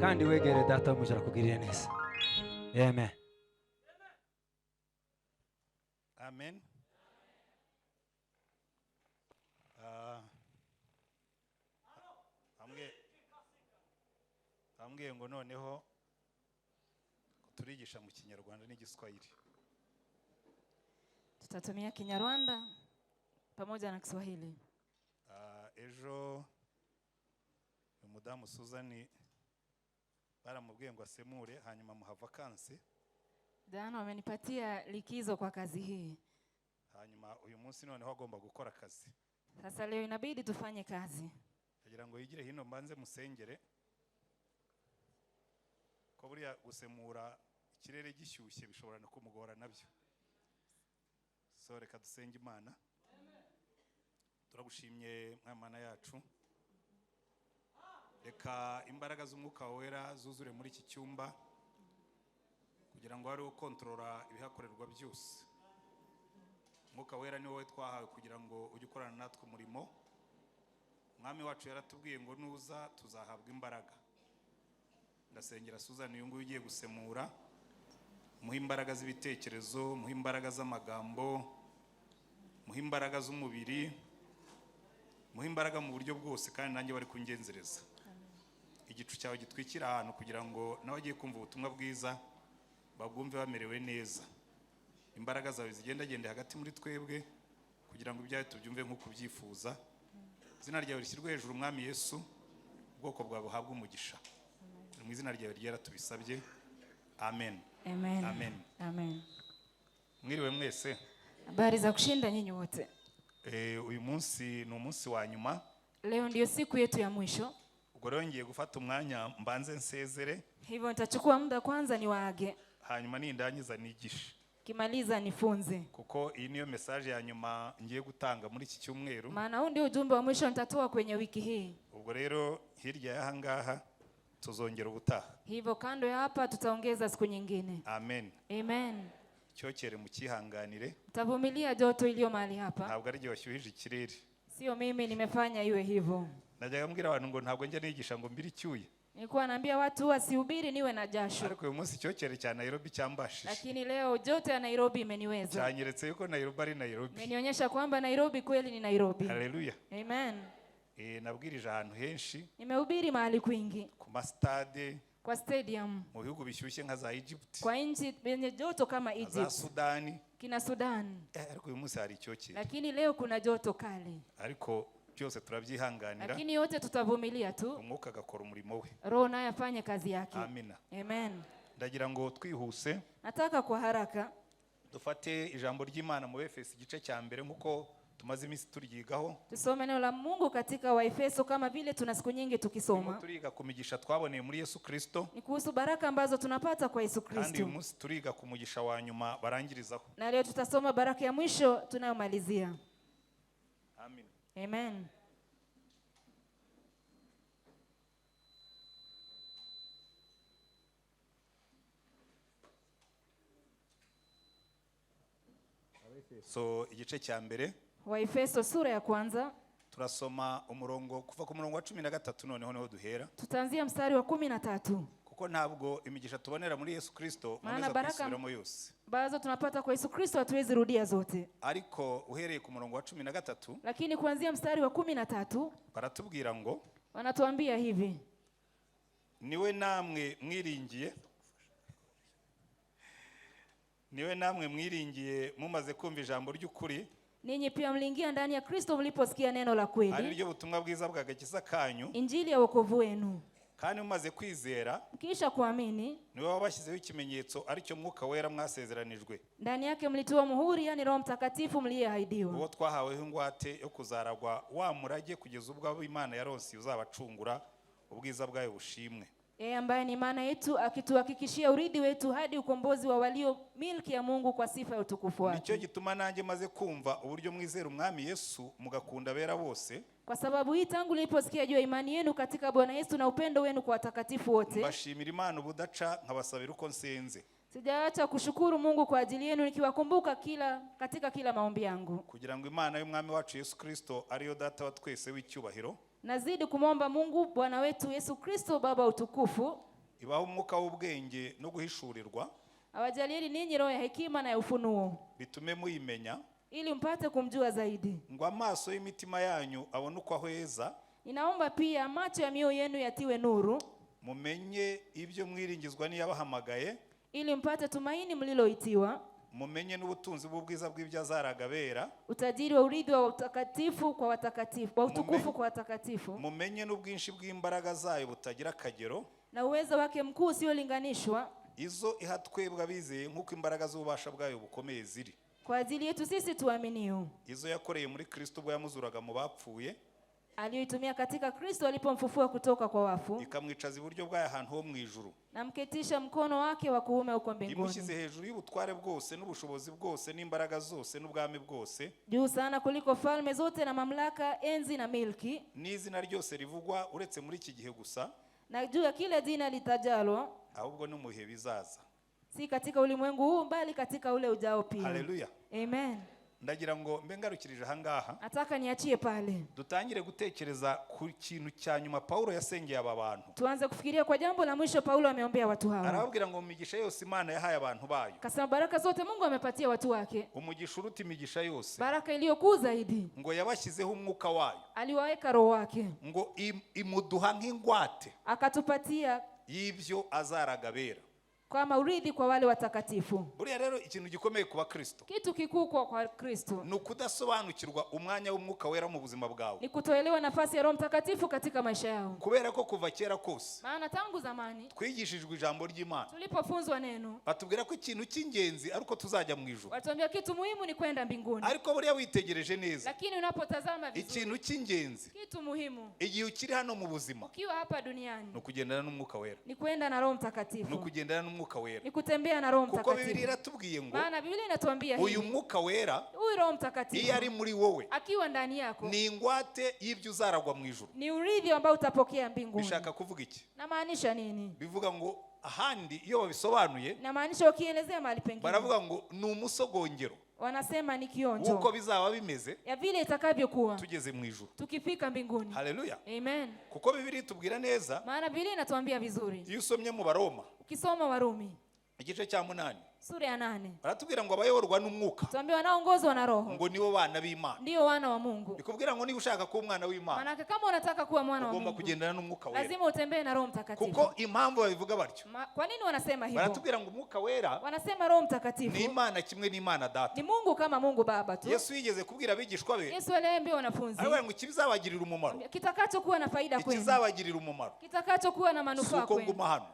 Kandi wegere Data wo mu ijuru akugirire neza. Amen. Amen. Ah, ambwiye ngo noneho turigisha mu Kinyarwanda n'Igiswahili. Tutatumia Kinyarwanda pamoja na Kiswahili. Ah, ejo umudamu Suzani baramubwiye ngo asemure, hanyuma muha vakansi. Jana wamenipatia likizo kwa kazi hii. Hanyuma uyu munsi noneho agomba gukora akazi. Sasa leo inabidi tufanye kazi. Kugira ngo yigire hino mbanze musengere, ko buriya gusemura ikirere gishyushye bishobora no kumugora nabyo. So reka dusenge Imana. Turagushimye Mwana yacu, reka imbaraga z'Umwuka Wera zuzure muri iki cyumba kugira ngo ari ukontorora ibihakorerwa byose. Umwuka Wera ni wowe twahawe kugira ngo ujye ukorana natwe umurimo. Umwami wacu yaratubwiye ngo nuza tuzahabwa imbaraga. Ndasengera Suzanne uyu nguyu ugiye gusemura, muhe imbaraga z'ibitekerezo, muhe imbaraga z'amagambo, muhe imbaraga z'umubiri, muhe imbaraga mu buryo bwose, kandi nanjye bari kungenzereza. Igicu cyawe gitwikira ahantu kugira ngo n'abagiye kumva ubutumwa bwiza babwumve bamerewe neza. Imbaraga zawe zigendagende hagati muri twebwe kugira ngo ibyawe tubyumve nk'uko ubyifuza. Izina ryawe rishyirwe hejuru Mwami Yesu, ubwoko bwawe buhabwe umugisha. Mu izina ryawe ryera tubisabye. Amen. Amen. Amen. Amen. Mwiriwe mwese. Habari za kushinda nyinyi wote. Uyu munsi ni umunsi wa nyuma. Leo ndiyo siku yetu ya mwisho. Ubwo rero ngiye gufata umwanya mbanze nsezere. Hivyo nitachukua muda kwanza niwaage. Hanyuma nindangiza nigishe. Kimaliza nifunze. Kuko iyi niyo message ya nyuma ngiye gutanga muri iki cyumweru. Maana huu ndio ujumbe wa mwisho nitatoa kwenye wiki hii. Ubwo rero hirya y'aha ngaha tuzongera ubutaha. Hivyo kando ya hapa tutaongeza siku nyingine. Amen. Amen. Icyokere mukihanganire. Mtavumilia joto iliyo mahali hapa. Ntabwo ari jye washyuhije ikirere. Sio mimi nimefanya iwe hivyo. Najyaga mbwira abantu ngo ntabwo njya nigisha ngo mbire icyuya. Nilikuwa naambia watu wasihubiri niwe na jasho. Ariko uyu munsi icyokere cya Nairobi cyambashije. Lakini leo joto ya Nairobi imeniweza. Cyanyeretse yuko Nairobi ari Nairobi. Imenionyesha kwamba Nairobi kweli ni Nairobi. Haleluya. Amen. Nabwirije ahantu henshi. Nimehubiri mahali kwingi. Ku mastade, Kwa stadium. mu bihugu bishyushye nka za Egypt. Kwa nchi yenye joto kama Za Egypt. Sudani. Kina Sudan. Ariko uyu munsi hari icyokere. Lakini leo kuna joto kali. Ariko byose turabyihanganira. Lakini yote tutavumilia tu. Umwuka agakora umurimo we. Roho naye afanye kazi yake. Amina. Amen. Ndagira ngo twihuse. Nataka kwa haraka dufate ijambo ry'Imana mu Efeso igice cya mbere nkuko tumaze iminsi turyigaho. Tusome neno la Mungu katika Waefeso kama vile tuna siku nyingi tukisoma. Turiga ku migisha twaboneye muri Yesu Kristo. Ni kuhusu baraka ambazo tunapata kwa Yesu Kandi uyu Kristo. munsi turiga ku mugisha wa nyuma barangirizaho. Na leo tutasoma baraka ya mwisho tunayomalizia. Amen. Amen. So igice cya mbere Waefeso sura ya kwanza. Turasoma umurongo kuva ku murongo wa 13 noneho niho duhera. Tutaanzia mstari wa 13. Kuko ntabwo imigisha tubonera muri Yesu Kristo Maana nkomeza baraka kuyisubiramo yose. ambazo tunapata kwa Yesu Kristo hatuwezi rudia zote. Ariko uhereye ku murongo wa 13 Lakini kuanzia mstari wa 13 baratubwira ngo wanatuambia hivi. Niwe namwe mwiringiye, niwe namwe mwiringiye mumaze kumva ijambo ry'ukuri. Ninyi pia mliingia ndani ya Kristo mliposikia neno la kweli. Ari ryo butumwa bwiza bw'agakiza kanyu. Injili ya wokovu wenu. Kandi mumaze kwizera, Kisha kuamini, niwe wabashyizeho ikimenyetso aricyo Mwuka Wera mwasezeranijwe. Ndani yake mlitiwa muhuri, yani Roho Mtakatifu mliyeahidiwa. Uwo twahaweho ingwate yo kuzaragwa wa murage kugeza ubwo abo Imana yaronse uzabacungura, ubwiza bwayo bushimwe. Yeye ambaye ni maana yetu akituhakikishia urithi wetu hadi ukombozi wa walio milki ya Mungu kwa sifa ya utukufu wake. Nicyo gituma nanjye maze kumva uburyo mwizera Umwami Yesu mugakunda abera bose. Kwa sababu hii tangu niliposikia juu ya imani yenu katika Bwana Yesu na upendo wenu kwa watakatifu wote, Mbashimira Imana ubudaca nkabasabira uko nsenze. Sijaacha kushukuru Mungu kwa ajili yenu nikiwakumbuka katika kila maombi yangu. Kugira ngo Imana y'Umwami wacu Yesu Kristo ariyo data wa twese w'icyubahiro, Nazidi kumwomba Mungu Bwana wetu Yesu Kristo Baba utukufu, Ibaha umwuka w'ubwenge no guhishurirwa, Awajalieni ninyi roho ya hekima na ya ufunuo, bitume muyimenya, ili mpate kumjua zaidi. Ngo amaso y'imitima yanyu abone uko ahweza, Ninaomba pia macho ya mioyo yenu yatiwe nuru, mumenye ibyo mwiringizwa n'iyabahamagaye, ili mpate tumaini mliloitiwa, mumenye n'ubutunzi bw'ubwiza bw'ibyo azaraga abera, utajiri wa urithi wa utakatifu kwa watakatifu, wa utukufu kwa watakatifu, mumenye n'ubwinshi bw'imbaraga zayo butagira akagero, na uwezo wake mkuu usiolinganishwa, izo iha twebwe abizeye nk'uko imbaraga z'ububasha bwayo bukomeye ziri, kwa ajili yetu sisi tuaminio, izo yakoreye muri Kristo ubwo yamuzuraga mu bapfuye, aliyoitumia katika Kristo alipomfufua kutoka kwa wafu, ikamwicaza iburyo bwayo ahantu ho mu ijuru, na mketisha mkono wake wa kuume huko imushyize mbinguni, hejuru y'ubutware bwose n'ubushobozi bwose n'imbaraga zose n'ubwami bwose, juu sana kuliko falme zote na mamlaka, enzi na milki, n'izina ryose rivugwa uretse muri iki gihe gusa, na juu ya kila jina litajalo, ahubwo no mu bihe bizaza. Si katika ulimwengu huu, bali katika ule ujao pia. Haleluya. Amen. Ndagira ngo mbe ngarukirije ahangaha, Nataka niachie pale, dutangire gutekereza ku kintu cya nyuma Pawulo yasengeye aba bantu. Tuanze kufikiria kwa jambo la mwisho Paulo ameombea watu hawa. Arababwira ngo mu migisha yose Imana yahaye abantu bayo, Akasema baraka zote Mungu amepatia watu wake, umugisha uruta imigisha yose, baraka iliyokuu zaidi, ngo yabashyizeho umwuka wayo, aliwaweka Roho wake, ngo imuduha nk'ingwate akatupatia y'ibyo azaraga abera. Kama urithi kwa wale watakatifu. Buriya rero ikintu gikomeye ku bakristo Kitu kikuu kwa Kristo ni ukudasobanukirwa umwanya w'umwuka wera mu buzima bwawe, ni kutoelewa nafasi ya Roho Mtakatifu katika maisha yao, kubera ko kuva kera kose maana tangu zamani twigishijwe ijambo ry'Imana, tulipofunzwa neno batubwira ko ikintu cy'ingenzi ari uko tuzajya mu ijuru. Walituambia kitu muhimu ni kwenda mbinguni, Ariko buriya witegereje neza, lakini unapotazama vizuri, ikintu cy'ingenzi kitu muhimu igihe ukiri hano mu buzima ukiwa hapa duniani ni ukugendana n'umwuka wera, ni kwenda na Roho ni Mtakatifu, ukugendana n'umwuka wera, ni kutembea na Roho kuko Bibiliya Mtakatifu, iratubwiye ngo maana Biblia inatuambia uyu hivi, mwuka wera huyu Roho iyo Mtakatifu ari muri wowe akiwa ndani yako ni ingwate y'ibyo uzaragwa mu ijuru. Ni urithi ambao utapokea mbinguni. Bishaka kuvuga iki? Namaanisha nini? Bivuga ngo ahandi iyo babisobanuye, Namaanisha ukielezea mahali pengine baravuga ngo ni umusogongero wanasema ni w'uko kionjo bizaba bimeze ya vile itakavyokuwa tugeze mu ijuru. Tukifika mbinguni. Haleluya. Amen. Kuko Bibiliya itubwira neza, Maana Biblia inatuambia vizuri, iyo usomye mu Baroma ukisoma Warumi igice cya 8, sura ya 8, baratubwira ngo abayoborwa n'umwuka tuambia wanaoongozwa na Roho ngo nibo bana b'Imana. ndio wana wa Mungu. Bikubwira ngo niba ushaka kuba umwana w'Imana, Maanake kama unataka kuwa mwana wa ugomba Mungu kugendana n'umwuka wera. lazima utembee na Roho Mtakatifu. Kuko impamvu babivuga batyo, Kwa nini wanasema hivyo? baratubwira ngo umwuka wera Wanasema Roho ni Mtakatifu Imana kimwe n'Imana Data. ni Mungu kama Mungu Baba tu. Yesu yigeze kubwira abigishwa be, Yesu aliambia wanafunzi, aravuga ngo ikibizabagirira umumaro, kitakachokuwa na faida kwenu, ikizabagirira umumaro kitakachokuwa na si manufaa uko kwenu, nguma hano,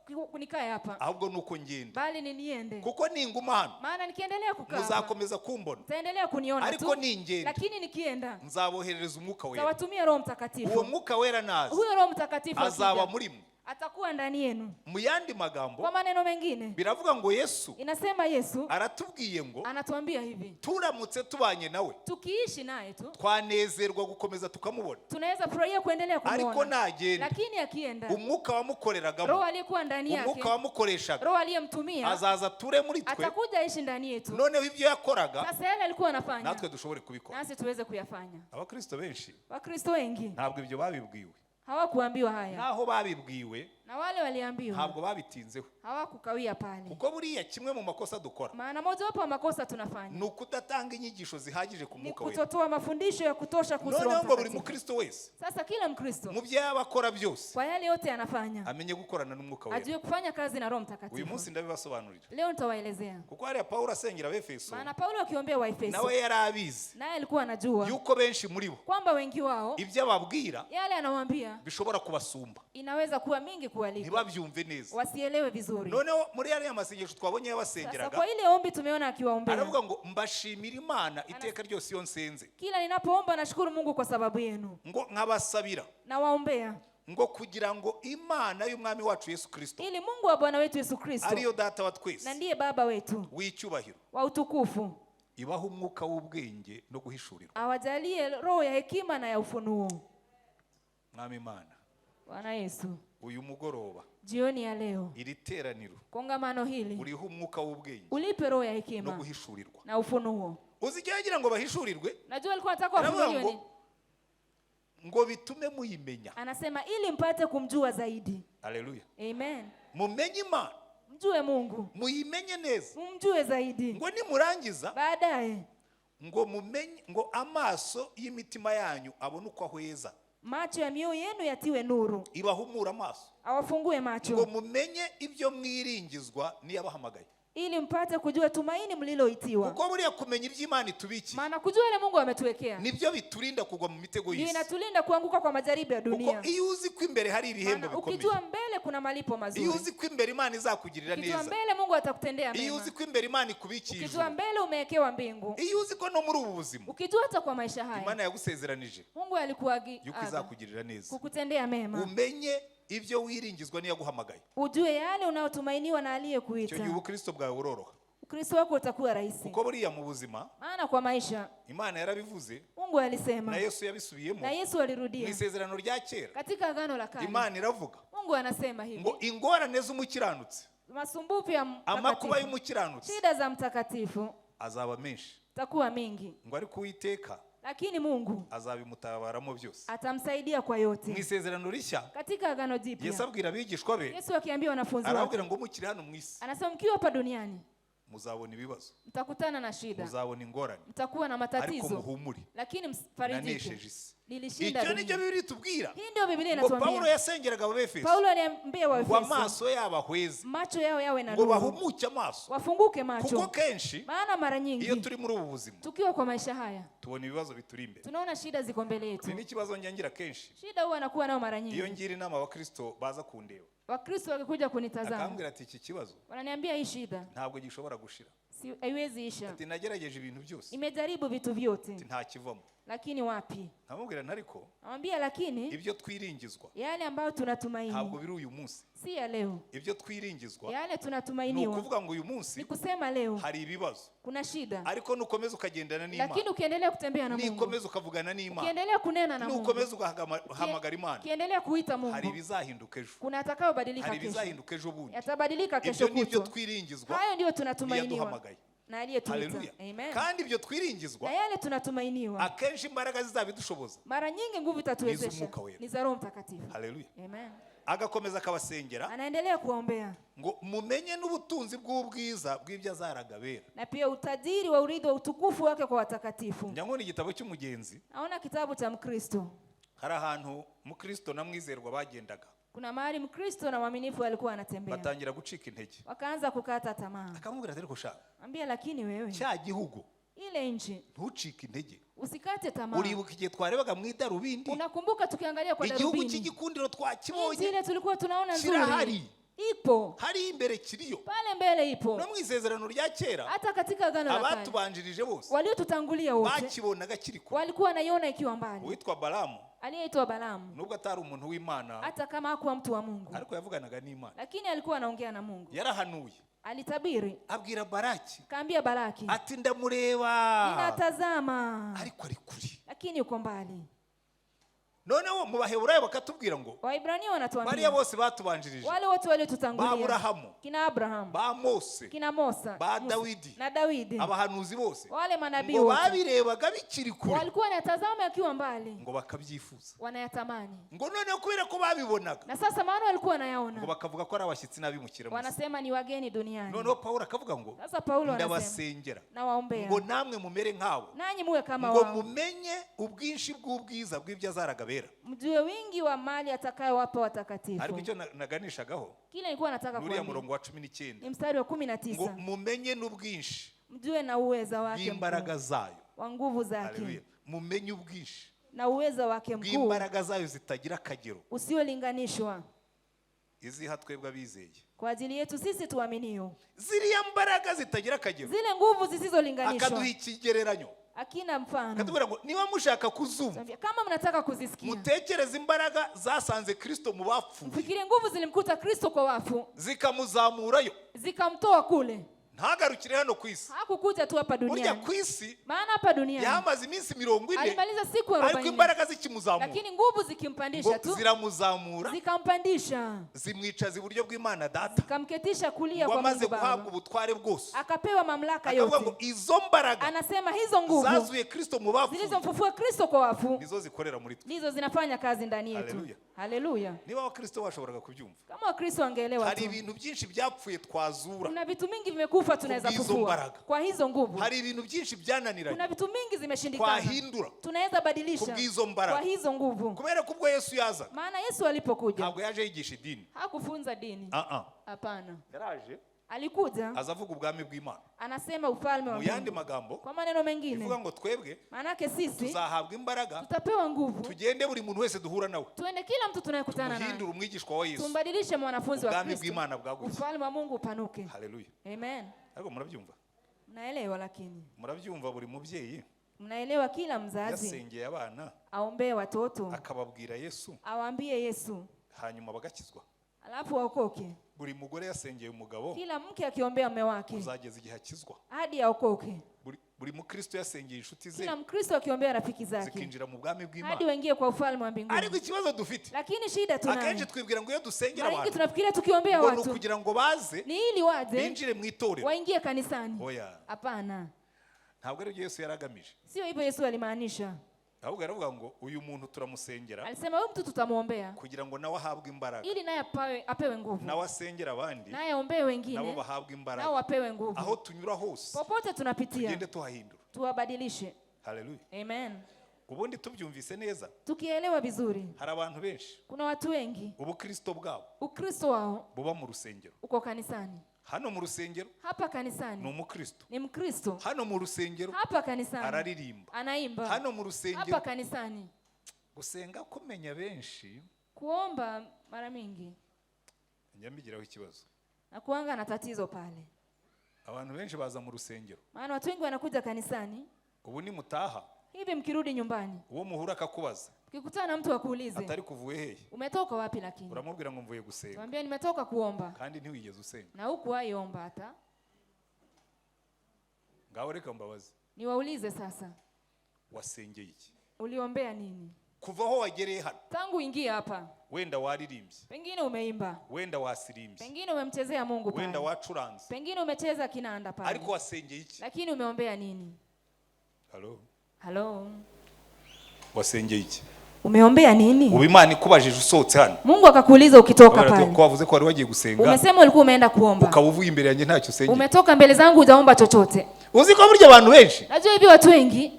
sio kunikae hapa, ahubwo ni uko ngenda, bali ni niende, kuko ninguma hano maana nikiendelea kukaa hapa, muzakomeza kumbona, mtaendelea kuniona ariko tu, ningenda lakini nikienda nzaboherereza umwuka wera. nitawatumia Roho Uwo Mtakatifu. mwuka wera naza Huyo Roho Mtakatifu azaba akija, muri mwe. Atakuwa ndani yenu. Mu yandi magambo, Kwa maneno mengine, biravuga ngo Yesu inasema Yesu aratubwiye ngo anatuambia hivi, turamutse tubanye nawe tukiishi naye tu twanezerwa gukomeza tukamubona, tunaweza furahia kuendelea ariko kumuona, nagenda, lakini akienda, umwuka wamukoreragamo, Roho aliyekuwa ndani yake, umwuka wamukoreshaga, Roho aliyemtumia azaza ature muri twe, atakuja aishi ndani yetu. Noneho ibyo yakoraga Sasa yale alikuwa anafanya natwe dushobore kubikora. nasi tuweze kuyafanya. Abakristo benshi Wakristo wengi ntabwo ibyo babibwiwe, hawakuambiwa haya, naho babibwiwe na wale waliambiwa ntabwo babitinzeho, hawakukawia pale, kuko buriya kimwe mu makosa dukora maana mojawapo wa makosa tunafanya ni ukudatanga inyigisho zihagije ku ni mwuka wera. kutotoa mafundisho ya kutosha kuhusu Roho Noneho ngo buri Mtakatifu. mukristo wese Sasa kila Mkristo mu byo yaba akora byose kwa yale yote anafanya amenye gukorana n'umwuka wera. Ajue kufanya kazi na Roho Uyu Mtakatifu. munsi ndabibasobanurira, Leo nitawaelezea, kuko hariya Pawulo asengera Abefeso, maana Paulo akiombea Waefeso nawe yari abizi naye alikuwa anajua yuko benshi muri bo kwamba wengi wao ibyo ababwira yale anawaambia bishobora kubasumba, inaweza kuwa mingi kuwaliko, ntibabyumve neza. Wasielewe vizuri. Noneho muri ariya masengesho twabonye Sasa yabasengeraga, kwa ile ombi tumeona akiwaombea, aravuga ngo mbashimira Imana iteka ryose iyo nsenze, kila ninapoomba nashukuru Mungu kwa sababu yenu, ngo nkabasabira, nawaombea ngo kugira ngo Imana y'umwami wacu Yesu Kristo, ili Mungu wa Bwana wetu Yesu Kristo, ariyo Data wa na twese ndiye Baba wetu w'icyubahiro, wa utukufu, ibaha umwuka w'ubwenge no guhishurirwa. Awajalie roho ya hekima na ya ufunuo. Mwami Imana, Bwana Yesu, uyu mugoroba, jioni ya leo, iri teraniro kongamano hili, uriho umwuka w'ubwenge ulipe roho ya no hekima guhishurirwa. Na ufunuo. Uzi icyo yagira ngo bahishurirwe? Najua alikuwa anataka Aravuga wafunuliwe ngo nini. Ngo bitume muyimenya. Anasema ili mpate kumjua zaidi. Haleluya. Amen. Mumenye Imana. Mjue Mungu. Muyimenye neza. Mumjue zaidi. Ngo nimurangiza, Baadaye ngo mumenye, ngo amaso y'imitima yanyu abone uko ahweza. Macho ya mioyo yenu yatiwe nuru. Ibahumura amaso. Awafungue Ngo macho. Mumenye ibyo mwiringizwa n'iyabahamagaye. Ili mpate kujua tumaini mliloitiwa. Kuko buriya kumenya iby'Imana itubikiye Maana kujua ile Mungu ametuwekea nibyo biturinda kugwa mu mitego ndio y'isi. Inatulinda kuanguka kwa majaribu ya Kuko dunia. iyo uzi ko imbere hari ibihembo Maana bikomeye, ukijua mbele kuna malipo iyo mazuri, uzi ko imbere Imana izakugirira ukijua neza, mbele Mungu atakutendea iyo mema, uzi ko imbere Imana ikubikiye ukijua ijuru, mbele umewekewa mbingu, iyo uzi ko no muri ubu buzima ukijua hata kwa maisha haya Imana yagusezeranije Mungu yuko alikuagiza izakugirira neza, kukutendea mema, umenye ibyo wiringizwa n'iyaguhamagaye. Ujue yale unayotumainiwa na Icyo gihe aliyekuita. ubukristo bwawe buroroha. Ukristo wako utakuwa rahisi. Kuko buriya mu buzima Maana kwa maisha Imana yarabivuze, Mungu alisema na Yesu yabisubiyemo na Yesu mu alirudia isezerano rya kera. Katika agano la kale. Imana iravuga Mungu anasema hivi, ngo ingorane z'umukiranutsi, masumbufu ya amakuba mtakatifu, y'umukiranutsi shida za mtakatifu azaba menshi, takuwa mingi, ngo ariko Uwiteka lakini Mungu azabimutabaramo byose. Atamsaidia kwa Mu yote. isezerano rishya, Katika agano Yesu jipya abwira abigishwa be, Yesu akiambia wanafunzi wake, arababwira ngo mukiri hano mu isi anasema mkiwa hapa duniani muzabona ibibazo, mtakutana na shida, muzabona ingorane, mtakuwa na ariko matatizo, muhumure, lakini msifarijike, nanesheje isi. Nilishinda Icyo nicyo dunia. Bibiri itubwira. Hii ndio Biblia Ngo Pawulo inatuambia. yasengeraga Abefeso Paulo aliambia ngo Waefeso amaso yabo ahweze, macho yao yawe na ngo nuru, bahumuke amaso, wafunguke kuko macho, kenshi maana mara iyo nyingi turi muri ubu buzima tukiwa kwa maisha haya tubona ibibazo bituri imbere. Tunaona shida ziko mbele Ni yetu. n'ikibazo njya ngira kenshi Shida huwa anakuwa nayo mara iyo nyingi. ngira inama abakristo baza kundeba, Wakristo wakikuja kunitazama akambwira ati iki kibazo wananiambia hii shida ntabwo gishobora gushira. Haiwezi isha, Ati nagerageje ibintu byose, nimejaribu vitu vyote ati nta kivamo. Lakini wapi? Nkamubwira nti ariko Namwambia lakini ibyo twiringizwa yale ambayo tunatumaini ntabwo biri uyu munsi. Si ya leo. Ibyo twiringizwa Yale ni tunatumainiwa ukuvuga ngo uyu ni munsi kusema leo hari ibibazo, kuna shida, ariko nukomeza ukagendana n'Imana, lakini ukiendelea kutembea na Mungu, nikomeza ukavugana n'Imana, ukiendelea kunena na Mungu, nukomeza ugahamagara Imana, ukiendelea kuita hari Mungu, ibizahinduka ejo, kuna atakayobadilika hari kesho, ibizahinduka ejo bundi. Yatabadilika kesho Ibyo nibyo kutwa. twiringizwa Hayo ndiyo tunatumainiwa n'iyaduhamagaye. Na aliyetuita. Haleluya. Amen. Kandi ibyo twiringizwa, Na yale tunatumainiwa, akenshi imbaraga zizabidushoboza mara nyingi nguvu itatuwezesha z'Umwuka Wera. Ni za Roho Mtakatifu. Haleluya. Amen. Agakomeza akabasengera Anaendelea kuombea ngo mumenye n'ubutunzi bw'ubwiza bw'ibyo azaraga abera. Na pia utajiri wa urithi wa utukufu wake kwa watakatifu. Njya nkunda igitabo cy'umugenzi. Naona kitabu cha Mkristo. Hari ahantu Mukristo na Mwizerwa bagendaga, Kuna mahali Mkristo na mwaminifu alikuwa anatembea, batangira gucika intege. Wakaanza kukata tamaa. Akamubwira ati ariko sha, Ambia, lakini wewe, cya gihugu, ile nchi, ntucike intege. Usikate tamaa. Uribuka igihe twarebaga mu idarubindi, Unakumbuka tukiangalia kwa igihugu darubini, cy'igikundiro nchi twakibonye, ile tulikuwa tunaona nzuri kirahari, ipo hari imbere kiriyo. Pale mbele, ipo. No mu isezerano rya kera, Hata katika agano la kale abatubanjirije bose waliotutangulia wote bakibonaga kiri kure. walikuwa wanaiona ikiwa mbali. Uwitwa Balamu, Aliyeitwa Balaamu, nubwo atari umuntu w'Imana, hata kama hakuwa mtu wa Mungu, ariko yavuganaga n'Imana. Lakini alikuwa anaongea na Mungu. Yarahanuye, Alitabiri, abwira Baraki kaambia Balaki, ati ndamureba, ninatazama, ariko ari kure. Lakini uko mbali. Noneho mu Baheburayo bakatubwira ngo Waibrania bariya wanatuambia bose batubanjirije, wale wote ba waliotutangulia, Aburahamu, kina Abrahamu, ba Mose, kina Musa, ba Musa, Dawidi, na Dawidi, abahanuzi bose, wale manabii ngo wote babirebaga bikiri kure, walikuwa wanatazama yakiwa mbali, ngo bakabyifuza, wanayatamani. Ngo noneho kubera ko babibonaga, Na sasa maana walikuwa ngo wanayaona, bakavuga ko ari abashyitsi n'abimukira mu isi. Wanasema ni wageni duniani. Noneho Pawulo akavuga ngo Sasa Paulo anasema ndabasengera nawaombea ngo namwe mumere nkabo, nanyi muwe kama ngo wao, mumenye ubwinshi bw'ubwiza bw'ibyo azaraga abera. Mjue wingi wa mali atakayowapa Ariko watakatifu. icyo naganishagaho Kile nilikuwa nataka ni uriya kuambia murongo wa 19, ni mstari wa kumi na ngo tisa mumenye n'ubwinshi mjue na uweza wake bw'imbaraga mkuu, zayo. Wa nguvu zake, Haleluya. Mumenye ubwinshi na uweza wake mkuu bw'imbaraga zayo zitagira akagero, usiolinganishwa, iziha twebwe abizeye. Kwa ajili yetu sisi tuaminio. Ziriya mbaraga zitagira akagero, Zile nguvu zisizolinganishwa, akaduha ikigereranyo, akina mfano. Akatubwira ngo niba mushaka kuzumva, Tuambia, kama mnataka kuzisikia, mutekereze imbaraga zasanze Kristo mu bapfuye, mfikirie nguvu zilimkuta Kristo kwa wafu, zikamuzamurayo, zikamtoa kule, Ntagarukire hano ku isi. Hakukuja tu hapa Burya duniani, ku isi maana hapa duniani yahamaze iminsi 40, alimaliza siku ariko 40, imbaraga zikimuzamura, lakini nguvu zikimpandisha ngo tu, ziramuzamura, zikampandisha, zimwicaza iburyo bw'Imana Data, zikamketisha kulia ngo kwa amaze Mungu guhabwa Baba, ubutware bwose, akapewa mamlaka akavuga ngo yote. izo mbaraga Anasema hizo nguvu zazuye Kristo mu bapfuye zilizomfufua Kristo kwa wafu nizo zikorera muri twe. ndizo zinafanya kazi ndani yetu. Haleluya. Haleluya! Niba abakristo bashoboraga kubyumva, Kama Wakristo wangeelewa hari tu, ibintu byinshi byapfuye twazura kuna vitu mingi vimekufa tunaweza Kubwizo kufufua mbaraga. kwa hizo nguvu. Hari ibintu byinshi byananiranye Kuna vitu mingi zimeshindikana, twahindura tunaweza badilisha kubw'izo mbaraga. kwa hizo nguvu. Kubera ko ubwo Yesu yazaga, Maana Yesu alipokuja ntabwo yaje yigisha idini. hakufunza dini, Ah, ah. hapana. Yaraje Alikuja aza avuga ubwami bw'Imana. anasema ufalme wa Mu yandi Mungu. magambo, Kwa maneno mengine, bivuga ngo twebwe maanake sisi tuzahabwa imbaraga, tutapewa nguvu, tugende buri muntu wese duhura nawe tuende kila mtu tunayekutana naye tumuhindure umwigishwa wa Yesu, tumbadilishe mwanafunzi wa ubwami Kristo, bw'Imana bwaguke. ufalme wa Mungu upanuke. Haleluya. Amen. Ariko murabyumva? Mnaelewa? Lakini Murabyumva, buri mubyeyi mnaelewa, kila mzazi yasengeye abana, aombee watoto, akababwira Yesu, awaambie Yesu, hanyuma bagakizwa. alafu waokoke. Buri mugore yasengeye umugabo Kila mke akiombea mume wake kuzageza igihe akizwa. hadi aokoke. Buri mukristo yasengeye inshuti ze Kila Mkristo akiombea rafiki zake zikinjira mu bwami hadi bw'Imana. waingie kwa ufalme wa Ariko mbinguni. ikibazo dufite, Lakini shida akenshi tunayo, twibwira ngo iyo dusengera mara nyingi abantu tunafikiria tukiombea ngo ni watu ukugira ngo baze ni ili waje binjire mu itorero. waingie kanisani. Oya, Hapana, ntabwo aribyo Yesu yari agamije. sio hivyo Yesu alimaanisha. Ahubwo aravuga ngo uyu muntu turamusengera Alisema huyu mtu tutamwombea kugira ngo nawe ahabwe imbaraga, ili naye apewe nguvu, nawe asengere abandi, naye aombee nabo wengine, bahabwe nao imbaraga. wapewe nguvu. Aho tunyura hose Popote tunapitia tugende tuhahindura. tuwabadilishe. Haleluya. Amen. Ubundi tubyumvise neza, Tukielewa vizuri, hari abantu benshi kuna watu wengi ubukristo bwabo Ukristo wao buba mu rusengero. uko kanisani. Hano mu rusengero Hapa ni kanisani umukristo, ni Mkristo, hano mu rusengero hapa kanisani araririmba, anaimba, hano mu rusengero hapa kanisani gusenga kumenya benshi kuomba mara mingi njya mbigiraho ikibazo. na kuanga na tatizo pale, Abantu benshi baza mu rusengero, maana watu wengi wanakuja kanisani ubu nimutaha, hivi, mkirudi nyumbani uwo muhura akakubaza mkikutana na mtu akuulize atari kuvuye hehe, umetoka wapi, lakini uramubwira ngo mvuye gusenga, tuambia nimetoka kuomba, kandi ntiwigeze usenga. na hukuwahi omba hata. Ngaho reka mbabaze, Niwaulize sasa, wasengeye iki? uliombea nini Kuva aho wagereye hano, tangu uingie hapa? Wenda waririmbye, Pengine umeimba, wenda wasirimbye, pengine umemchezea Mungu wenda pale, wacuranze, pengine umecheza kinanda pale, ariko wasengeye iki? lakini umeombea nini? Halo? Halo, Wasengeye iki? umeombea nini? Ubu Imana ikubajije usohotse hano, Mungu akakuuliza ukitoka Urabona pale, ko wavuze ko wari wagiye gusenga, umesema ulikuwa umeenda kuomba, ukaba uvuye imbere yanjye ntacyo usengeye. Umetoka mbele zangu hujaomba chochote. Uzi ko burya abantu benshi Najua hivi watu wengi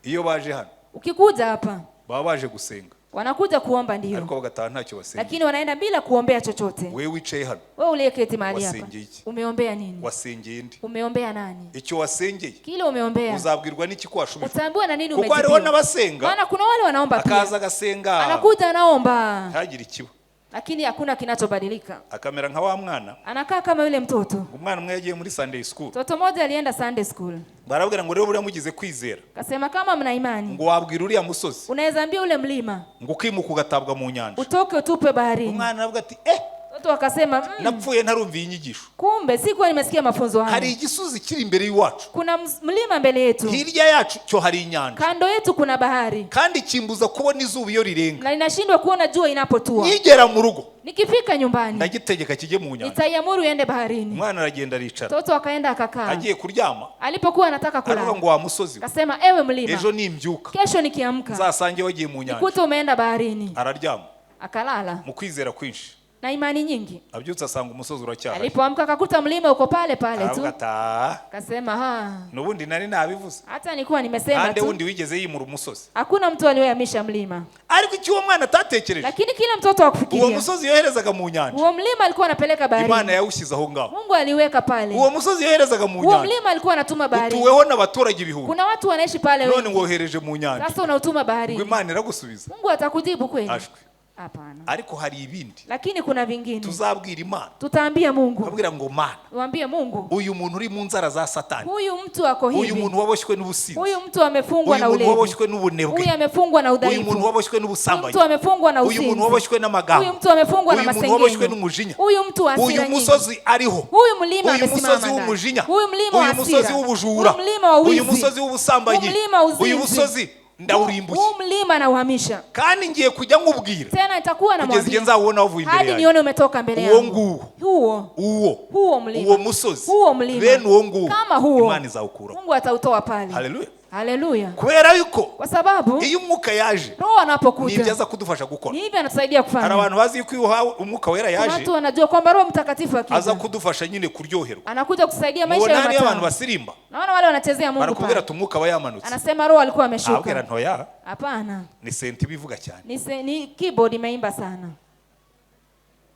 iyo baje hano ukikuja hapa baba baje gusenga, wanakuja kuomba ndio, ariko bagataha ntacyo basengeye. Lakini wanaenda bila kuombea chochote. Wewe wicaye hano, Wewe uliyeketi mahali hapa wasengeye iki? umeombea nini? Wasengeye nde? Umeombea nani? Icyo wasengeye Kile umeombea uzabwirwa n'iki ko washubijwe? utaambiwa na nini Kuko hariho umejibiwa? n'abasenga, Maana kuna wale wanaomba pia, akaza agasenga, anakuja anaomba, ntagire ikiba, lakini hakuna kinachobadilika. Akamera nka wa mwana. Anakaa kama yule mtoto. Umwana umwe yagiye muri Sunday school, Mtoto mmoja alienda Sunday school, barabwira ngo rero buriya mugize kwizera, kasema kama mna imani ngo wabwira uriya musozi unaweza ambia ule mlima ngo ukimuka ugatabwa mu nyanja. Utoke utupwe baharini. Umwana aravuga ati eh, Mtoto akasema napfuye ntarumva iyi nyigisho. Kumbe sikuwa nimesikia mafunzo Hari haya. igisozi kiri imbere y'iwacu, Kuna mlima mbele yetu, hirya yacu cyo hari inyanja, kando yetu kuna bahari, kandi kimbuza kubona izuba iyo rirenga. Na ninashindwa kuona jua inapotua. Nkigera mu rugo Nikifika nyumbani ndagitegeka kijye mu nyanja. Nitaiamuru iende baharini. Umwana aragenda aricara. Mtoto akaenda akakaa. Agiye kuryama Alipokuwa anataka aravuga kulala ngo wa musozi we, akasema, ewe mlima, ejo nimbyuka kesho nikiamka nzasange wagiye mu nyanja. nikute umeenda baharini. Araryama Akalala mu kwizera kwinshi, na imani nyingi. Abyutse asanga umusozi uracyahari. Alipoamka akakuta mlima uko pale pale Aravuga tu, ati "Ah, akasema ha, n'ubundi nari nabivuze, hata nilikuwa nimesema nande tu, wundi wigeze yimura umusozi." Hakuna mtu aliyohamisha mlima. Ariko icyo uwo mwana atatekereje, Lakini kila mtoto uwo hakufikiria musozi yoherezaga mu nyanja, huo mlima alikuwa anapeleka Imana baharini, yawushyize aho ngaho. Mungu aliweka pale. Uwo musozi yoherezaga mu Huo nyanja mlima alikuwa anatuma baharini. utuweho n'abaturage ibihumbi, Kuna watu wanaishi pale none wengi, wohereje mu nyanja, sasa unautuma ngo baharini, Imana iragusubiza? Mungu atakujibu kweli? Ashwi. Hapana. Ariko hari ibindi Lakini kuna vingine tuzabwira Imana, tutaambia Mungu, tukabwira ngo Mana, uambie Mungu, uyu muntu uri mu nzara za Satani, huyu mtu ako uyu hivi, muntu waboshywe n'ubusinzi, huyu mtu amefungwa uyu na muntu ulevi, waboshywe n'ubunebwe, huyu amefungwa na uyu udhaifu, muntu waboshywe huyu n'ubusambanyi, mtu amefungwa na uyu muntu uzinzi, waboshywe huyu n'amagambo, mtu amefungwa na uyu muntu waboshywe masengenyo, n'umujinya, huyu mtu wa uyu hasira nyingi, musozi ariho, huyu mlima uyu amesimama musozi ndani, w'umujinya, huyu mlima wa uyu musozi hasira, w'ubujura, huyu mlima wa uyu wizi, musozi w'ubusambanyi, huu mlima wa uyu uzinzi, musozi ndawurimbuye, huu mlima nauhamisha. Kandi ngiye kujya nkubwira Tena nitakuwa kugeza igihe namwambia nzawubona wavuye imbere hadi yanjye. nione umetoka mbele Uwo yangu. nguwo, Huo uwo huo mlima, uwo musozi, huo mlima, bene uwo nguwo kama huo Imana izawukuraho. Mungu atautoa pale. Haleluya. Haleluya! Kubera yuko Kwa sababu iyo umwuka yaje, Roho ni ibyo anapokuja aza kudufasha gukora. ni hivi anatusaidia Hari kufanya. abantu bazi yuko iyo uhawe umwuka wera Kuna yaje, watu wanajua kwamba Roho Mtakatifu aza akija kudufasha nyine kuryoherwa. anakuja kusaidia maisha Mubona ya hariyo abantu matamu. basirimba, Naona wale wanachezea Mungu barakubwira pale, ati umwuka aba yamanutse. anasema Roho alikuwa Abwira ameshuka. ntoya, Hapana, ni senti bivuga cyane. ni keyboard imeimba sana.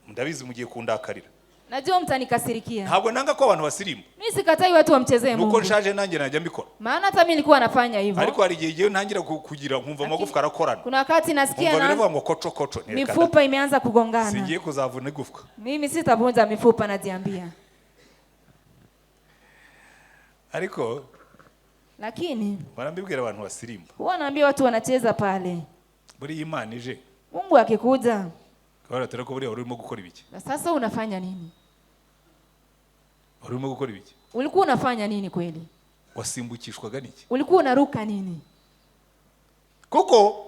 Ndabizi mugiye kundakarira. Najua mtanikasirikia. Ntabwo nanga ko abantu basirimba, Mimi sikatai watu wamchezee nuko Mungu, nshaje nanjye najya mbikora, maana hata mimi nilikuwa nafanya hivyo. ariko hari igihe igihe ntangira kugira nkumva amagufwa arakorana, Kuna wakati nasikia nkumva na biravuga ngo koco koco, ntirekana. mifupa imeanza kugongana. Singiye kuzavuna igufwa. Mimi sitavunja mifupa, najiambia. Ariko Lakini barambibwira abantu basirimba, huwa naambia watu wanacheza pale, buriya Imana ije Mungu akikuja baratera ko buriya wari urimo gukora ibiki, na sasa unafanya nini? Wari urimo gukora ibiki? Ulikuwa unafanya nini kweli? Wasimbukishwaga n'iki? Ulikuwa unaruka nini? Kuko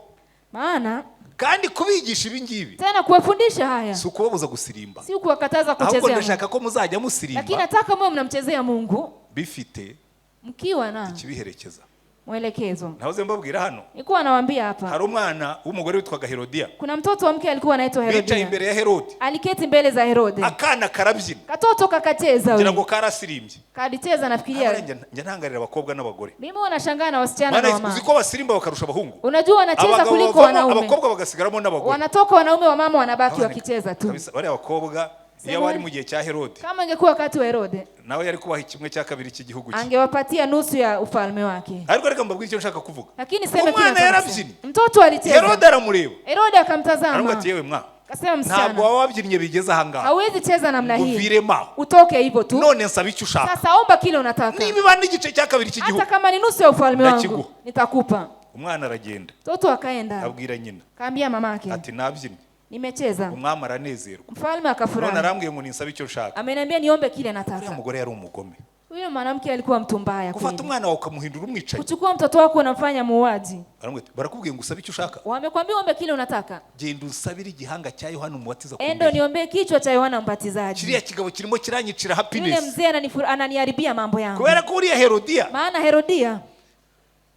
Maana kandi kubigisha ibi ngibi tena kuwafundisha haya si ukubabuza gusirimba, si kuwakataza ahubwo kuchezea Mungu, ndashaka ko muzajya lakini musirimba nataka muwe mnamchezea Mungu bifite mkiwa na ikibiherekeza. mwelekezo. Nahoze mbabwira hano, Nilikuwa nawaambia hapa, hari umwana w'umugore witwaga Herodiya, kuna mtoto wa mke alikuwa anaitwa bicaye Herodia, imbere ya Herodi, aliketi mbele za Herode, akana karabyina, katoto kakacheza, ngira we ngo karasirimbye. kalicheza. Nafikiria Njya ntangarira abakobwa n'abagore. mimi huwa nashangaa na wasichana na Maana wamama. uzi ko basirimba bakarusha abahungu, Unajua wanacheza abagabo kuliko bavamo, wanaume, abakobwa bagasigaramo n'abagore. wanatoka wanaume, wa mama wanabaki Abana- wakicheza tu. Kabisa, bariya bakobwa iyo Sema- bari mu gihe cya Herode, Kama ingekuwa wakati wa Herode, nawe yari kubaha kimwe cya kabiri cy'igihugu cye. angewapatia nusu ya ufalme wake. Ariko reka mbabwire icyo nshaka kuvuga. Lakini sema kile Umwana nataka yarabyinnye. kusema. Mtoto alicheza. Herode aramureba, Herode aravuga akamtazama, ati yewe mwa, akasema, ntabwo msichana, waba wabyinnye bigeze ahangaha hauwezi cheza namna ngo hii, uviremo aho. utoke hivyo tu. None nsaba icyo ushaka. Sasa omba kile unataka, Niba iba n'igice cya kabiri cy'igihugu, hata kama ni nusu ya ufalme wangu Ndakiguha. nitakupa. Umwana aragenda, Mtoto akaenda abwira nyina kaambia mamake, ati nabyinnye. Nimecheza. Umwami aranezerwa, Mfalme none akafurahi, arambwiye ngo ninsabe icyo nshaka. ameniambia niombe kile Uriya nataka. mugore yari umugome. Huyo mwanamke alikuwa mtu mbaya Gufata kweli. umwana wawe ukamuhindura umwicanyi. Kuchukua mtoto wako unamfanya muuaji. Baramubwira ati, barakubwiye ngo usabe icyo ushaka, Wamekwambia ombe kile unataka, genda usabire igihanga cya Yohana Umubatiza ku endo mbehe. niombee kichwa cha Yohana Mbatizaji. Kiriya kigabo kirimo kiranyicira Yule happiness. mzee ananiharibia mambo yangu. Kubera ko uriya Herodiya Maana Herodia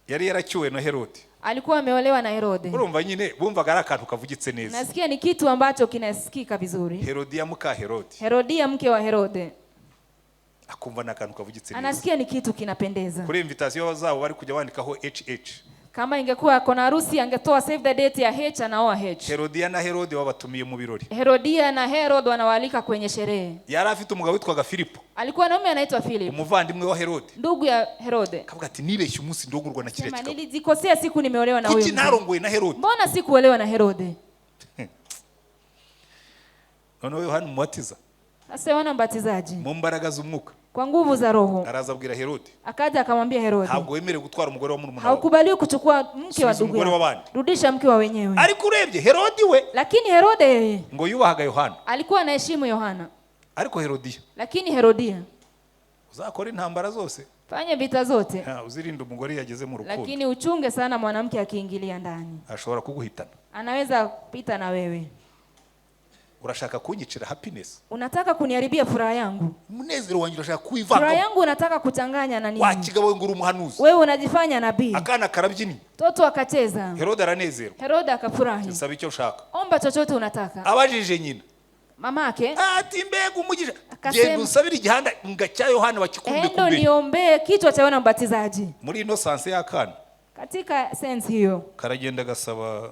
yari yaracyuwe na Herode, alikuwa ameolewa na Herode. urumva nyine bumvaga ari akantu kavugitse neza. Nasikia ni kitu ambacho kinasikika vizuri. Herodiya muka Herode Herodia mke wa Herode akumva ni akantu kavugitse neza. anasikia ni kitu kinapendeza. Kuri invitation zabo bari kujya bandikaho HH. Kama ingekuwa kona harusi angetoa save the date ya H, anaoa H. Herodiya na Herode babatumiye mu birori. Herodia na Herod wanawaalika kwenye sherehe. Yari afite umugabo witwaga Filipo, Alikuwa na mume anaitwa Philip, umuvandimwe wa Herode, ndugu ya Herode. akavuga ati nibeshye umunsi ndongorwa na kiriya Sema, kigabo, nilijikosea siku nimeolewa na huyu kuki mzee. ntarongowe na Herode? Mbona sikuolewa na Herode? Noneho Yohana Umubatiza Sasa Yohana Mbatizaji mu mbaraga z'umwuka kwa nguvu za Roho araza abwira Herode, akaja akamwambia Herode, ntabwo wemerewe gutwara umugore wa murumuna wawe. haukubaliwi kuchukua mke wa Subiza ndugu umugore yako, w'abandi. rudisha mke wa wenyewe. Ariko urebye Herodi we Lakini Herode yeye ngo yubahaga Yohana, alikuwa anaheshimu Yohana, ariko Herodiya, lakini Herodia, uzakora intambara zose, fanya vita zote, ha, uzirinde umugore yageze mu rukundo, lakini uchunge sana mwanamke akiingilia ndani, ashobora kuguhitana. anaweza kupita na wewe. Urashaka kunyicira happiness? Unataka kuniharibia furaha yangu, Umunezero wanjye urashaka furaha kuwivangamo? yangu unataka kuchanganya na Wa nini? kigabo we ngo uri umuhanuzi. Wewe unajifanya nabii. Akana karabyinnye, Mtoto akacheza, Herode aranezerwa, Herode akafurahi. nsaba icyo ushaka. Omba chochote unataka. Abajije nyina, Mamake, ati mbega umugisha, Akasema- genda usabire igihanda nga cya Yohana bakikumbe endo kumbe. niombee kichwa cha Yohana Mbatizaji. Muri ino sanse y'akana Katika sense hiyo karagenda gasaba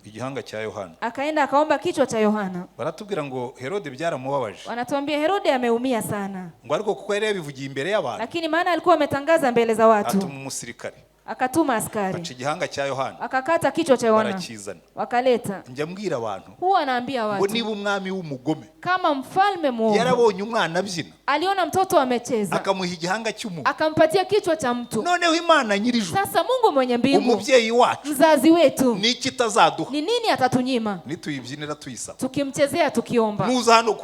igihanga cya Yohana. Akaenda akaomba kichwa cha Yohana. Baratubwira ngo Herode byaramubabaje, Wanatuambia Herode ameumia sana, ngo ariko kuko yari yabivugiye imbere y'abantu, lakini maana alikuwa ametangaza mbele za watu, atuma umusirikare Akatuma askari, Baca igihanga cya Yohana, akakata kichwa cha Yohana, barakizana. Wakaleta. Njya mbwira abantu Huwa anaambia ngo watu, niba umwami w'umugome kama mfalme mwovu yarabonye umwana abyina, aliona mtoto amecheza, akamuha igihanga cy'umuntu, akampatia kichwa cha mtu, noneho Imana nyir'ijuru, sasa Mungu mwenye mbingu, umubyeyi wacu, mzazi wetu, niki itazaduha ni nini atatunyima nituyibyinira tuyisaba? tukimchezea tukiomba? Nuza hano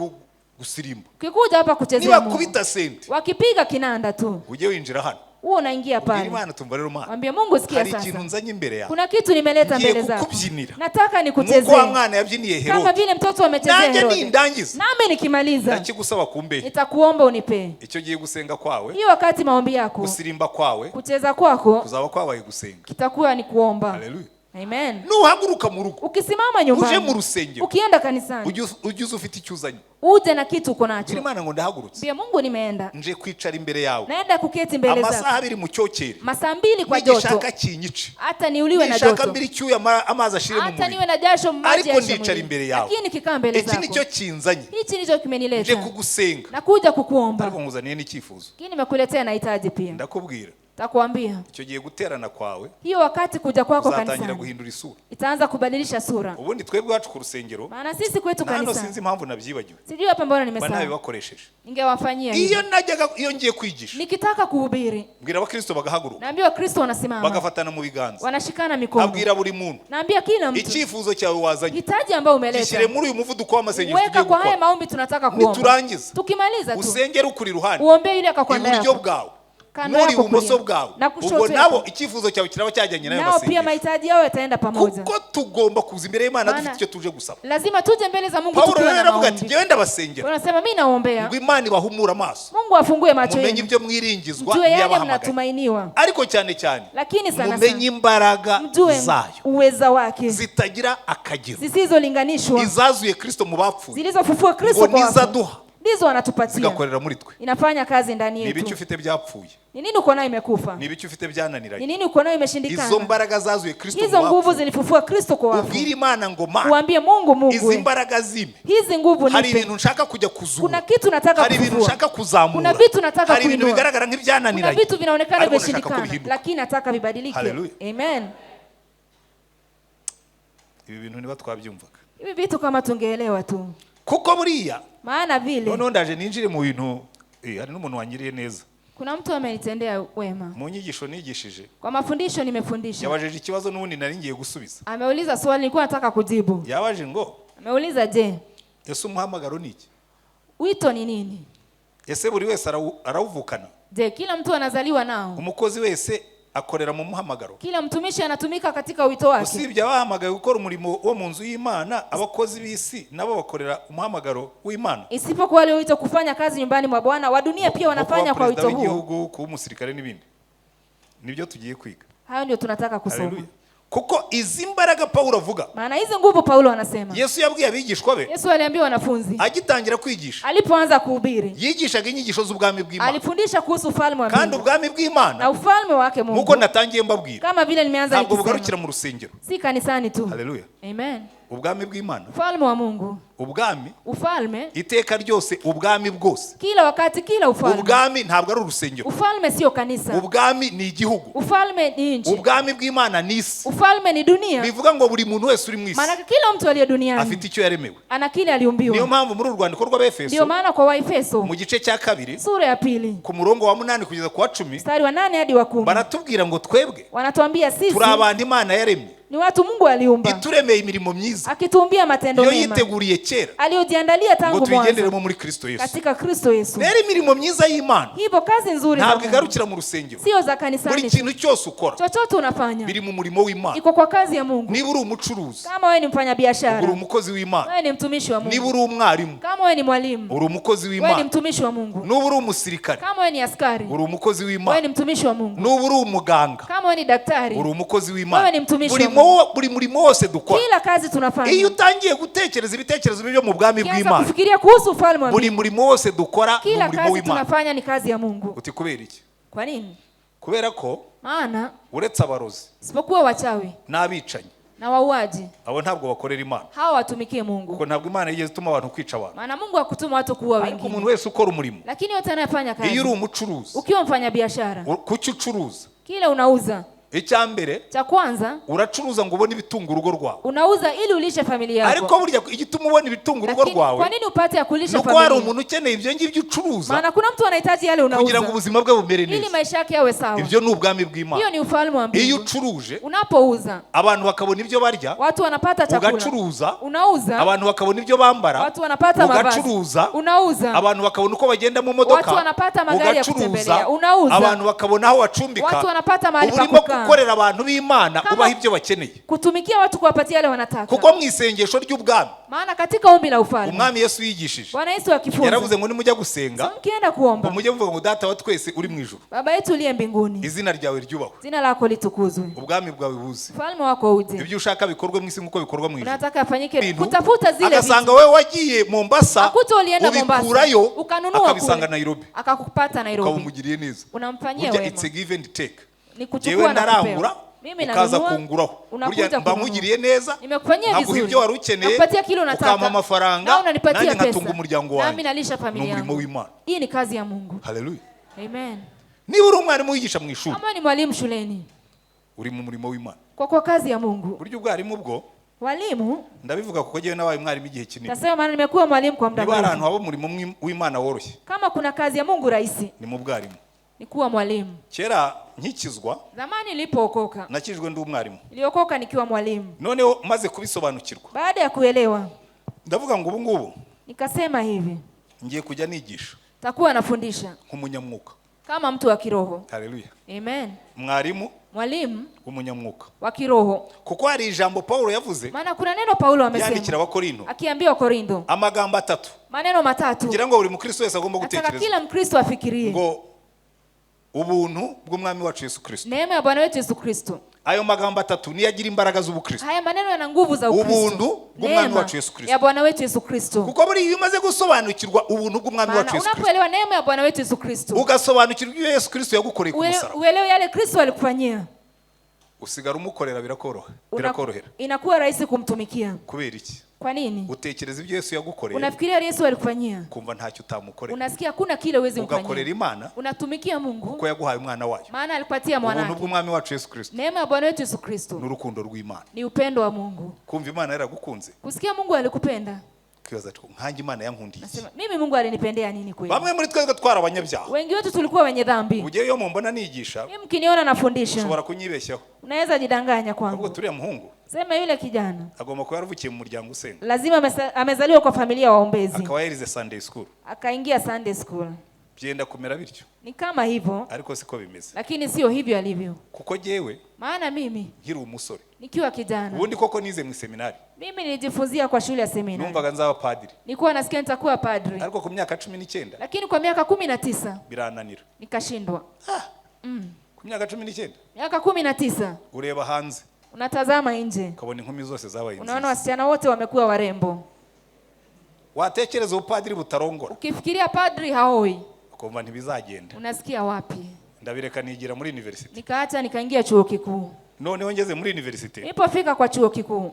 gusirimba, Ukikuja hapa kuchezea Mungu, nibakubita sente, wakipiga kinanda tu, ujye winjira hano, huo unaingia ubwira pale, Imana, tumva rero Mana, mwambie Mungu, sikia hari ikintu sasa, nzanye imbere yawe. kuna kitu nimeleta Ngiye mbele zako, kukubyinira nataka nk'uko wa nikuchezee mwana yabyiniye kama Herode. vile mtoto amechezea Nanjye Herode. nindangiza, Nami nikimaliza, ndakigusaba kumbehe. nitakuomba unipee. Icyo gihe gusenga kwawe, Hiyo wakati maombi yako, gusirimba kwawe kucheza kwako kuzaba kwabaye gusenga. kitakuwa ni kuomba. Haleluya. Amen. Nuhaguruka mu rugo Ukisimama uje mu nyumbani, rusengero, ukienda kanisani, ujye uza ufite icyo uzanye. uje na kitu uko Bwira nacho. Imana ngo ndahagurutse, Mbia Mungu, nimeenda, nje kwicara imbere yawe naenda kuketi mbele amasaha zako 2 mu cyokere, masaa 2 kwa joto, nigishaka kinyice, hata niuliwe na nishaka joto, mbiri icyuya, amazi ashire mu hata mubiri, niwe na jasho, maji ariko yaishe ndicara imbere mwilini, yawe. lakini nikikaa mbele Iki nicyo zako, kinzanye, hichi ndicho nje kimenileta, kugusenga, nakuja kukuomba, ariko nkuzaniye n'icyifuzo. lakini nimekuletea na hitaji pia. Ndakubwira, Takuambia, icyo gihe guterana kwawe hiyo wakati kuja kwako uzatangira kanisani guhindura isura. itaanza kubadilisha sura. Ubundi twebwe iwacu ku rusengero, Maana sisi kwetu na hano kanisani, sinzi impamvu nabyibagiwe, sijui hapa mbona mba nimesahau, nabibakoresheje. ningewafanyia Iyo hivyo. najyaga, iyo ngiye kwigisha, Nikitaka kuhubiri, mbwira abakristo bagahaguruka, naambiwa Kristo wanasimama, bagafatana mu biganza, wanashikana mikono, abwira buri muntu, naambia kila mtu, icyifuzo cyawe wazanye hitaji ambayo umeleta gishyire muri uyu muvuduko w'amasengesho weka tugiye kwa haya gukora. maombi tunataka kuomba. Niturangiza, Tukimaliza tu, usengere ukuri iruhande, uombee yule akakwenda iburyo yako bwawe, kando n'uri yako ibumoso kulia, bwawe, na kushoto ubwo yako. nabo icyifuzo cyawe kiraba cyajyanye n'ayo Nao pia masengesho, mahitaji yao yataenda pamoja. kuko tugomba kuza imbere y'Imana Maana dufite icyo tuje gusaba. lazima tuje mbele za Mungu Pawulo tukiwa rero na yaravuga ati, maombi. ngewe ndabasengera Wanasema mimi naombea ngo Imana ibahumure amaso, Mungu afungue macho mumenye yenu, ibyo mwiringizwa mjue yale n'iyabahamagaye, mnatumainiwa, ariko cyane cyane lakini sana mumenye sana imbaraga mjue zayo uweza wake zitagira akagero, zisizolinganishwa, izazuye Kristo mu bapfuye, zilizofufua Kristo ngo kwa wafu, nizaduha ndizo anatupatia, zigakorera muri twe. inafanya kazi ndani Ni ibiki yetu. ufite byapfuye? Ni nini uko nayo imekufa? Ni ibiki ufite Ni byananiranye? nini uko nayo Izo imeshindikana? mbaraga zazuye Kristo mu Hizo nguvu bapfuye, zilifufua Kristo kwa wafu, ubwire Imana ngo Mana, uambie Mungu, Mungu izi we, mbaraga zime, hizi nguvu hari nipe. ibintu nshaka kujya kuzura, Kuna kitu nataka hari ibintu kufufua, nshaka kuzamura, kuna vitu nataka hari ibintu kuinua, bigaragara kuna nk'ibyananiranye, vitu vinaonekana ariko ndashaka ko vimeshindikana, bihinduka. lakini nataka vibadilike. Haleluya. Amen. Ibi bintu niba twabyumvaga, Hivi vitu kama tungeelewa tu, kuko buriya maana vile noneho ndaje ninjire mu bintu, hari n'umuntu wangiriye neza kuna mtu amenitendea wema mu nyigisho nigishije, kwa mafundisho nimefundisha. yabajije ikibazo n'ubundi nari ngiye gusubiza. Ameuliza swali nilikuwa nataka kujibu. Yabaje ngo, Ameuliza, je, ese umuhamagaro ni iki? wito ni nini? Ese buri wese arawuvukana? Je, kila mtu anazaliwa nao? Umukozi wese akorera mu muhamagaro? Kila mtumishi anatumika katika wito wake? Usibye abahamagaye gukora umurimo wo mu nzu y'Imana, abakozi b'isi nabo bakorera umuhamagaro w'Imana. Isipokuwa walioitwa kufanya kazi nyumbani mwa Bwana, wa dunia pia Nko kuba wanafanya kwa perezida wito huo. w'igihugu, kuba umusirikare n'ibindi, nibyo tugiye kwiga. Hayo ndio tunataka kusoma. Haleluya. Kuko izi mbaraga Pawulo avuga, Maana hizi nguvu Paulo anasema, Yesu yabwiye abigishwa be Yesu aliambia wanafunzi agitangira kwigisha, alipoanza kuhubiri, yigishaga inyigisho z'ubwami bw'Imana, alifundisha kuhusu ufalme wa kandi mbingu ubwami bw'Imana, na ufalme wake nk'uko Mungu, natangiye mbabwira, kama vile nimeanza ntabwo bugarukira nikisema, mu rusengero. si kanisani tu. Haleluya. Amen. Ubwami bw'Imana, Ufalme wa Mungu, ubwami ufalme iteka ryose, ubwami bwose, kila wakati, kila ufalme. ubwami ntabwo ari urusengero, Ufalme sio kanisa, ubwami ni igihugu, ufalme ni nchi, ubwami bw'Imana ni isi. ufalme ni dunia. Bivuga ngo buri muntu wese uri mu isi Maanake kila mtu aliye duniani afite icyo yaremewe. ana kile Niyo aliumbiwa. mpamvu muri uru rwandiko Ndio rw'Abefeso maana kwa Waefeso mu gice cya 2 sura ya 2 ku murongo wa 8 kugeza ku wa 10, mstari wa 8 hadi wa 10 baratubwira ngo twebwe wanatuambia sisi turi abantu Imana yaremye, ni watu Mungu aliumba, ituremeye imirimo myiza akituumbia matendo iyo mema yiteguriye kera aliyojiandalia ngo tangu mwanzo tuyigenderemo muri Kristo Yesu. katika Kristo Yesu. Rero imirimo myiza y'Imana Hivyo kazi nzuri za ntabwo Mungu igarukira mu rusengero. sio za Buri kanisani tu. kintu cyose ukora Chochote unafanya biri mu murimo w'Imana. iko kwa kazi ya Mungu. Niba uri umucuruzi, Kama wewe ni uri mfanyabiashara, umukozi w'Imana. wewe ni mtumishi wa Niba Mungu. uri umwarimu, Kama wewe ni mwalimu, uri umukozi wewe ni w'Imana. mtumishi wa Mungu. Nuba uri umusirikare, Kama wewe ni askari, uri umukozi wewe w'Imana. ni mtumishi wa Mungu. Nuba uri umuganga, Kama wewe ni daktari, uri umukozi wewe w'Imana. ni mtumishi wa Buri murimo wose dukora, kila kazi iyo tunafanya, utangiye gutekereza ibitekerezo byo mu bwami ukianza bw'Imana, kufikiria kuhusu ufalme wa buri mbingu, murimo wose dukora ni kila umurimo kazi w'Imana. tunafanya ni kazi ya Mungu. Uti kubera iki? Kwa nini? Kubera ko Maana uretse abarozi isipokuwa wachawi n'abicanyi, na wauaji, abo ntabwo bakorera Imana, hawa watumikie Mungu. kuko ntabwo Imana yigeze ituma abantu kwica abantu. Maana Mungu hakutuma watu kuua Ariko wengine, umuntu wese ukora umurimo, lakini yote anayefanya iyo uri kazi, umucuruzi, ukiwa mfanyabiashara, kuki ucuruza kile unauza Icya mbere, Cha kwanza, uracuruza ngo ubone ibitunga urugo rwawe. Unauza ili ulishe familia Ariko yako. burya igituma ubona ibitunga urugo Lakini rwawe kwa nini upate ya kulisha ni uko hari familia? umuntu ukeneye ibyo ngibyo ucuruza Maana kuna mtu anahitaji yale kugira ngo unauza ubuzima bwe bumere ili neza. maisha yake yawe sawa. Ibyo ni ubwami Hiyo bw'Imana. ni ufalme wa Iyo mbingu. ucuruje, Unapouza, abantu bakabona ibyo barya, watu wanapata chakula. ugacuruza, Unauza, abantu bakabona ibyo bambara, watu wanapata mavazi. ugacuruza, Unauza, abantu bakabona uko bagenda mu modoka, Watu wanapata magari ya ugacuruza, kutembelea. Unauza. abantu bakabona aho bacumbika. Watu wanapata mahali Uba pa urimo kukaa. gukorera abantu b'Imana, Kama- ubaha ibyo bakeneye. Kutumikia watu, kuwapatia yale wanataka. Kuko mu isengesho ry'ubwami Maana katika ombi la ufalme Umwami Yesu yigishije, Bwana Yesu akifunza, yaravuze ngo nimujya gusenga, mkienda ngo kuomba, mujye muvuga ngo: "Data wa twese uri mu ijuru, Baba yetu uliye mbinguni, izina ryawe ryubahwe, jina lako litukuzwe, ubwami bwawe buze, ufalme wako uje, ibyo ushaka bikorwe mu isi nk'uko bikorwa mu ijuru." unataka afanyike, Ibintu, kutafuta zile agasanga vitu. wowe wagiye Mombasa, Akuta ulienda Mombasa, ubikurayo, ukanunua akabisanga kule, Nairobi, akakupata ukaba Nairobi, umugiriye neza. unamfanyia Burya wema. it's a give and take. Ni Jewe kuchukua na ndarangura, kupewa. Mimi ukaza nanunua, kunguraho. unakuja Burya mba kununua. nkugiriye neza, Nimekufanyia nkaguha vizuri. ibyo wari ukeneye, Nakupatia kile unataka. ukampa amafaranga, Na unanipatia nanjye nkatunga pesa. umuryango Nami wanjye. nalisha Ni familia umurimo yangu. w'Imana. Hii ni kazi ya Mungu. Haleluya. Amen. Niba uri umwarimu wigisha mu ishuri, Kama ni mwalimu shuleni, uri mu murimo w'Imana. kwa kazi ya Mungu. Burya ubwarimu bwo, Walimu, ndabivuga kuko njyewe nabaye umwarimu igihe kinini, nasema maana nimekuwa mwalimu kwa muda niba hari mrefu. ahantu haba umurimo w'Imana woroshye, Kama kuna kazi ya Mungu rahisi, ni mu bwarimu. Ni kuwa mwalimu. Kera nkikizwa, Zamani nilipookoka, nakijwe ndi umwarimu. Niliokoka nikiwa mwalimu. Noneho maze kubisobanukirwa, Baada ya kuelewa, ndavuga ngo ubu ngubu nikasema hivi, ngiye kujya nigisha takuwa nafundisha nk'umunyamwuka. Kama mtu wa kiroho. Haleluya. Amen. Mwarimu Mwalimu w'umunyamwuka, wa kiroho. Kuko hari ijambo Pawulo yavuze Maana kuna neno Paulo yandikira amesema Abakorinto, akiambia Wakorintho, amagambo atatu maneno matatu kugira ngo buri mukristo wese agomba nataka gutekereza, kila Mkristo afikirie. Ngo ubuntu bw'Umwami wacu Yesu Kristo. Neema ya Bwana wetu Yesu Kristo. Ayo magambo atatu niyo agira imbaraga z'ubukristo. Haya maneno yana nguvu za Ukristo. Ubuntu bw'Umwami Neema wacu Yesu Kristo. ya Bwana wetu Yesu Kristo. Kuko buriya iyo umaze gusobanukirwa ubuntu bw'Umwami Maana wacu Yesu Kristo, unapoelewa neema ya Bwana wetu Yesu Kristo, ugasobanukirwa ibyo Yesu Kristo yagukoreye ku musaraba, uelewe yale Kristo alikufanyia, usigara umukorera, birakoroha, birakorohera. Inakuwa rahisi kumtumikia. Kubera iki? Kwa nini? Utekereza ibyo Yesu yagukoreye, Unafikiria yale Yesu alikufanyia, ukumva ntacyo utamukorera, unasikia hakuna kile uwezi ugakorera mfanyia. Imana Unatumikia Mungu kuko yaguhaye umwana wayo. Maana alikupatia Ubuntu mwanake. bw'Umwami wacu Yesu Kristo Neema ya Bwana wetu Yesu Kristo n'urukundo rw'Imana. Ni upendo wa Mungu. Kumva Imana yaragukunze, Kusikia Mungu alikupenda, ukibaza ati nkanjye Imana yankundiye iki? nasema mimi Mungu alinipendea nini kweli? Bamwe muri twebwe twari abanyabyaha. Wengi wetu tulikuwa wenye dhambi. Ugiye iyo mumbona nigisha, Mimi mkiniona nafundisha, ushobora kunyibeshyaho, unaweza jidanganya ahubwo kwangu. turiya muhungu Sema yule kijana agomba kuba yaravukiye mu muryango usenga, lazima amezaliwa kwa familia ya waombezi, akaba yarize Sunday school. Akaingia Sunday school. Byenda kumera bityo, Ni kama hivyo, ariko siko bimeze, lakini sio hivyo alivyo. Kuko jyewe Maana mimi nkiri umusore, nikiwa kijana, ubundi koko nize mu iseminari, mimi nilijifunzia kwa shule ya seminari, numvaga nzaba padiri, nilikuwa nasikia nitakuwa padri, ariko ku myaka 19 lakini kwa miaka 19 birananira. Nikashindwa. Ku myaka 19, Miaka 19, ureba hanze, unatazama nje, ukabona inkumi zose zabaye unaona nziza, wasichana wote wamekuwa warembo. Watekereza ubupadiri butarongora, Ukifikiria padri haoi, ukumva ntibizagenda. Unasikia wapi? Ndabireka nigira muri university. Nikaacha nikaingia chuo kikuu. Noneho ngeze muri university, Nilipofika kwa chuo kikuu,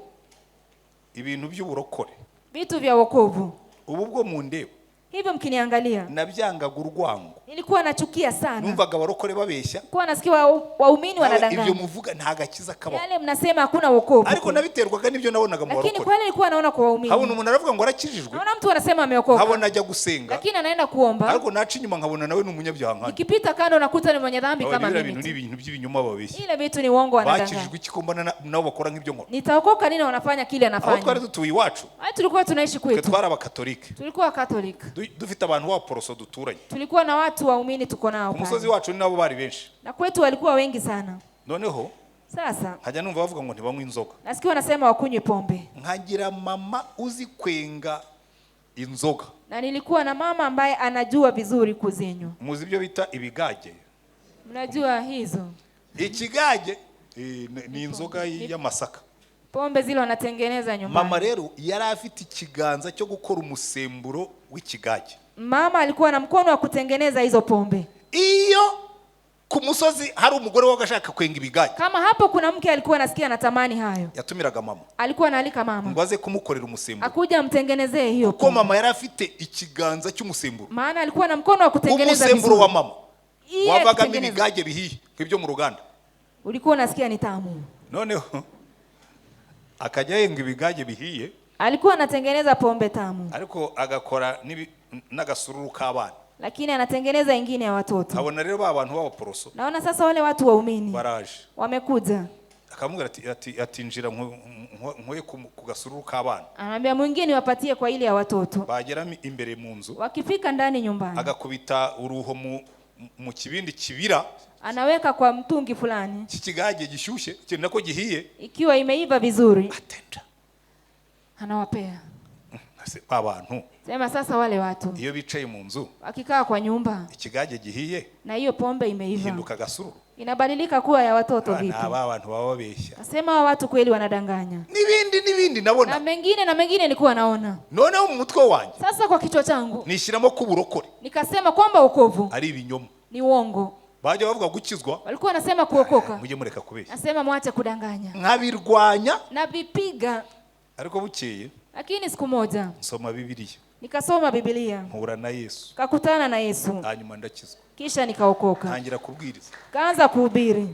ibintu by'uburokore, vitu vya wokovu, ubu bwo mu ndeba, hivyo mkiniangalia, nabyangaga urwango. Nilikuwa nachukia sana. Numvaga abarokore babeshya. Kuwa nasikia waumini Nawe ibyo wanadanganya. muvuga nta gakiza kabaho. Yale mnasema hakuna wokovu. Ariko nabiterwaga n'ibyo nabonaga mu Lakini barokore. kweli nilikuwa naona kwa waumini. Nkabona umuntu aravuga ngo arakijijwe, Naona mtu anasema ameokoka, nkabona ajya gusenga, lakini anaenda kuomba. Ariko naca inyuma nkabona nawe ni umunyabyaha nkanjye. Nikipita kando nakuta ni mwenye dhambi Nkabona kama biriya mimi bintu ni tu. ibintu by'ibinyoma babeshya. Ile vitu ni uongo wanadanganya. Bakijijwe iki ko mbona nabo bakora nk'ibyo nkora? Nitaokoka nini wanafanya kile Aho twari anafanya? dutuye iwacu, Hayo tulikuwa tunaishi twe kwetu. twari Abakatolike. Tulikuwa Catholic. Dufite abantu b'abaporoso duturanye. Tulikuwa na watu waumini tuko nao Ku musozi pale. wacu ni nabo bari benshi. Na kwetu walikuwa wengi sana. Noneho Sasa nkajya numva bavuga ngo ntibanywe inzoga. Nasikia wanasema wakunywe pombe. Nkagira mama uzi kwenga inzoga. Na nilikuwa na mama ambaye anajua vizuri kuzinywa. Muzi ibyo bita ibigage? Mnajua hizo Ikigage ni inzoga y'amasaka. Pombe zile wanatengeneza nyumbani. Mama rero yari afite ikiganza cyo gukora umusemburo w'ikigage. Mama alikuwa na mkono wa kutengeneza hizo pombe. Iyo ku musozi hari umugore wabaga ashaka kwenga ibigage, Kama hapo kuna mke alikuwa anasikia anatamani hayo, yatumiraga mama alikuwa anaalika mama ngo aze kumukorera umusemburo, akuja amtengenezee hiyo kuko pombe. mama yari afite ikiganza cy'umusemburo. Maana alikuwa na mkono wa kutengeneza Umusemburo vizuri. wa mama Iye wavagamo kutengeneza. ibigage bihiye nk'ibyo mu ruganda. Ulikuwa unasikia ni tamu. Noneho akajya yenga ibigage bihiye. Alikuwa anatengeneza pombe tamu, Ariko agakora n'agasururu k'abana. Lakini anatengeneza ingine ya watoto. Nkabona rero ba bantu b'abaporoso Naona sasa wale watu waumini baraje. Wamekuja. Akamubwira ati njira nkuye ku gasururu k'abana. Anaambia mwingine wapatie kwa ile ya watoto. Bagera imbere mu nzu, Wakifika ndani nyumbani, agakubita uruho mu kibindi kibira anaweka kwa mtungi fulani cy'ikigage gishyushye kintu nako gihiye. Ikiwa imeiva vizuri, Atenda. anawapea. Ese ba bantu Sema sasa wale watu iyo bicaye mu nzu, wakikaa kwa nyumba ikigage gihiye na hiyo pombe imeiva, gihinduka agasururu, inabadilika kuwa ya watoto ni vipi? aba bantu baba babeshya. Nasema hawa watu kweli wanadanganya. N'ibindi n'ibindi nabona. Na mengine nilikuwa naona. Noneho mu mutwe wanjye Sasa kwa kichwa changu nishyiramo ko uburokore nikasema kwamba wokovu ari ibinyoma. Ni uongo. Bajya bavuga gukizwa, Walikuwa wanasema kuokoka, mujye mureka kubeshya. nasema mwache kudanganya. Nkabirwanya. Navipiga. Ariko bukeye Lakini siku moja nsoma Bibiliya, nikasoma Biblia, mpura na Yesu, kakutana na Yesu, hanyuma ndakizwa, kisha nikaokoka, ntangira kubwiriza. Kaanza kuhubiri.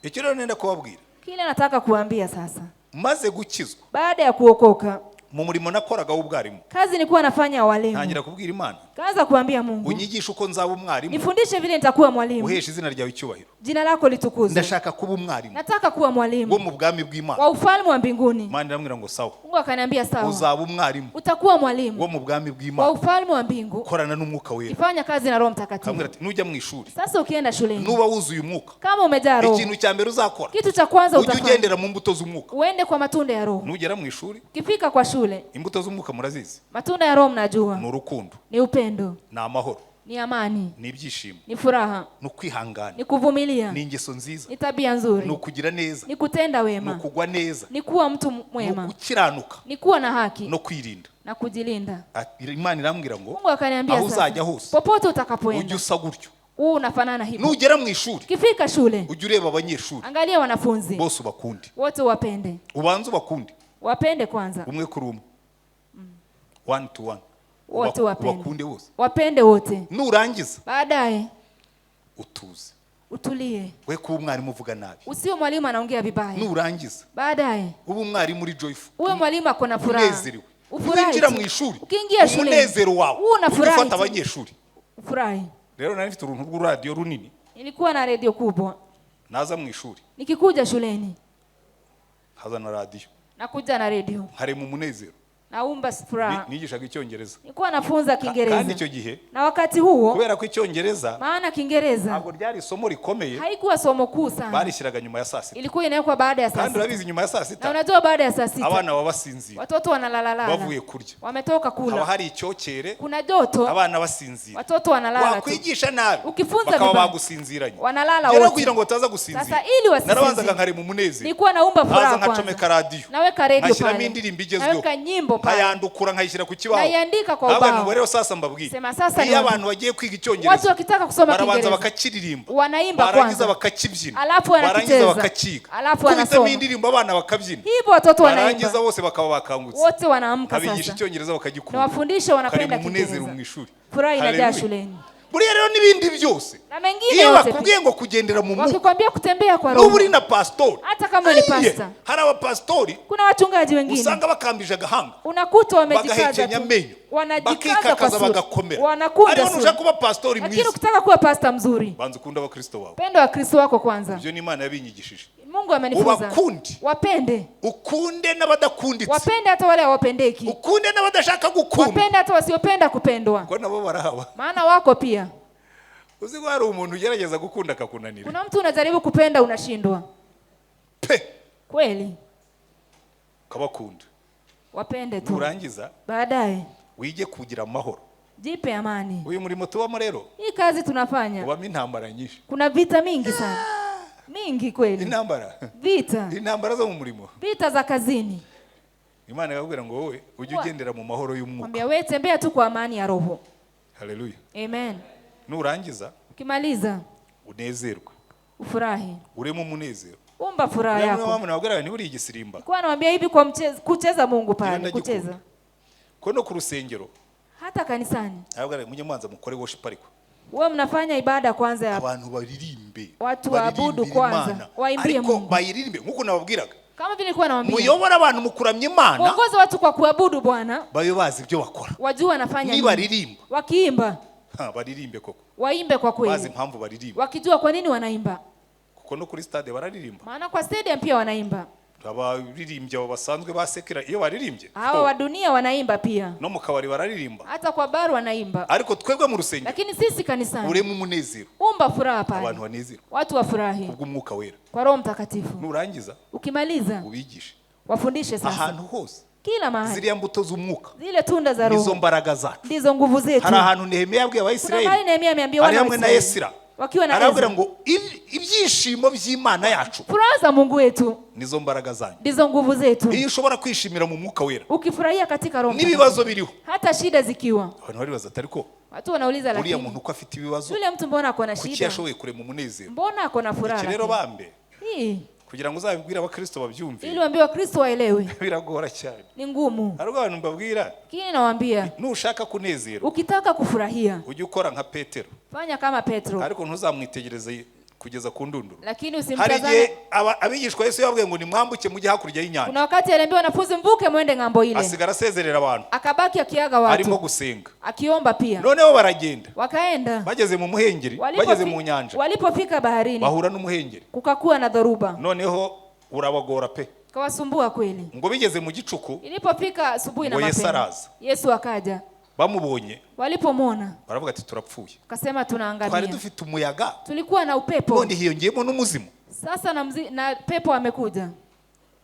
Icyo rero nenda kubabwira, Kile nataka kuambia sasa, maze gukizwa, baada ya kuokoka, mu murimo nakoraga w'ubwarimu, kazi nilikuwa nafanya walimu, ntangira kubwira Imana, kaanza kuambia Mungu, unyigishe uko nzaba umwarimu nifundishe vile nitakuwa mwalimu, uhesha izina ryawe icyubahiro. Jina lako litukuzwe. Ndashaka kuba umwarimu Nataka kuwa wo mwalimu mu bwami bw'Imana. wa ufalme wa mbinguni. Imana irambwira ngo sawa, Mungu akaniambia sawa, uzaba umwarimu utakuwa mwalimu wo mu bwami wa bw'Imana, ufalme wa mbingu, korana n'Umwuka Wera. ifanya kazi na Roho Mtakatifu. Akambwira ati nujya mu ishuri, Sasa ukienda shuleni, nuba wuzuye Umwuka, kama umejaa Roho, ikintu cya mbere uzakora, kitu cha kwanza ujye utafanya, ugendera mu mbuto z'Umwuka. uende kwa matunda ya Roho. Nugera mu ishuri, Ukifika kwa shule, imbuto z'Umwuka murazizi, matunda ya Roho mnajua ni urukundo, ni upendo, ni amahoro, ni amani, ni ibyishimo, ni furaha, ni ukwihangana, ni kuvumilia, ni ingeso nziza, ni tabia ni nzuri, ukugira neza, ni kutenda ni wema, ukugwa neza, ni kuwa mtu ni mwema, ugukiranuka ni kuwa na haki no kwirinda. Na kujilinda. Imana irambwira ngo Mungu akaniambia aho uzajya sasa, hose popote ujye utakapoenda usa gutyo. huu unafanana hivyo. Nugera mu ishuri, Ukifika shule, ujye ureba abanyeshuri angalia wanafunzi bose ubakunde, wote, uwapende, ubanze ubakunde wapende kwanza, umwe kuri umwe, one to one. Wote wapende, Ubakunde bose. wapende wote. Nurangiza Baadaye utuze, utulie, we kuba umwarimu uvuga nabi. Usio mwalimu anaongea vibaya. Nurangiza Baadaye ube umwarimu uri joyful, uwe mwalimu ako na furaha, unezerewe. Ufurahi Winjira tu. mu ishuri, Ukiingia shule umunezero wawe uwe ujye unafurahi ufata tu. abanyeshuri. Ufurahi. Rero nari mfite uruntu rw'uradiyo runini. Nilikuwa na redio kubwa. Naza mu ishuri, Nikikuja shuleni, nkazana radiyo, nakuja na redio, nkarema umunezero. Naumba furaha. Nigishaga icyongereza. Nilikuwa nafunza Kandi Kiingereza, icyo gihe, na wakati huo, kubera ko icyongereza maana Kiingereza ntabwo ryari isomo rikomeye, haikuwa somo kuu sana, barishyiraga nyuma ya saa sita. ilikuwa inawekwa baada ya saa Kandi sita. urabizi nyuma ya saa Na sita unajua baada ya saa sita abana baba basinzira, watoto wanalalalala, bavuye kurya, wametoka haba kula, hari icyokere, kuna joto, abana basinzira. watoto wanalala tu, Wakwigisha nabi, Ukifunza bakaba vibaya, bagusinziranye. wanalala Rero wote. kugira ngo bataza gusinzira, Sasa ili wasisinzie, narabanzaga nkarema umunezero, nilikuwa naumba nkaza furaha nkacomeka kwanza, radiyo, naweka redio nkashyiramo pale, indirimbo igezweho, naweka nyimbo pale, nkayandukura nkayishyira ku kibaho. Naiandika kwa Abantu ubao. rero sasa mbabwire, Sema sasa iyo ni abantu bagiye kwiga icyongereza, watu wakitaka kusoma barabanza Kiingereza bakakiririmba, wanaimba barangiza kwanza, bakakibyina, alafu barangiza wanakicheza, bakakiga, alafu kubitamo wanasoma indirimbo abana bakabyina, hivyo, watoto barangiza wanaimba bose bakaba bakangutse, wote, wanaamka abigisha sasa, icyongereza bakagikunda, nawafundisha wanapenda karema umunezero Kiingereza, mu ishuri. furaha inajaa Haleluya. shuleni. Buriya rero n'ibindi byose, Na mengine iyo yote bakubwiye pia, ngo kugendera mu mwuka, wakikwambia kutembea kwa n'ubu uri Roho, na pasitori, hata kama ni Aiye, pasta, hari abapasitori kuna wachungaji wengine usanga bakambije agahanga, unakuta wamejikaza bagahekenya tu, amenyo, wanajikaza kwa bakikakaza, sura, bagakomera. wanakunja Ariko nushaka sura. kuba pasitori Lakini mwiza, ukitaka kuwa pasta mzuri, banza ukunde abakristo bawe. penda Wakristo wako kwanza. Ibyo ni Imana yabinyigishije. Mungu amenifunza Ubakunde. wapende, Ukunde n'abadakunditse, wapende hata wale hawapendeki, ukunde n'abadashaka gukundwa, wapende hata wasiopenda kupendwa, kuko nabo barahaba. maana wako pia. Uzi ko hari umuntu ugerageza gukunda akakunanira? Kuna mtu unajaribu kupenda unashindwa Pe. kweli. Ukabakunda. Wapende tu, Nurangiza baadaye wige kugira amahoro. Jipe amani. Uyu murimo tubamo rero Hii kazi tunafanya, ubamo intambara nyinshi. kuna vita mingi sana, mingi kweli, Intambara, vita, intambara zo mu murimo. Vita za kazini. Imana ikakubwira ngo wowe ujye ugendera mu mahoro y'umwuka. Mwambia wewe, tembea tu kwa amani ya Roho. Haleluya. Amen. Nurangiza Ukimaliza unezerwe, ufurahi, ureme umunezero. umba furaha Niyo yako. mpamvu nababwira nti buriya igisirimba Kwa nawaambia hivi kwa kucheza Mungu pale, ndagikunda. kucheza Ko no ku rusengero hata kanisani. nababwira mujye mubanza mukore worship, ariko Huwa mnafanya ibada kwanza ya Abantu baririmbe, Watu waabudu baririmbire kwanza, Imana. waimbie Ariko Mungu. bayiririmbe nk'uko nababwiraga, Kama vile nilikuwa nawaambia, muyobore abantu mu kuramya Imana, mwongoze watu kwa kuabudu Bwana, babe bazi ibyo bakora. wajua wanafanya nini. Nibaririmba, Wakiimba, ha, baririmbe koko waimbe kwa bazi kweli, impamvu baririmba, wakijua kwa nini wanaimba. Kuko no kuri stade bararirimba. Maana kwa stadium pia wanaimba. Abaririmbyi abo basanzwe basekera iyo baririmbye, Hawa wa dunia wanaimba pia, no mu kabari bararirimba. Hata kwa bar wanaimba. Ariko twebwe mu rusengero, Lakini sisi kanisani, urema umunezero, umba furaha abantu pale, banezerwa watu wafurahi kubw'Umwuka Wera. kwa Roho Mtakatifu. Nurangiza Ukimaliza ubigishe wafundishe sasa, ahantu hose kila mahali ziriya mbuto z'umwuka zile tunda za nizo Roho mbaraga zacu. ndizo nguvu zetu. Hari ahantu Nehemiya yabwiye Kuna Abayisiraheli mahali Nehemia ameambia ari wana wa hamwe na Israeli Esira, wakiwa na arababwira Ezra, ngo ibyishimo by'Imana yacu furaha za Mungu wetu nizo mbaraga zanyu. ndizo nguvu zetu. Iyo ushobora kwishimira mu Mwuka Wera Ukifurahia katika Roho n'ibibazo Mtakatifu, biriho, hata shida zikiwa, abantu baribaza ati ariko watu wanauliza, uriya lakini muntu uko afite ibibazo, yule mtu mbona ako na kuki shida, yashoboye kurema umunezero? mbona ako na furaha? Iki rero Lakini bambe, hii kugira ngo uzabibwire abakristo babyumve, ili waambie Wakristo waelewe biragora cyane. Ni ngumu. Hari ubwo abantu mbabwira, Lakini nawaambia, nushaka kunezerwa, ukitaka kufurahia, ujye ukora nka Petero, fanya kama Petro, ariko ntuzamwitegereze kugeza ku ndunduro. Lakini Hari usimtazame. igihe abigishwa Yesu yababwiye ngo nimwambuke mujye hakurya y'inyanja, Kuna wakati aliambia wanafunzi, mvuke mwende ng'ambo ile, asigara asezerera abantu, akabaki akiaga watu, arimo gusenga. Akiomba pia. Noneho baragenda, Wakaenda. bageze mu muhengeri, bageze mu nyanja, Walipofika baharini, bahura n'umuhengeri, kukakuwa na dhoruba, noneho urabagora pe. Kawasumbua kweli. Ngo bigeze mu gicuku, Ilipofika asubuhi na ngo Yesu mapema, araza. Yesu akaja. Bamubonye, Walipomwona, baravuga ati turapfuye, akasema twari tunaangamia. dufite umuyaga, Tulikuwa na upepo, none hiyongeyemo n'umuzimu. Sasa na pepo amekuja.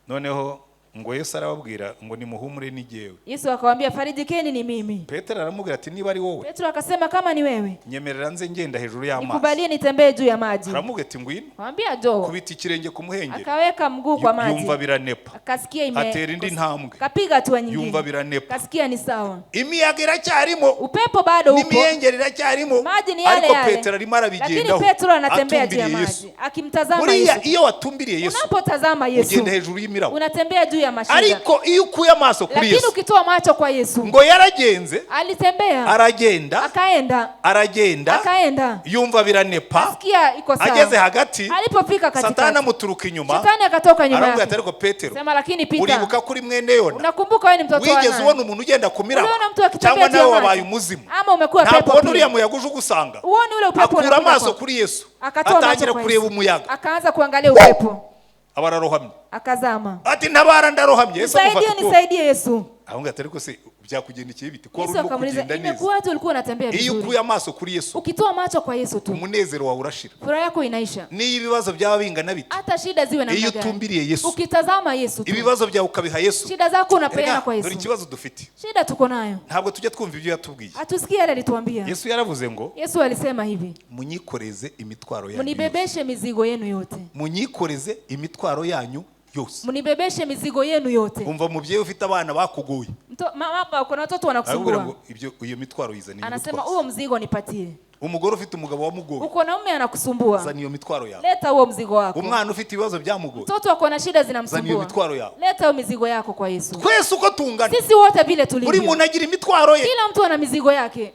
Noneho ngo Yesu arababwira ngo nimuhumure, ni jyewe. Yesu akawaambia, farijikeni, ni mimi. Petero aramubwira ati niba ari wowe, Petro akasema, kama ni wewe, nyemerera nze ngenda hejuru y'amazi. Nikubalie nitembee juu ya maji. Aramubwira ati ngwino. Akamwambia njoo. Kubita ikirenge ku muhengeri, Akaweka mguu kwa maji, yumva biranepa, akasikia ime, atera indi ntambwe, akapiga hatua yumva nyingine, biranepa. Akasikia ni sawa. Imiyaga iracyarimo, Upepo bado upo, n'imihengeri iracyarimo, maji ni yale ariko yale, Petero arimo lakini arabigendaho Petro anatembea juu ya atumbiriye Yesu. maji akimtazama Buriya Yesu. iyo watumbiriye Yesu, Unapotazama Yesu, ugenda hejuru y'imirabo, unatembea juu ya mashida, ariko iyo ukuye amaso kuri lakini Yesu, ukitoa macho kwa Yesu, ngo yaragenze, alitembea, aragenda, akaenda, aragenda, akaenda, yumva biranepa, sikia iko ageze sawa. hagati, Alipofika Satani katikati, amuturuka inyuma, shetani akatoka nyuma aramubwira ati yake, ariko Petero, sema, lakini Pita, uribuka kuri mwene Yona, unakumbuka wewe ni mtoto wa wigeze nani? ubona umuntu ugenda ku miraba, Uliona mtu akitembea cyangwa juu ya nawe maji? wabaye umuzimu? Ama umekuwa Ntabwo pepo ubona pia? uriya muyaga uje ugusanga? Uone ule upepo Akura unakuja amaso kwako. kuri Yesu, Akatoa macho atangira kwa kureba Yesu, umuyaga, akaanza kuangalia upepo, aba ararohamye, akazama. Ati ntabara, ndarohamye. Yesu Nisaidie, amufata ukuboko, nisaidie Yesu. aramubwira ati ariko se byakugendekeye bite ko wari Yesu urimo akamuuliza, kugenda neza? imekuwaje ulikuwa unatembea Iyo vizuri? ukuye amaso kuri Yesu, Ukitoa macho kwa Yesu tu, umunezero wawe urashira. Furaha yako inaisha. Niyo ibibazo byaba bingana bite, Hata shida ziwe namna iyo gani, utumbiriye Yesu, ukitazama Yesu tu, ibibazo byawe ukabiha Yesu. shida zako unapeana Erega, kwa dore Yesu. ikibazo dufite, Shida tuko nayo, ntabwo tujya twumva ibyo yatubwiye. hatusikii yale alituambia. Yesu yaravuze ngo Yesu alisema hivi, munyikoreze imitwaro yanyu yose. mnibebeshe mizigo yenu yote, Munyikoreze imitwaro yanyu yose. Mnibebeshe mizigo yenu yote. Umva mubyeyi ufite abana bakugoye, Mama, kuna watoto arakubwira wanakusumbua, ngo ibyo iyo mitwaro yizane, anasema nyigutwaze. huo mzigo nipatie. Umugore ufite umugabo wamugoye, Uko na mume anakusumbua, zana iyo mitwaro yawe. leta huo mzigo wako. Umwana ufite ibibazo byamugoye, Mtoto ako na shida zana iyo zinamsumbua, mitwaro yawe. leta hiyo mizigo yako kwa Yesu. Twese uko tungana, Sisi wote vile buri tulivyo, muntu agira imitwaro ye. kila mtu ana mizigo yake.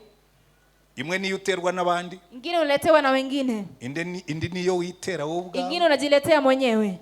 Imwe niyo uterwa n'abandi, Ingine unaletewa na wengine, indi niyo witera wowe ubwawe, ingine unajiletea mwenyewe,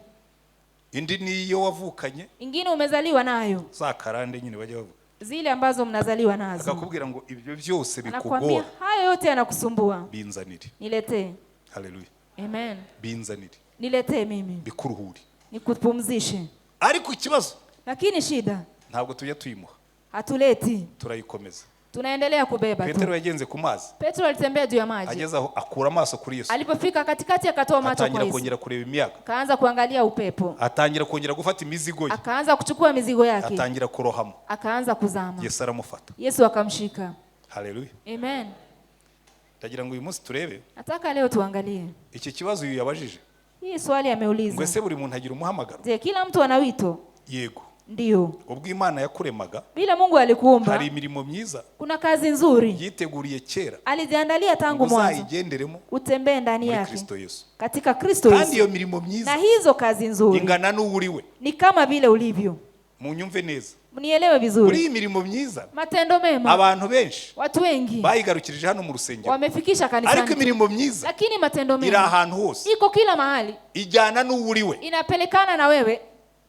indi niyo wavukanye, ingine umezaliwa nayo, za karande nyine bajya bavuga. Zile ambazo mnazaliwa nazo. Akakubwira ngo ibyo byose Anakuambia bikugora, hayo yote yanakusumbua, binzanire. niletee. Haleluya. Amen. Binzanire, Niletee mimi bikuruhure. nikupumzishe. Ariko ikibazo, Lakini shida, ntabwo tujya tuyimuha, hatuleti, turayikomeza. Tunaendelea kubeba Petero tu. yagenze ku mazi, Petro alitembea juu ya maji, ageze aho akura amaso kuri Yesu, alipofika katikati akatoa macho kwa atangira Yesu, kongera kureba imiyaga, akaanza kuangalia upepo, atangira kongera gufata imizigo ye, akaanza kuchukua mizigo yake, atangira kurohama. Akaanza kuzama. Yesu aramufata. Yesu akamshika. Haleluya. Amen. Ndagira ngo uyu munsi turebe Nataka leo tuangalie iki kibazo uyu yabajije, hii swali ngo ameuliza. ese buri muntu agira umuhamagaro? Je, kila mtu ana wito? Yego. Ndiyo. Ubwo Imana yakuremaga, Vile Mungu alikuumba, hari imirimo myiza kuna kazi nzuri yiteguriye kera alijiandalia ngo tangu mwanzo, uzayigenderemo utembee ndani muri yake Kristo Yesu. katika Kristo Kandi Yesu. iyo mirimo myiza Na hizo kazi nzuri ingana n'uwo uri we. ni kama vile ulivyo. Munyumve neza. Mnielewe Muri vizuri. iyi mirimo myiza, Matendo mema, abantu benshi watu wengi bayigarukirije hano mu rusengero, wamefikisha ariko kanisani, imirimo myiza lakini matendo iri mema ahantu hose, iko kila mahali, ijyana n'uwuriwe, inapelekana na wewe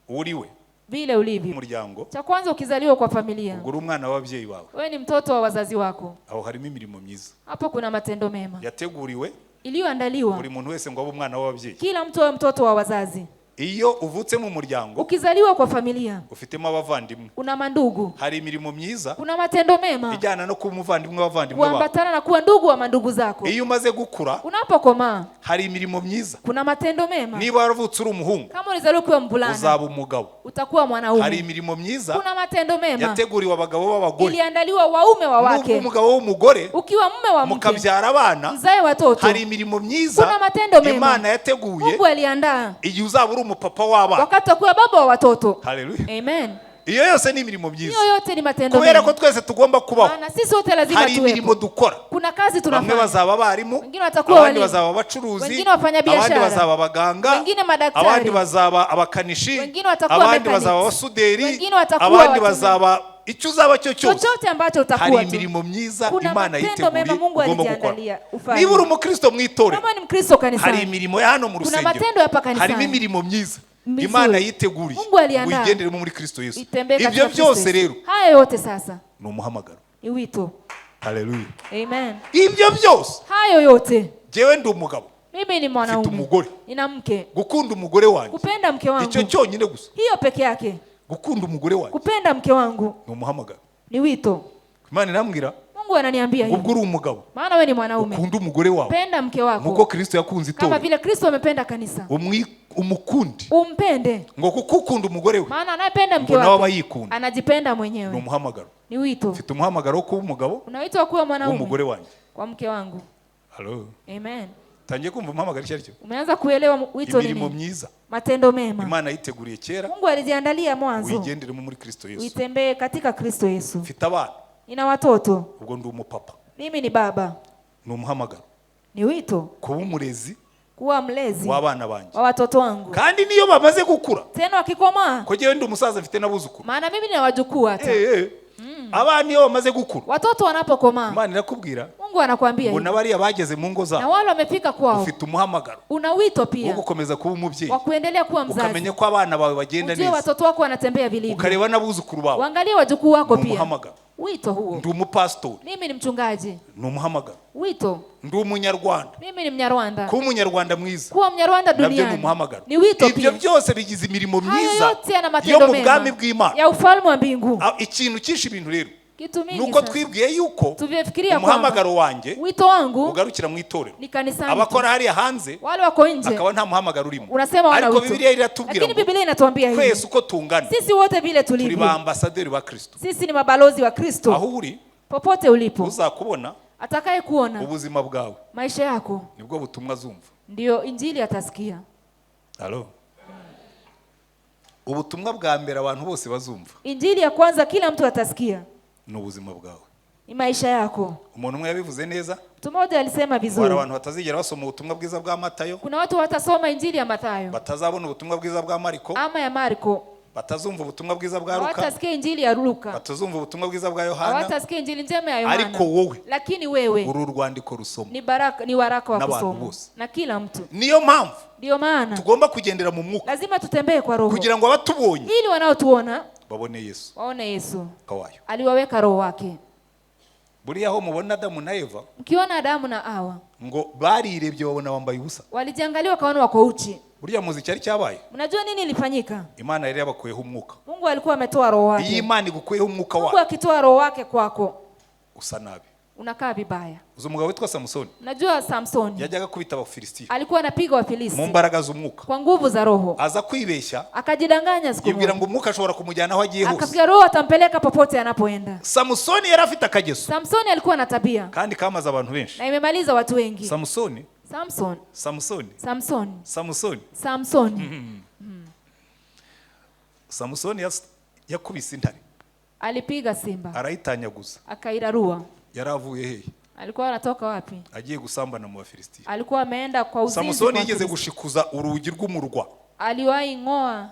uwuriwe vile ulivyo. umuryango. Cha kwanza, ukizaliwa kwa familia, Ubwo uri umwana w'ababyeyi bawe. Wewe ni mtoto wa wazazi wako. Aho harimo imirimo myiza Hapo kuna matendo mema yateguriwe iliyoandaliwa buri muntu wese ngo abe umwana w'ababyeyi. Kila mtu awe mtoto wa wazazi. Iyo uvutse mu muryango, Ukizaliwa kwa familia, ufitemo abavandimwe, una mandugu, hari imirimo myiza kuna matendo mema ijyana no kuba umuvandimwe w'abavandimwe bawe. kuambatana na kuwa ndugu wa mandugu zako. Iyo umaze gukura, Unapokomaa, hari imirimo myiza. Kuna matendo mema. Niba waravutse uri umuhungu, Kama ulizaliwa ukiwa mvulana, uzaba umugabo. Utakuwa Hari mwanaume. imirimo myiza Kuna matendo mema yateguriwe abagabo b'abagore. Iliandaliwa waume wa Nubwo wake. umugabo w'umugore, Ukiwa mume wa mke, mukabyara abana, mzae watoto, hari imirimo myiza kuna matendo mema Imana yateguye Mungu aliandaa igihe uzaba uri umupapa w'abana. Wakati wa kuwa baba wa watoto. Haleluya. Amen. Iyo yose ni imirimo myiza. Hiyo yote ni matendo Kubera ko mema. twese tugomba kubaho, Maana sisi wote lazima hari imirimo tuwepo. dukora. Kuna kazi Bamwe tunafanya. bazaba abarimu, Wengine watakuwa abandi walimu. bazaba abacuruzi, Wengine wafanyabiashara. abandi bazaba abaganga, Wengine madaktari. abandi bazaba abakanishi, Wengine watakuwa abandi mechanics. bazaba abasuderi, Wengine watakuwa abandi watumishi. bazaba icyo uzaba cyo cyose. Chochote ambacho Hari utakuwa tu. imirimo myiza Kuna Imana matendo yiteguye mema Mungu ugomba gukora. alijiandalia ufanye. Niba uri umukristo mu itorero, Kama ni Mkristo hari kanisani, imirimo ya hano mu kuna rusengero, matendo hapa kanisani. harimo imirimo myiza Mizuri. Imana yiteguriye Mungu aliandaa. wigenderemo muri Kristo Yesu. Itembee Ibyo katika Kristo byose Yesu. rero Haya yote sasa ni umuhamagaro. Ni wito. Haleluya. Amen. Ibyo byose, Hayo yote, jyewe ndi umugabo, mimi ni mfite mwanaume, umugore. Nina mke. Gukunda umugore wanjye, Kupenda mke wangu, icyo cyonyine gusa, hiyo peke yake, gukunda umugore wanjye kupenda mke wangu ni umuhamagaro. Ni wito. Imana irambwira, Mungu ananiambia ubwo hivi, uri umugabo, maana wewe ni mwanaume, ukunda umugore wawe penda mke nk'uko wako Kristo yakunze kama itorero. vile Kristo amependa kanisa. Umukunde. Umpende, Ngo kuko ukunda umugore we, maana anayependa mke ngo nawe aba wake yikunda. Anajipenda Ni mwenyewe. umuhamagaro. Ni wito. Mfite umuhamagaro wo kuba umugabo Unaitwa kuwa mwanaume w'umugore wanjye. Kwa mke wangu. Halo. Amen. Tangiye kumva umuhamagaro icyo ari cyo? Umeanza kuelewa wito ni Imirimo nini? myiza Matendo mema Imana yiteguriye kera, Mungu alijiandalia mwanzo, uyigenderemo muri Kristo Yesu. Uitembee katika Kristo Yesu. Mfite abana, Nina watoto, ubwo ndi umupapa. Mimi ni baba. Ni umuhamagaro Ni wito kuba umurezi kuwa mlezi w'abana banjye. Wa watoto wangu. Kandi niyo bamaze gukura, Tena wakikomaa, ko jyewe ndi umusaza, mfite n'abuzukuru. Maana mimi nina wajukuu hata. Eh, eh. Abana iyo bamaze gukura, Watoto wanapokomaa, Imana irakubwira Mungu anakuambia ngo hivi, na bariya bageze mu ngo na zabo, wale wamefika kwao, ufite umuhamagaro una wito wo pia gukomeza kuba umubyeyi, wa kuendelea kuwa mzazi, ukamenya ko abana bawe bagenda ujue neza, watoto wako wanatembea vilivyo, ukareba n'abuzukuru bawe. uangalie wajukuu wako Ni pia. umuhamagaro. Wito huo. Ndi umupasitori, Mimi ni mchungaji, ni umuhamagaro. Wito. Ndi umunyarwanda, Mimi ni Mnyarwanda, kuba umunyarwanda mwiza kuwa Mnyarwanda nabyo ni duniani umuhamagaro. Ni wito Ibyo pia. byose bigize imirimo Hayo myiza yote yana yo matendo mu bwami mema bw'Imana. ya ufalme wa mbingu. Ah, ikintu cyinshi ibintu rero Kitu mingi nuko sasa. twibwiye yuko Tumefikiria kwamba umuhamagaro wanjye wito wangu ugarukira mu itorero, ni kanisani tu. abakora hariya hanze Wale wako nje akaba nta muhamagaro urimo. Unasema wana Ariko wito, Bibiliya iratubwira lakini ngo Biblia inatuambia hivi, twese uko tungana sisi wote vile turi ba tulivyo, ambasaderi ba Kristo. Sisi ni mabalozi wa Kristo. Aho uri, Popote ulipo, uzakubona, atakaye kuona ubuzima bwawe maisha yako nibwo butumwa azumva. Ndiyo injili atasikia. Halo. Ubutumwa bwa mbere abantu bose bazumva Injili ya kwanza kila mtu atasikia ni ubuzima bwawe. Ni maisha yako. Umuntu umwe yabivuze neza, Mtu mmoja alisema ngo hari vizuri, abantu batazigera basoma ubutumwa bwiza bwa Matayo, kuna watu watasoma injili ya Mathayo batazabona ubutumwa bwiza bwa Mariko, ama ya Marko, batazumva ubutumwa bwiza bwa Luka, hawatasikia injili ya Luka, batazumva ubutumwa bwiza bwa Yohana, hawatasikia injili njema ya Yohana, ariko wowe lakini wewe uru rwandiko rusoma ni baraka, ni waraka wa n'abantu kusoma bose. Na kila mtu. Niyo mpamvu Ndiyo maana tugomba kugendera mu mwuka, lazima tutembee kwa Roho kugira ngo abatubonye ili wanaotuona babone Yesu waone Yesu. kawayo. Aliwaweka Roho wake. Buriya aho mubona Adamu na Eva, Mkiona Adamu na Hawa ngo barirebye babona bambaye ubusa. Walijiangalia wakaona wako uchi. Buriya muzi icyari cyabaye? Mnajua nini ilifanyika? Imana yari yabakuyeho umwuka. Mungu alikuwa ametoa roho Iyo wake. Imana igukuyeho umwuka Mungu wayo, akitoa roho wake kwako, usa nabi. Unakaa vibaya. Uzi umugabo witwa Samusoni? Mnajua Samsoni Yajyaga akubita Abafilisitiya alikuwa anapiga mu Wafilisti mbaraga z'umwuka, kwa nguvu za roho, aza kwibeshya, akajidanganya siku yibwira moja, ngo umwuka ashobora kumujyana aho agiye hose. Akafikiria roho atampeleka popote anapoenda. Samusoni yari afite akageso Samsoni alikuwa na tabia kandi kamaze abantu benshi. Na imemaliza watu wengi. Samusoni, Samson, Samusoni, Samsoni, Samusoni, Samsoni Samusoni yakubise intare, alipiga simba arayitanyaguza. Akairarua. Yari avuye hehe? Alikuwa anatoka wapi? Agiye gusambana mu Bafilisitiya. Alikuwa ameenda kwa uzinzi Samusoni kwa yigeze Wafilisti. gushikuza urugi rw'umurwa Aliwahi ng'oa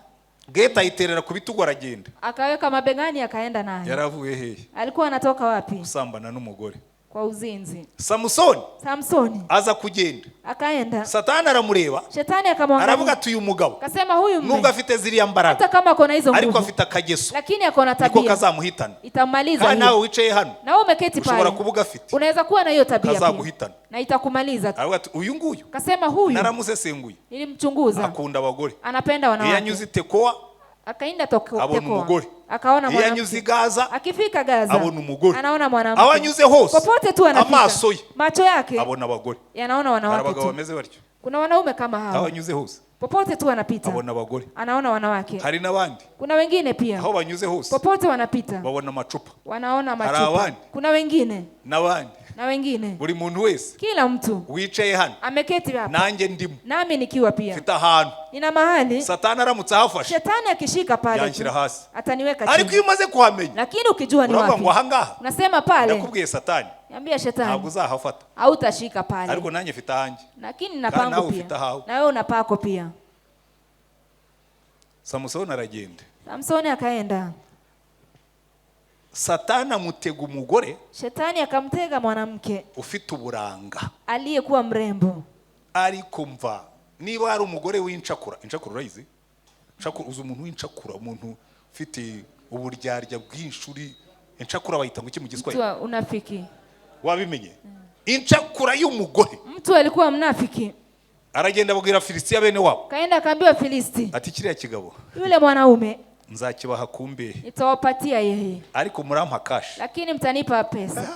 Geta ayiterera ku bitugu aragenda. Akaweka mabegani akaenda naye. Yari avuye hehe? Alikuwa anatoka wapi? Gusambana n'umugore. Kwa uzinzi. Samusoni Samsoni aza kugenda, akaenda, Satani aramureba, shetani aravuga akamwangalia, ati uyu mugabo akasema huyu nubwo mume afite ziriya mbaraga, hata kama ako na hizo ariko nguvu, afite akageso, lakini ako na niko tabia kazamuhitana. itammaliza Kandi nawe hiyo. wicaye hano Na wewe umeketi ushobora pale, kuba ugafite, unaweza kuwa na hiyo tabia pia kazaguhitana. na itakumaliza tu. Aravuga ati uyu nguyu Akasema huyu naramusesenguye, nilimchunguza, akunda abagore. anapenda Iyo wanawake. anyuze i Tekowa Akaenda abona Tekoa, umugore, akaona iyo anyuze i mwanamke. Gaza Akifika Gaza abona umugore, anaona mwanamke. aho anyuze hose Popote tu anafika, amaso ye macho yake abona abagore. yanaona Hari wanawake abagabo tu. bameze batyo, Kuna wanaume kama aho hao, anyuze hose popote tu wanapita abona abagore. anaona wanawake. Hari n'abandi Kuna wengine pia aho banyuze hose popote wanapita babona amacupa. wanaona Hari machupa. abandi. Kuna wengine N'abandi, na wengine, buri muntu wese kila mtu wicaye hano, ameketi hapa, nanjye ndimo, nami nikiwa pia mfite ahantu nina mahali. Satani aramutse ahafashe Shetani akishika pale tu, yanshyira hasi. ataniweka Ariko chini, iyo umaze kuhamenya, lakini ukijua ni uravuga ngo wapi, ahangaha unasema pale, ndakubwiye Satani, niambia ntabwo shetani, uzahafata, hautashika pale, ariko nanjye mfite ahanjye. lakini nina Kandi nawe pangu ufite pia, ahawe. na wewe una pako pia. Samusoni aragenda, Samsoni akaenda, Satani amutega umugore shetani akamtega mwanamke ufite uburanga. aliyekuwa mrembo. Ariko mva, niba hari umugore w'incakura, incakura urayizi? Incakura, uzi umuntu w'incakura, umuntu ufite uburyarya bwinshi, uri incakura, bayita ngo iki mu Mtu Giswahili? wa unafiki, Wabimenye? Incakura y'umugore. Mtu alikuwa mnafiki. Aragenda abwira Filisitiya bene wabo, Kaenda akaambiwa Filisti, ati kiriya kigabo yule mwanaume nzakibaha kumbehe, nitawapatia yeye, ariko murampa cash. Lakini mtanipa pesa.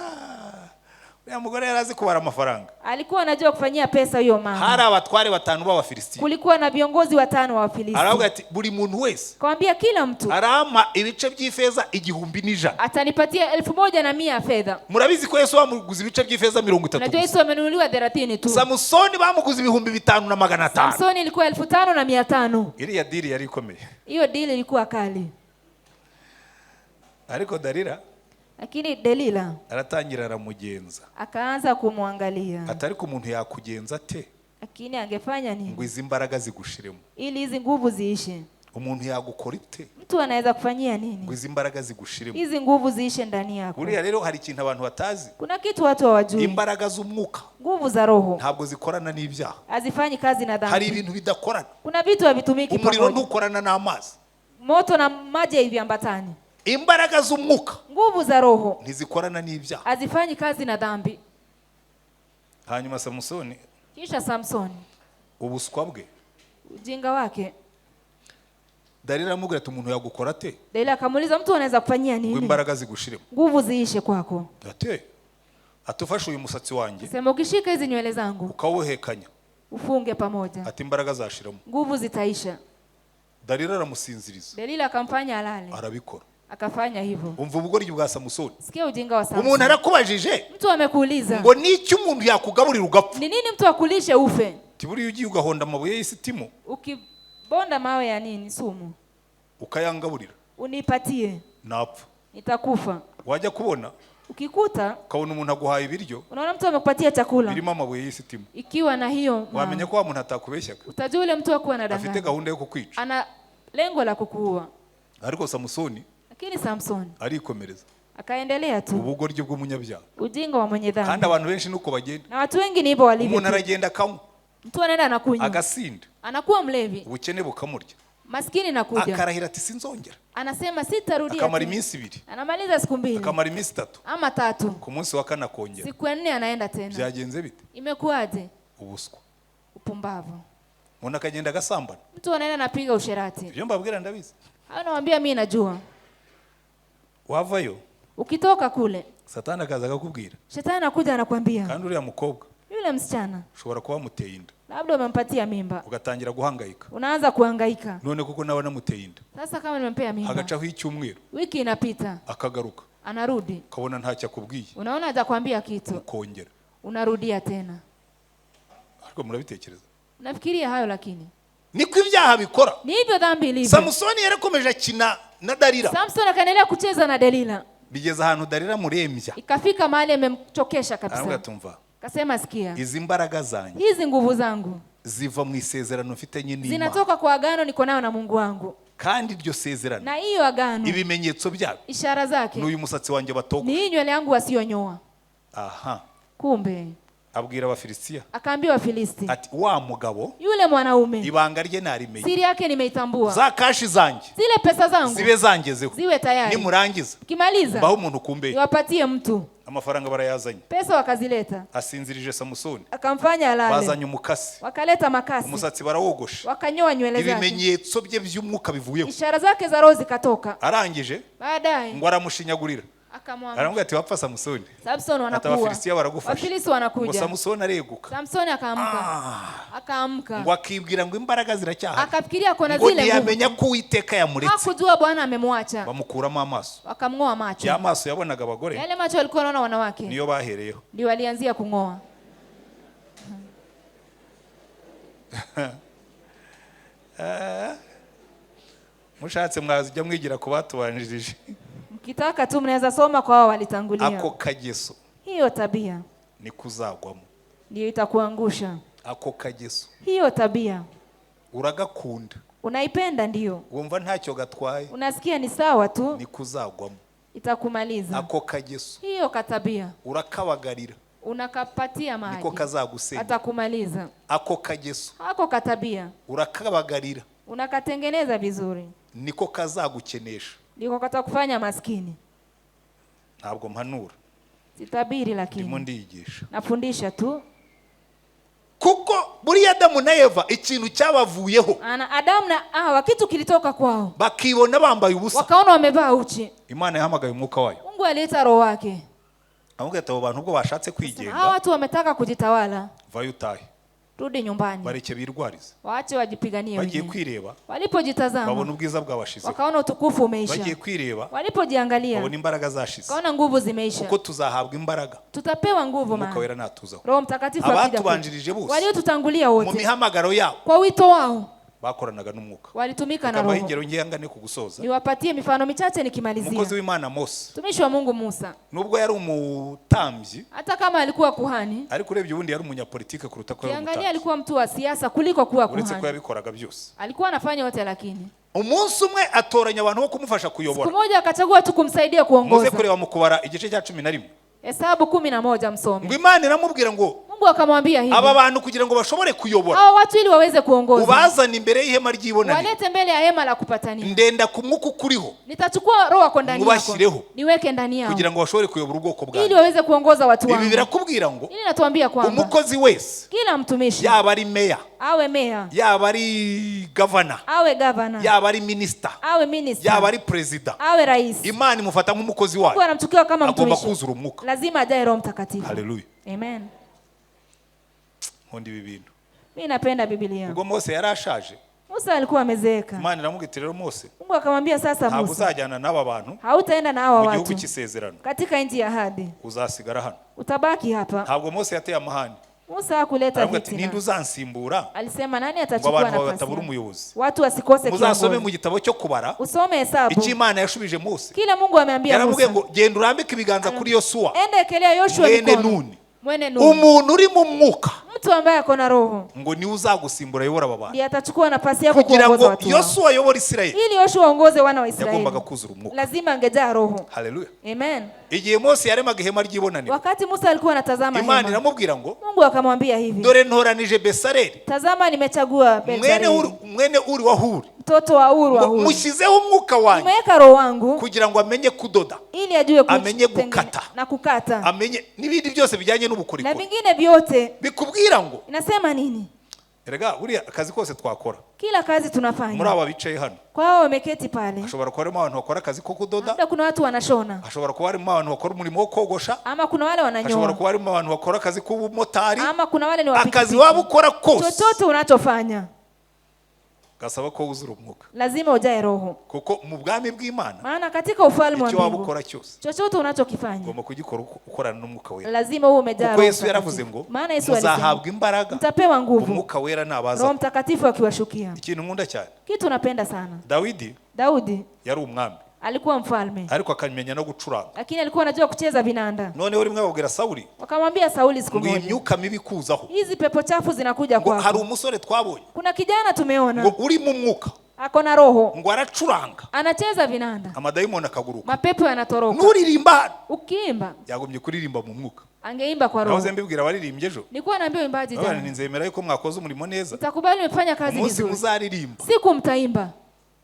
Uriya mugore yari azi kubara amafaranga. Alikuwa anajua kufanyia pesa hiyo mama. Hari abatware batanu b'Abafilisitiya. Kulikuwa na viongozi watano wa Wafilisti. Aravuga ati buri muntu wese Kawambia kila mtu arampa ibice by'ifeza 1100. atanipatia 1100 ya fedha. Murabizi ko Yesu bamuguza ibice by'ifeza 30 Unajua gusa. Yesu amenunuliwa 30 tu. Samusoni bamuguza 5500. Samsoni ilikuwa 5500. Iriya deal yari ikomeye. Hiyo dili ilikuwa kali, Ariko Dalila lakini Delila aratangira aramugenza, akaanza kumwangalia, ati ariko umuntu yakugenza ate lakini angefanya ngo nini izi mbaraga zigushiremo? Ili hizi nguvu ziishe? Umuntu yagukora ite Mtu anaweza kufanyia ngo nini izi mbaraga zigushiremo? Hizi nguvu ziishe ndani yako? Buriya rero hari ikintu abantu batazi. Kuna kitu watu hawajui, Imbaraga z'umwuka nguvu za roho ntabwo zikorana n'ibyaha. Hazifanyi kazi na Hari dhambi. ibintu bidakorana. Kuna vitu havitumiki Umuriro pamoja. ntukorana n'amazi. Moto na maji haviambatani. Imbaraga z'umwuka Nguvu za roho ntizikorana n'ibyaha. Hazifanyi kazi na dhambi. Hanyuma Samusoni, Kisha Samsoni, ubuswa bwe, ujinga wake, Dalila aramubwira ati umuntu yagukora ate Delila akamuuliza, mtu anaweza kufanyia ngo nini imbaraga zigushiremo? Nguvu ziishe kwako? Ate ati ufashe uyu musatsi wanjye Sema, ukishika hizi nywele zangu ukawuhekanya, ufunge pamoja, ati imbaraga zashiramo. Nguvu zitaisha. Dalila aramusinziriza, Delila akamfanya alale, arabikora. Akafanya hivyo. Umva ubugoryi bwa Samusoni. Sikia ujinga wa Umuntu Samsoni. arakubajije Mtu amekuuliza ngo niki umuntu yakugaburira ugapfa? Ni nini mtu akulishe ufe? Tiburiya ugiye ugahonda amabuye y'isitimu, Ukibonda mawe ya nini sumu, ukayangaburira, unipatie, napfa. Nitakufa. Wajya kubona Ukikuta ukabona umuntu aguhaye ibiryo unaona mtu amekupatia chakula birimo amabuye y'isitimu, ikiwa na hiyo mawe, wamenya ko wa muntu atakubeshyaga, utajua yule mtu akuwa afite anadanganya, gahunda yo kukwica. Ana lengo la kukuua. Ariko Samusoni Lakini Samson arikomereza, akaendelea tu, ubugoryi bw'umunyabyaha. Ujinga wa mwenye Kandi dhambi. abantu benshi nuko bagenda. Na watu wengi ni hivyo walivyo Umuntu tu. aragenda akanywa, Mtu anaenda anakunywa, agasinda, anakuwa mlevi, ubukene bukamurya, maskini nakuja, akarahira ati sinzongera. Anasema sitarudia Akamara tena. iminsi 2, Anamaliza siku 2 akamara iminsi 3, ama 3, ku munsi wa kane akongera. Siku ya nne anaenda tena. Byagenze bite? Imekuwaje? Ubuswa. Upumbavu. Umuntu akagenda agasambana. Mtu anaenda anapiga usherati. Ibyo mbabwira ndabizi. Hayo nawambia mimi najua. Wavayo, Ukitoka kule, Satani akaza akakubwira, shetani anakuja anakwambia, kandi uriya mukobwa yule msichana ushobora kuba wamuteye inda, labda umempatia mimba, ugatangira guhangayika, unaanza kuhangaika. None kuko nawe namuteye inda. Sasa kama nimempea mimba, Hagacaho icyumweru, wiki inapita, akagaruka, anarudi, ukabona ntacyo akubwiye, unaona hajakwambia kitu, ukongera. Unarudia tena. Ariko murabitekereza? Nafikiria hayo, lakini Niko ibyaha bikora. Ni hivyo dhambi ilivyo. Samusoni yarakomeje akina na Dalila, Samson akaendelea kucheza na Delila, bigeza ahantu Dalila murembya, ikafika mahali amemchokesha aravuga kabisa, ati umva, akasema sikia, izi mbaraga zanjye hizi nguvu zangu ziva mu isezerano mfitanye n'Imana, zinatoka kwa agano niko nayo na Mungu wangu, Kandi iryo sezerano, Na hiyo agano, ibimenyetso byabyo ishara ni zake uyu musatsi wanjye ni batogosha. hii nywele yangu wasiyonyoa. Aha. Kumbe Abwira Abafilisitiya akaambia Wafilisti, ati wa mugabo yule mwanaume ibanga rye narimenye. siri yake nimeitambua. Za cash zanjye Zile pesa zangu zibe zangezeho. ziwe tayari. Nimurangiza Kimaliza mbaho umuntu kumbe. niwapatie mtu. Amafaranga barayazanye. Pesa wakazileta. Asinzirije Samusoni. Akamfanya alale. Bazanye umukasi. Wakaleta makasi. Umusatsi barawogosha. Wakanyoa nywele zake. Ibimenyetso bye by'umwuka bivuyeho. Ishara zake za roho zikatoka. Arangije Baadaye ngo aramushinyagurira. akamwambia, Aramubwira ati wapfa Samusoni. Samson, Ati wanakuwa Abafilisitiya baragufasha. Wafilisti Ngo wanakuja. Samusoni areguka. Samsoni akaamka, akaamka, Ngo akibwira ngo imbaraga ziracyahari. akafikiria kona Ngo zile nguvu. ntiyamenya ko Uwiteka yamuretse. Hakujua Bwana amemwacha. Bamukuramo amaso. Wakamng'oa macho. Ya maso yabonaga abagore Yale macho walikuwa wanaona wanawake niyo bahereyeho. ndio walianzia kung'oa. Mushatse mwazijya mwigira ku batubanjirije. Mkitaka tu mnaweza soma kwa hao walitangulia. Ako kageso Hiyo tabia niko uzagwamo. ndiyo itakuangusha. Ako kageso Hiyo tabia uragakunda, unaipenda, ndio wumva ntacyo gatwaye, unasikia ni sawa tu, niko uzagwamo. itakumaliza. Ako kageso Hiyo katabia urakabagarira, unakapatia niko maji, kazagusenya. atakumaliza. Ako kageso Hako katabia urakabagarira, unakatengeneza vizuri, niko kazagukenesha. ndiko katakufanya maskini. Ntabwo mpanura, Sitabiri, ndimo lakini ndiyigisha. nafundisha tu. Kuko buriya Adamu na Eva ikintu cyabavuyeho, Ana Adamu na Hawa kitu kilitoka kwao, bakibona bambaye ubusa, wakaona wamevaa uchi. Imana yahamagaye umwuka wayo. Mungu aliita roho wake. Avuga ati abo bantu ubwo bashatse Sema, kwigenga, hawa watu wametaka kujitawala, vayo utahe, rudi nyumbani, bareke birwarize. waache wajipiganie Bagiye wenyewe. kwireba Walipojitazama babona ubwiza bwabashizeho. wakaona utukufu umeisha. Bagiye kwireba Walipojiangalia babona imbaraga zashize. wakaona nguvu zimeisha. Kuko tuzahabwa imbaraga Tutapewa nguvu, Umwuka maana Wera natuzaho. Roho Mtakatifu akija kwetu. Abatubanjirije bose Waliotutangulia mu wote mihamagaro yabo kwa wito wao bakoranaga n'umwuka. walitumika na Reka mbahe Roho. ingero nkeya ngane ku gusoza. Niwapatie mifano michache Umukozi nikimalizia. w'Imana Mose, Mtumishi wa Mungu Musa, nubwo yari umutambyi, hata kama alikuwa kuhani, ariko urebye ubundi yari umunyapolitike kuruta ko yari kiangalia umutambyi, alikuwa mtu wa siasa kuliko kuwa uretse ko kuhani. yabikoraga byose. Alikuwa anafanya yote, lakini Umunsi umwe atoranya abantu bo kumufasha siku kuyobora. moja akachagua tu kumsaidia Muze kuongoza. kureba mu Kubara igice cya 11. Hesabu 11 msome. Ngo Imana iramubwira ngo Mungu akamwambia hivi, aba bantu kugira ngo bashobore kuyobora, hawa watu ili waweze kuongoza, ubazane imbere y'ihema ry'ibonaniro, walete mbele ya hema la kupatania. ndenda ku mwuka ukuriho Nitachukua roho wako ndani yako, mubashyireho niweke ndani yao, kugira ngo bashobore kuyobora ubwoko ili bwanjye. waweze kuongoza watu Ibi wangu. birakubwira ngo Ili natuambia kwamba umukozi wese, kila mtumishi, yaba ari meya, awe meya, yaba ari gavana, awe gavana, yaba ari minisita, awe minista, yaba ari perezida, awe rais, Imana imufata nk'umukozi Mungu wayo, anamchukia kama agomba mtumishi, kuzura umwuka. lazima ajae Roho Mtakatifu. Haleluya. Amen. Nkunda ibi bintu. Mi napenda Biblia. Ubwo Mose yari ashaje, Musa alikuwa amezeeka. Imana iramubwira iti rero Mose, Mungu akamwambia sasa, ntabwo Musa, uzajyana n'aba bantu hautaenda na hawa mu gihugu watu cy'isezerano, katika nchi ya ahadi, uzasigara hano. utabaki hapa. Ntabwo Mose yateye amahane. Musa hakuleta Aravuga ati ninde fitina, uzansimbura alisema nani ngo atachukua abantu bawe nafasi batabura yangu? umuyobozi? Watu wasikose Muzasome mu kiongozi. gitabo cyo Kubara Usome Hesabu icyo Imana yashubije Mose. kile Mungu ameambia Yaramubwiye Musa, ngo genda urambike ibiganza kuri Yosuwa enda ekelea Yoshua mwene mikono, Nuni. mwene Nuni, Umuntu uri mu mwuka mtu ambaye ako na roho ngo niwe uzagusimbura ayobora aba bantu. ndiye atachukua nafasi yako Kugira kuongoza ngo watu wao. Yosuwa ayobore Isirayeli Ili Yoshua aongoze wana wa yagombaga Israeli kuzura umwuka. lazima angejaa roho. Haleluya. Amen. Igihe Mose yaremaga ihema ry'ibonaniro, Wakati Musa alikuwa anatazama Imana hema, iramubwira ngo Mungu akamwambia hivi, dore ntoranije Besareli tazama nimechagua mwene Bezaleli, Uri, mwene Uri wa Huri, mtoto wa Uru wa ngo Huri, mushyizeho umwuka wanjye nimeweka roho wangu kugira ngo amenye kudoda, ili ajue amenye kutengene- gukata, na kukata amenye n'ibindi byose bijyanye na n'ubukorikori. vingine vyote. Bikubwira ngo Inasema nini? erega buriya akazi kose twakora, Kila kazi muri tunafanya, aba bicaye hano kwa hao wameketi pale, hashobora kuba harimo abantu bakora akazi ko kudoda, labda kuna watu wanashona, hashobora kuba harimo abantu bakora umurimo wo kogosha, ama kuna wale hashobora wananyoa, kuba harimo abantu bakora akazi k'ubumotari. ama kuna wale ni Akazi wapikipiki. waba ukora kose Chochote unachofanya gasaba ko wuzura umwuka, lazima ujae roho, kuko mu bwami bw'Imana maana katika ufalme wa icyo waba mbingu ukora cyose chochote unachokifanya ugomba kugikora ukorana n'Umwuka Wera. lazima uwe umejaa Kuko Roho Yesu yaravuze Mtakatifu. ngo Maana Yesu alisema muzahabwa imbaraga mtapewa nguvu Umwuka Wera nabaza. Roho Mtakatifu akiwashukia. Ikintu nkunda cyane, Kitu napenda sana, Dawidi Daudi yari umwami, alikuwa mfalme, ariko akamenya no gucuranga. lakini alikuwa anajua kucheza vinanda. Noneho rimwe babwira Sawuli Wakamwambia Sauli siku ngo iyi moja, myuka mibi ikuzaho, hizi pepo chafu zinakuja ngo hari kwako. umusore twabonye Kuna kijana tumeona ngo uri mu mwuka, Ako na roho, Ngo aracuranga, anacheza vinanda, amadayimoni akaguruka. Mapepo yanatoroka. Nuririmba hano, Ukiimba, yagombye kuririmba mu mwuka. Angeimba kwa roho. Nahoze mbibwira abaririmbye ejo. Nilikuwa naambia waimbaji Abana, jana, nzemera yuko mwakoze umurimo neza. Nitakubali umefanya kazi Umunsi vizuri. muzaririmba, Siku mtaimba,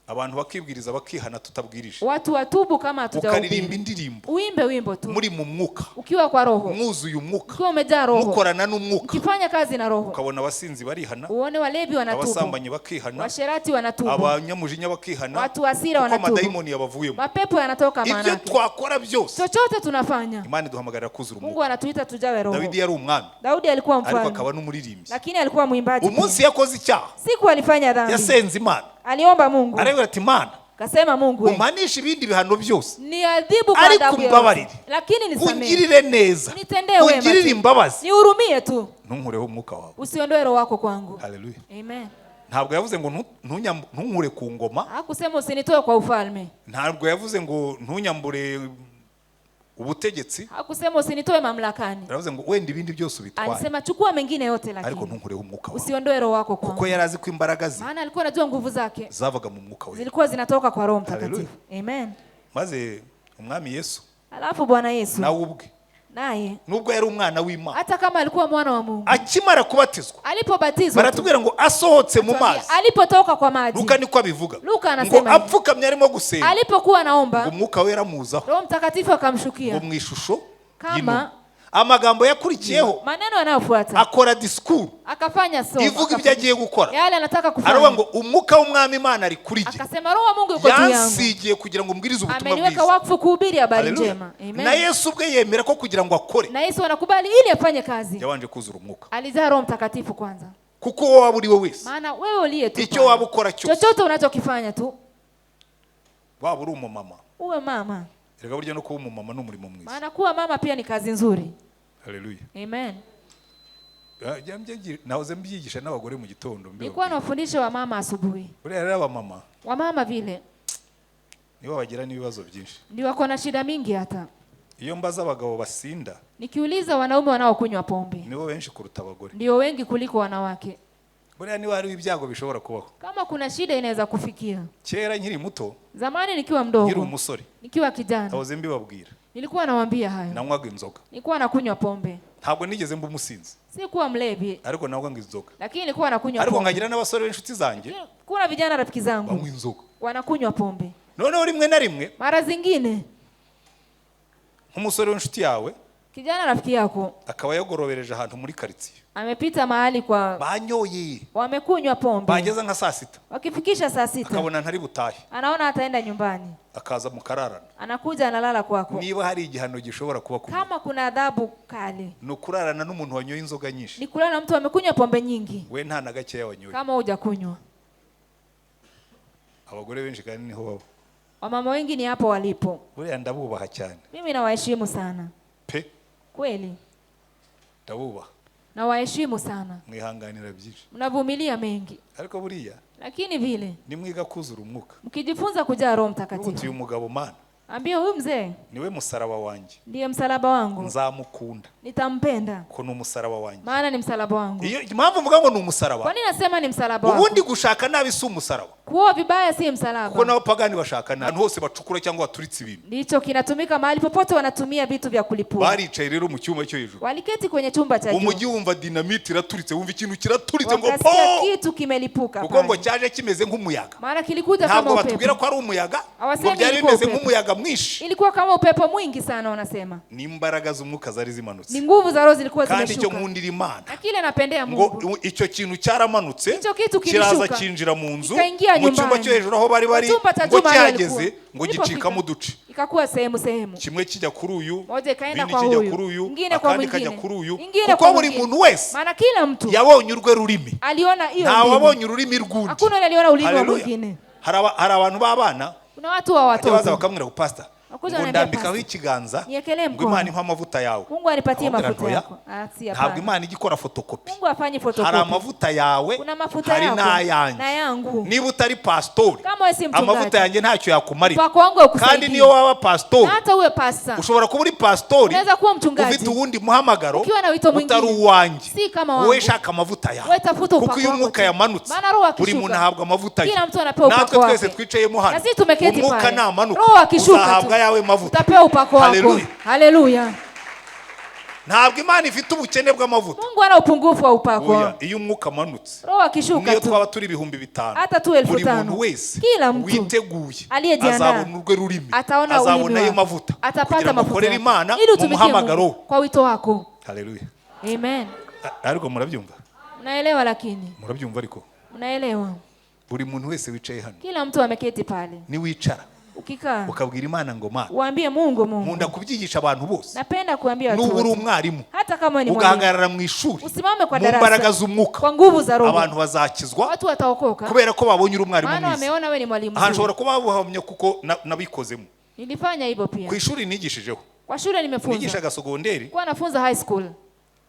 abantu bakibwiriza bakihana tutabwirije, watu watubu kama ukaririmba hatujahubiri, indirimbo uimbe wimbo tu muri mu mwuka, ukiwa kwa roho, mwuzuye umwuka, ukiwa umejaa roho, mukorana n'umwuka, ukifanya kazi na roho, ukabona abasinzi barihana, uone walevi wanatubu, abasambanyi bakihana, washerati wanatubu, abanyamujinya bakihana, watu hasira kuko wanatubu, amadayimoni yabavuyemo. Mapepo yanatoka. Ibyo Maana yake twakora byose, chochote tunafanya, Imana iduhamagarira kuzura Mungu umwuka. anatuita tujawe roho. Dawidi yari umwami, Daudi alikuwa ariko mfalme, akaba n'umuririmbyi. Lakini alikuwa mwimbaji pia. Umunsi yakoze icyaha, Siku alifanya dhambi, yasenze Imana, aliomba Mungu, arabwira ati: "Imana, akasema, Mungu we, umpanishe ibindi bihano byose, niadhibu kwa ariko adhabu yoyote, umbabarire, lakini nisamehe, ungirire neza, nitendee wema ungirire tu, imbabazi, nihurumie tu, ntunkureho umwuka wawe." usiondoe roho wako kwangu. Haleluya. Amen. Ntabwo yavuze ngo ntunkure ku ngoma. Hakusema usinitoe kwa ufalme. Ntabwo yavuze ngo ntunyambure ubutegetsi. Hakusema usinitoe mamlakani. Yaravuze ngo wenda ibindi byose ubitware, Alisema chukua mengine yote, ariko lakini ntunkureho umwuka wawe, usiondoe roho wako kuko kwangu. yari azi ko imbaraga ze Maana alikuwa anajua nguvu zake zavaga mu mwuka we. zilikuwa zinatoka kwa Roho Haleluya. Mtakatifu. Amen. Maze umwami Yesu Alafu Bwana Yesu nawe ubwe, naye, nubwo yari umwana w'Imana, hata kama alikuwa mwana wa Mungu, akimara kubatizwa, alipobatizwa tu, baratubwira ngo asohotse mu mazi, alipotoka kwa maji, Luka niko abivuga, Luka ngo anasema hivi. apfukamye arimo gusenga, Alipokuwa ngo anaomba, umwuka wera amuzaho Roho Mtakatifu ngo akamshukia mu ishusho Kama- y'inuma. Amagambo yakurikiyeho, maneno yanayofuata, akora disikuru akafanya somo, ivuga ibyo agiye gukora. yale anataka Aravuga kufanya. ngo umwuka w'umwami Imana ari kuri jye, Akasema Roho wa Mungu yuko juu yangu, yansigiye kugira ngo mbwirize ubutumwa ameniweka bwiza. wakfu kuhubiri habari Haleluya. njema. Na Amen. Yesu ubwe yemera ko kugira ngo akore, Na Yesu anakubali ili afanye kazi, yabanje kuzura umwuka, alizaa Roho Mtakatifu kwanza. Kuko uwo waba uri we wese, Maana wewe uliye tu icyo pale, waba ukora cyose, chochote unachokifanya tu, waba uri umumama, uwe mama, reka burya no kuba umumama ni umurimo mwiza. Maana kuwa mama pia ni kazi nzuri. Haleluya. Amen. Ah, nahoze mbyigisha n'abagore mu gitondo, Nilikuwa mbibabwira. nawafundisha wamama asubuhi. Buriya rero abamama Wamama vile nibo bagira n'ibibazo byinshi. Ndio wako na shida mingi hata. Iyo mbaza abagabo basinda, Nikiuliza wanaume wanaokunywa pombe, nibo benshi kuruta abagore. Ndio wengi kuliko wanawake. Buriya niba hariho ibyago bishobora kubaho, Kama kuna shida inaweza kufikia. Kera nkiri muto, Zamani nikiwa nkiri mdogo, umusore, nikiwa kijana, nahoze mbibabwira, nilikuwa nawaambia hayo. Nanywaga inzoga. Nilikuwa nakunywa pombe. Ntabwo nigeze mba umusinzi, Sikuwa mlevi, ariko nanywaga inzoga. Lakini nilikuwa nakunywa Ariko pombe. nkagira n'abasore b'inshuti zanjye Kuna vijana rafiki zangu banywa inzoga. Wanakunywa pombe. Noneho rimwe na rimwe, Mara zingine nk'umusore w'inshuti yawe kijana rafiki yako akaba yagorobereje ahantu muri karitsiye, amepita mahali kwa banyoye, wamekunywa pombe, bageze nka saa sita, wakifikisha saa 6, akabona ntari butahe, anaona ataenda nyumbani, akaza mukararana. Anakuja analala kwako. Niba hari igihano gishobora kuba ku muntu, Kama kuna adhabu kali, ni ukurarana n'umuntu wanyoye inzoga nyinshi, ni kulala na mtu amekunywa pombe nyingi, we nta na gakeya wanyoye. Kama hujakunywa. Abagore benshi kandi niho baba. Wamama wengi ni hapo walipo. Buriya ndabubaha cyane. Mimi nawaheshimu sana Pe. kweli, Ndabubaha. Nawaheshimu sana. Mwihanganira byinshi. Mnavumilia mengi, Ariko buriya lakini vile nimwiga kuzura umwuka, mkijifunza kujaa Roho ubu Mtakatifu, uyu mugabo Mana, ambie huyu mzee niwe musaraba wanjye, ndiye msalaba wangu, nzamukunda nitampenda, ko ni umusaraba wanjye. Maana ni msalaba wangu. Iyo impamvu mvuga ngo ni umusaraba, Kwa nini nasema ni msalaba wangu? Ubundi gushaka nabi si umusaraba, Kuoa vibaya si kuko msalaba, n'abapagani bashaka nabi. Ahantu hose bacukura cyangwa baturitse ibintu, ndicho kinatumika mahali popote wanatumia vitu vya kulipua. Baricaye rero mu cyumba cyo hejuru, Waliketi kwenye chumba cha juu, umujyi wumva dinamite iraturitse, wumva ikintu kiraturitse ngo po, wakasikia kitu kimelipuka kuko ngo pale, cyaje kimeze nk'umuyaga. Maana kilikuja Ntabwo kama batubwira upepo. ko ari umuyaga, ngo Hawasemi byari ilikuwa bimeze upepo. Nk'umuyaga mwinshi. Ilikuwa kama upepo mwingi sana, wanasema Ni imbaraga z'umwuka zari zimanutse. Ni nguvu za Roho zilikuwa Kandi icyo zimeshuka. nkundira Imana, Na kile napendea ngo Mungu, icyo kintu cyaramanutse, Icyo kitu kiraza kilishuka, kinjira mu nzu, kikaingia mu cyumba nyumbani. cyo hejuru aho bari bari, Mu chumba cha ngo juu mahali cyageze, walikuwa. ngo Ilipofika, gicikamo uduce, ikakuwa sehemu sehemu, kimwe kijya kuri uyu, moja ikaenda ibindi kwa kijya huyu, kuri uyu, ingine kwa akandi kajya mwingine, kuri uyu, ingine kuko kwa buri mwingine. muntu wese Maana kila mtu yabonye urwe rurimi. Aliona hiyo Nta ndimi. wabonye ururimi rw'undi. Hakuna yule aliona ulimi wa Haleluya. mwingine. Hari abantu b'abana Kuna watu wa bajya baza watoto bakamwira ngo pastor, Wakuja Ngo wananiambia, ndambikaho "Pastor, ikiganza niekelee ngo mkono. Imana impe amavuta yawe." Mungu anipatie Ndamubwira mafuta nti, "Oya, yako." Ah, si, ntabwo hapana. Imana ijya ikora fotokopi. Mungu afanye Hari photocopy. amavuta yawe, Kuna mafuta hari yako n'ayanjye. na yangu. Niba utari pasitori, Kama wewe si mchungaji, amavuta yanjye ntacyo yakumarira. upako wangu haukusaidii. Kandi niyo waba pasitori, Na hata uwe pasta, ushobora kuba uri pasitori unaweza kuwa mchungaji ufite uwundi muhamagaro ukiwa na wito mwingine, utari uwanjye. si kama wangu. Wowe shaka amavuta yawe, Wewe tafuta kuko upako iyo wako umwuka tu. yamanutse, Maana roho akishuka, buri muntu ahabwa amavuta ye. kila mtu anapewa Natwe upako twese wake. twicayemo hano, Na sisi tumeketi umwuka pale, namanuka roho akishuka uzahabwa tu, yawe mavuta. utapewa upako wako. Haleluya. Haleluya. Ntabwo Imana ifite ubukene bw'amavuta. Mungu ana upungufu wa upako. Oya, iyo umwuka amanutse, Roho akishuka niyo tu, twaba turi 5000, hata tu elfu buri tano, muntu wese kila mtu witeguye aliyejiandaa azabona urwe rurimi, ataona azabona ulimi ayo wake, mavuta atapata kugira ngo mafuta ukorere yake, Imana ili mu utumikie muhamagaro Mungu we. kwa wito wako. Haleluya. Amen. Ariko murabyumva? Mnaelewa? Lakini Murabyumva ariko? mnaelewa, Buri muntu wese wicaye hano, kila mtu ameketi pale, niwicara ukikaa ukabwira Imana ngo: "Mana," uambie Mungu, Mungu, nkunda kubyigisha abantu bose, napenda kuambia watu nuba uri wote, umwarimu, hata kama ni mwalimu, ugahagarara mu ishuri usimame kwa mu mbaraga darasa z'umwuka, kwa nguvu za Roho, abantu bazakizwa watu wataokoka, kubera ko babonye uri umwarimu maana mwiza. wameona wewe ni mwalimu Aha mzuri. nshobora kuba buhamya kuko nabikozemo. Nilifanya hivyo pia Ku ishuri nigishijeho, kwa shule nimefunza, nigishaga sogonderi, kuwa nafunza high school,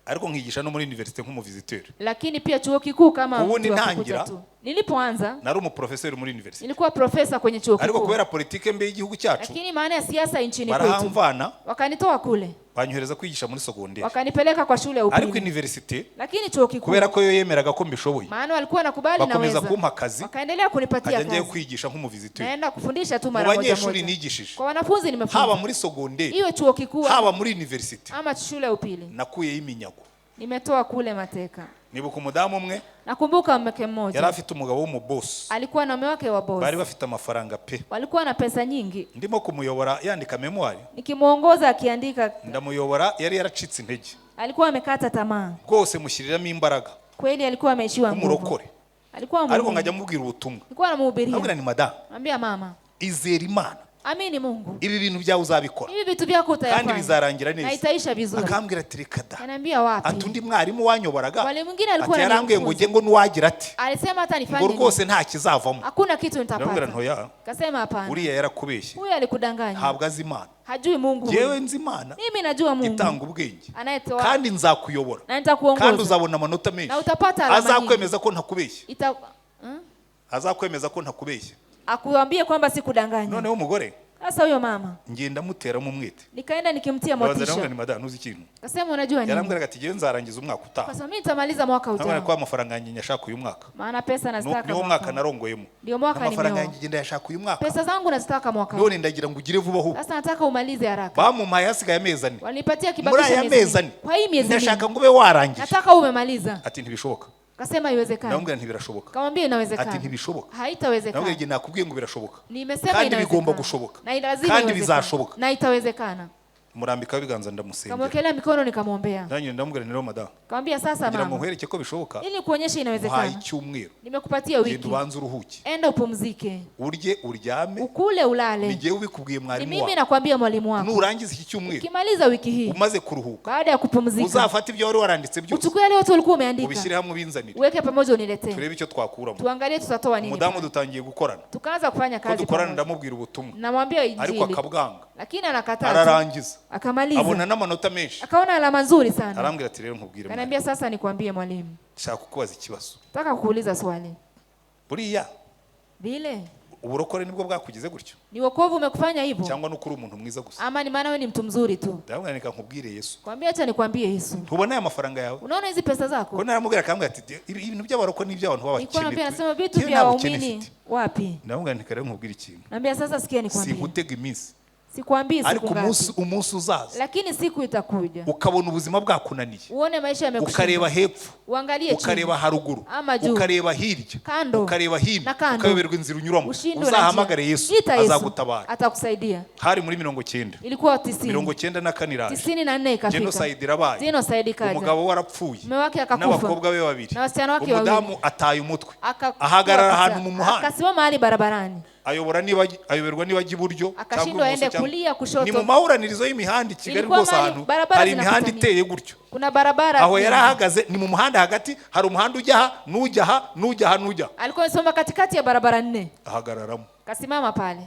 ariko nkigisha no muri université nk'umuvisiteri. Lakini pia chuo kikuu kama Ubundi mtu wa kukuja ntangira, tu. Nilipoanza nari umuprofeseri muri université, nilikuwa profesa kwenye chuo ariko kikuu, kubera politike mbi y'igihugu cyacu, lakini maana ya siasa nchini kwetu, barahamvana, wakanitoa kule, banyohereza kwigisha muri sogonderi. Wakanipeleka kwa shule ya Ariko upili. université, Lakini chuo kikuu, kubera ko yo yemeraga ko mbishoboye, maana walikuwa nakubali bakomeza naweza, kumpa akazi, wakaendelea kunipatia nkajya njyayo kazi, kwigisha nk'umuvisiteri. Naenda kufundisha tu Mu mara moja banyeshuri moja. nigishije, Kwa wanafunzi haba nimefunza, muri sogonderi, iwe chuo kikuu haba muri université, ama shule ya upili, nakuyeyo iminyago. Nimetoa kule mateka. Nibuka umudamu umwe Nakumbuka mke yari mmoja afite umugabo w'umubosi, alikuwa na mume wake wa bari boss, bafite amafaranga pe. Walikuwa na pesa nyingi. Ndimo kumuyobora yandika mémoire, Nikimwongoza akiandika, ndamuyobora, yari yaracitse intege alikuwa amekata tamaa rwose, mushyiriramo imbaraga kweli, alikuwa ameishiwa nguvu, nk'umurokore, alikuwa ariko muumini. nkajya mubwira ubutumwa. Nilikuwa namhubiria, Ndabwira ni: "Madamu, ambia mama, izera Imana, amini Mungu, ibi bintu byawe uzabikora hivi vitu vyako kandi utayafanya bizarangira na neza." itaisha vizuri. Akambwira ati: "Reka da." Ananiambia wapi? Ati undi mwarimu wanyoboraga, Mwalimu mwingine alikuwa ati yarambwiye ngo ananifunza. ujye ngo nuwagira ati Alisema hata ngo nifanye nini? rwose nta kizavamo. Hakuna kitu Ndamubwira nitapata. ntoya, Kasema hapana. uriya yarakubeshye, Huyu alikudanganya. ntabwo azi Imana. Hajui Mungu huyu. Jyewe nzi Imana Mimi najua Mungu itanga ubwenge, anayetoa kandi nzakuyobora, na kandi nitakuongoza uzabona amanota menshi. Na utapata alama nyingi. Azakwemeza ko ntakubeshye, Ita, azakwemeza ko ntakubeshye. Akuambie kwamba sikudanganya. Noneho umugore Sasa huyo mama ngenda muteramo umwete, nikaenda nikimtia ndabaza, motisha. ndamubwira ni: "Madamu, ntuzi ikintu?" Kasema unajua nini? Yarambwiraga ati: "Jyewe nzarangiza umwaka utaha." Kasema mimi nitamaliza mwaka Ndamubwira ujao. ko amafaranga yanjye nyashaka uyu mwaka. Maana pesa nazitaka Niwo mwaka mwaka huu. narongoyemo. Ndio mwaka Amafaranga nimeoa. yanjye ngenda yashaka uyu mwaka. Pesa zangu nazitaka mwaka huu. None ndagira ngo ugire vuba ahubwo. Sasa nataka umalize haraka. Bamumpaye hasigaye amezi 4. Walinipatia Muri kibakisha aya miezi mezi minne. 4 Kwa hii miezi ndashaka minne. ngo ube warangije. Nataka umemaliza. Ati: "Ntibishoboka." Kasema haiwezekani. Ndamubwira: "Ntibirashoboka." Kamwambia inawezekana. Ati: "Ntibishoboka." Haitawezekana. Ndamubwira: "Igihe nakubwiye ngo birashoboka, Nimesema kandi bigomba inawezekana. gushoboka, Na lazima kandi iwezekane. bizashoboka." Na itawezekana. Murambikaho ibiganza, ndamusengera. Kamwekelea mikono nikamwombea. Nanjye ndamubwira nti: "Rero madamu, Kamwambia sasa kugira ngo mama, nkwereke ko bishoboka, ili kuonyesha muhaye inawezekana, icyumweru, nimekupatia genda wiki. ubanze uruhuke, Enda upumzike. Urye, uryame. Ukule ulale. Ni jyewe ubikubwiye, Ni mwarimu mimi wawe. nakwambia mwalimu wako. Nurangiza iki cyumweru, Ukimaliza wiki hii, umaze kuruhuka, baada ya kupumzika, uzafate ibyo wari waranditse byose, uchukue yale yote ulikuwa umeandika, ubishyire hamwe, ubinzanire, uweke pamoja uniletee. turebe icyo twakuramo." Tuangalie tutatoa nini. Umudamu dutangiye gukorana, Tukaanza kufanya ko kazi dukorana, pamoja. ndamubwira ubutumwa, Namwambia ariko injili, akabwanga. Lakini anakataa tu. Ararangiza, Akamaliza. Abona n'amanota menshi. Akaona alama nzuri sana. Arambwira ati: "Rero nkubwire mwarimu, Kaniambia sasa nikwambie mwalimu, nshaka kukubaza ikibazo. Nataka kukuuliza swali. Buriya Vile uburokore nibwo bwakugize gutyo, ni wokovu umekufanya hivyo cyangwa nuko uri umuntu mwiza gusa?" ama ni maana wewe ni mtu mzuri tu?" Ndamubwira: "Reka nkubwire Yesu. Kwambia acha nikwambie Yesu. Ntubona aya mafaranga yawe?" Unaona hizi pesa zako? Ko naramubwira, akambwira ati: "Ibi ibintu by'abarokore ni iby'abantu Nilikuwa b'abakene. naambia nasema vitu Njyewe vya nta bukene waumini mfite." wapi? Ndamubwira nti: "Reka nkubwire ikintu. Naambia sasa sikia nikwambie. Sinkutega iminsi, Sikwambii ariko siku umunsi ngapi. umunsi uzaza Lakini siku itakuja. ukabona ubuzima bwakunaniye, Uone maisha yamekushinda. ukareba hepfo, Uangalie chini. ukareba haruguru, Ama juu. ukareba hirya, Kando. ukareba hino, Na kando. ukayoberwa inzira unyuramo, Ushindwe na uzahamagare njia. Yesu, Ita Yesu. azagutabara." Atakusaidia. Hari muri 90. Ilikuwa 90. 94 iraje, 94 ikafika. Genocide irabaye, Genocide ikaja. umugabo we arapfuye, Mume wake akakufa. n'abakobwa be babiri. Na wasichana wake wawili. Umudamu ataye umutwe, ahagarara ahantu mu muhanda, Akasimama mahali barabarani. Ayobora niba ayoberwa niba ajya iburyo cyangwa Akashindwa ibumoso aende cyangwa kulia, kushoto. Ni mu mahuranirizo y'imihanda i Kigali Ilikuwa rwose, mahali ahantu barabara hari imihanda zinakutania. iteye gutyo. Kuna barabara Aho yari nyingi. ahagaze ni mu muhanda hagati, hari umuhanda ujya aha n'ujya aha n'ujya aha n'ujya aha. Alikuwa amesimama katikati ya barabara nne. Ahagararamo. Kasimama pale.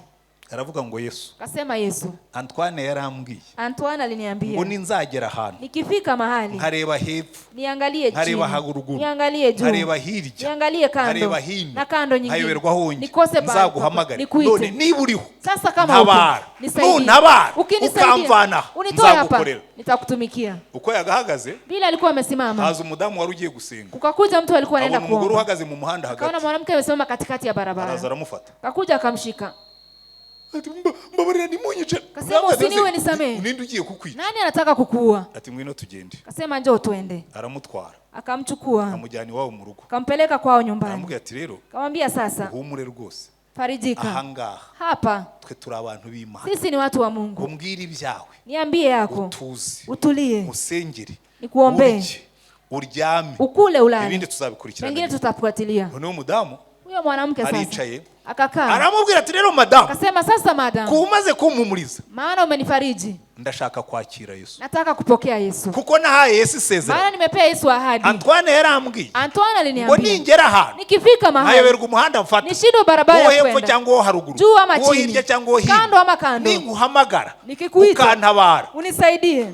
Aravuga ngo Yesu, Akasema Yesu, Antoine yarambwiye Antoine ngo aliniambia ninzagera ahantu nikifika mahali nkareba hepfo, niangalie chini, nkareba haruguru, niangalie juu, nkareba hirya, niangalie kando nkareba hino, na kando nyingine, nkayoberwa aho njya, nikose pahali pa- nzaguhamagare. None nikuite. niba uriho, Sasa kama uko, ntabara. nisaidie. Nuntabara, Ukinisaidia, ukamvana, unitoe hapa, nzagukorera. Nitakutumikia. Uko yagahagaze, Vile alikuwa amesimama, haza umudamu wari ugiye gusenga, kukakuja mtu alikuwa anaenda abona umugore kuomba, uhagaze mu muhanda akaona hagati, mwanamke amesimama katikati ya araza barabara, aramufata. akakuja akamshika. Ati, "Mbabarira ntimunyice." Kasema, "Usiniue, nisamehe." Ninde ugiye kukwica? Nani anataka kukuua? Ati, "Ngwino tugende." Akasema, njoo twende. Aramutwara, Akamchukua, amujyana iwabo mu rugo. akampeleka kwao nyumbani. Aramubwira ati, "Rero Akamwambia, sasa uhumure rwose, farijika, ahangaha hapa twe turi abantu b'Imana. sisi ni watu wa Mungu. Umbwire ibyawe, Niambie yako, utuze, utulie, usengere, nikuombee, urye, uryame, ukule, ulale, ibindi tuzabikurikirana mengine nyuma." tutafuatilia. Noneho umudamu Huyo mwanamke sasa aricaye, akakaa, aramubwira ati, "Rero madamu, akasema, sasa madam, kuba umaze kumpumuriza, maana umenifariji, ndashaka kwakira Yesu, nataka kupokea Yesu, kuko nahaye Yesu isezerano. maana nimepea Yesu ahadi. Antoine yarambwiye Antoine ngo aliniambia ningera ahantu nikifika mahali nkayoberwa umuhanda mfata, nishindwe barabara uwo ya hepfo kwenda cyangwa uwo haruguru, juu ama uwo chini, hirya cyangwa uwo hino, kando ama kando, ninguhamagara nikikuita ukantabara, unisaidie,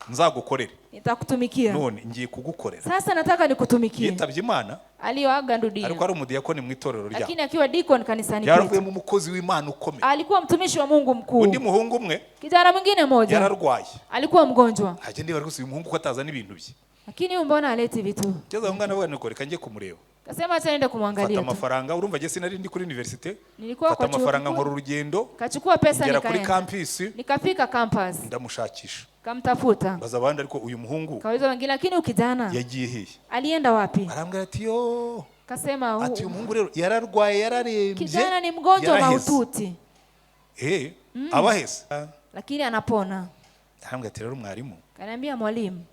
nzagukorere. Nitakutumikia. None ngiye kugukorera." Sasa nataka nikutumikie." Yitabye Imana, Aliyoaga dunia, ariko ari umudiyakoni mu itorero ryabo, lakini akiwa deacon kanisani kwetu, yaravuyemo umukozi w'Imana ukomeye. Alikuwa mtumishi wa Mungu mkuu. Undi muhungu umwe Kijana mwingine mmoja yararwaye. alikuwa mgonjwa, Ntajya ndeba rwose uyu muhungu ko atazana ibintu bye. Lakini huyu mbona aleti vitu? Ngeze aho ngaho ndavuga nti, reka njye kumureba. Kasema acha niende Mfata kumwangalia tu. amafaranga, urumva njye sinari ndi kuri université. Nilikuwa Mfata kwa chuo amafaranga, kikuu, nkora urugendo, kachukua pesa ngera kuri nikaenda, campus, nikafika campus, ndamushakisha. Kamtafuta, Mbaza abandi, ariko uyu muhungu kauliza wengine, lakini huyu kijana yagiye hehe? alienda wapi? Arambwira ati, yo, Kasema, ati uyu muhungu rero yararwaye, yararembye, kijana ni mgonjwa yaraheze." mahututi, Eh, abaheze. Lakini anapona. Arambwira ati, "Rero mwarimu, Kaniambia, mwalimu,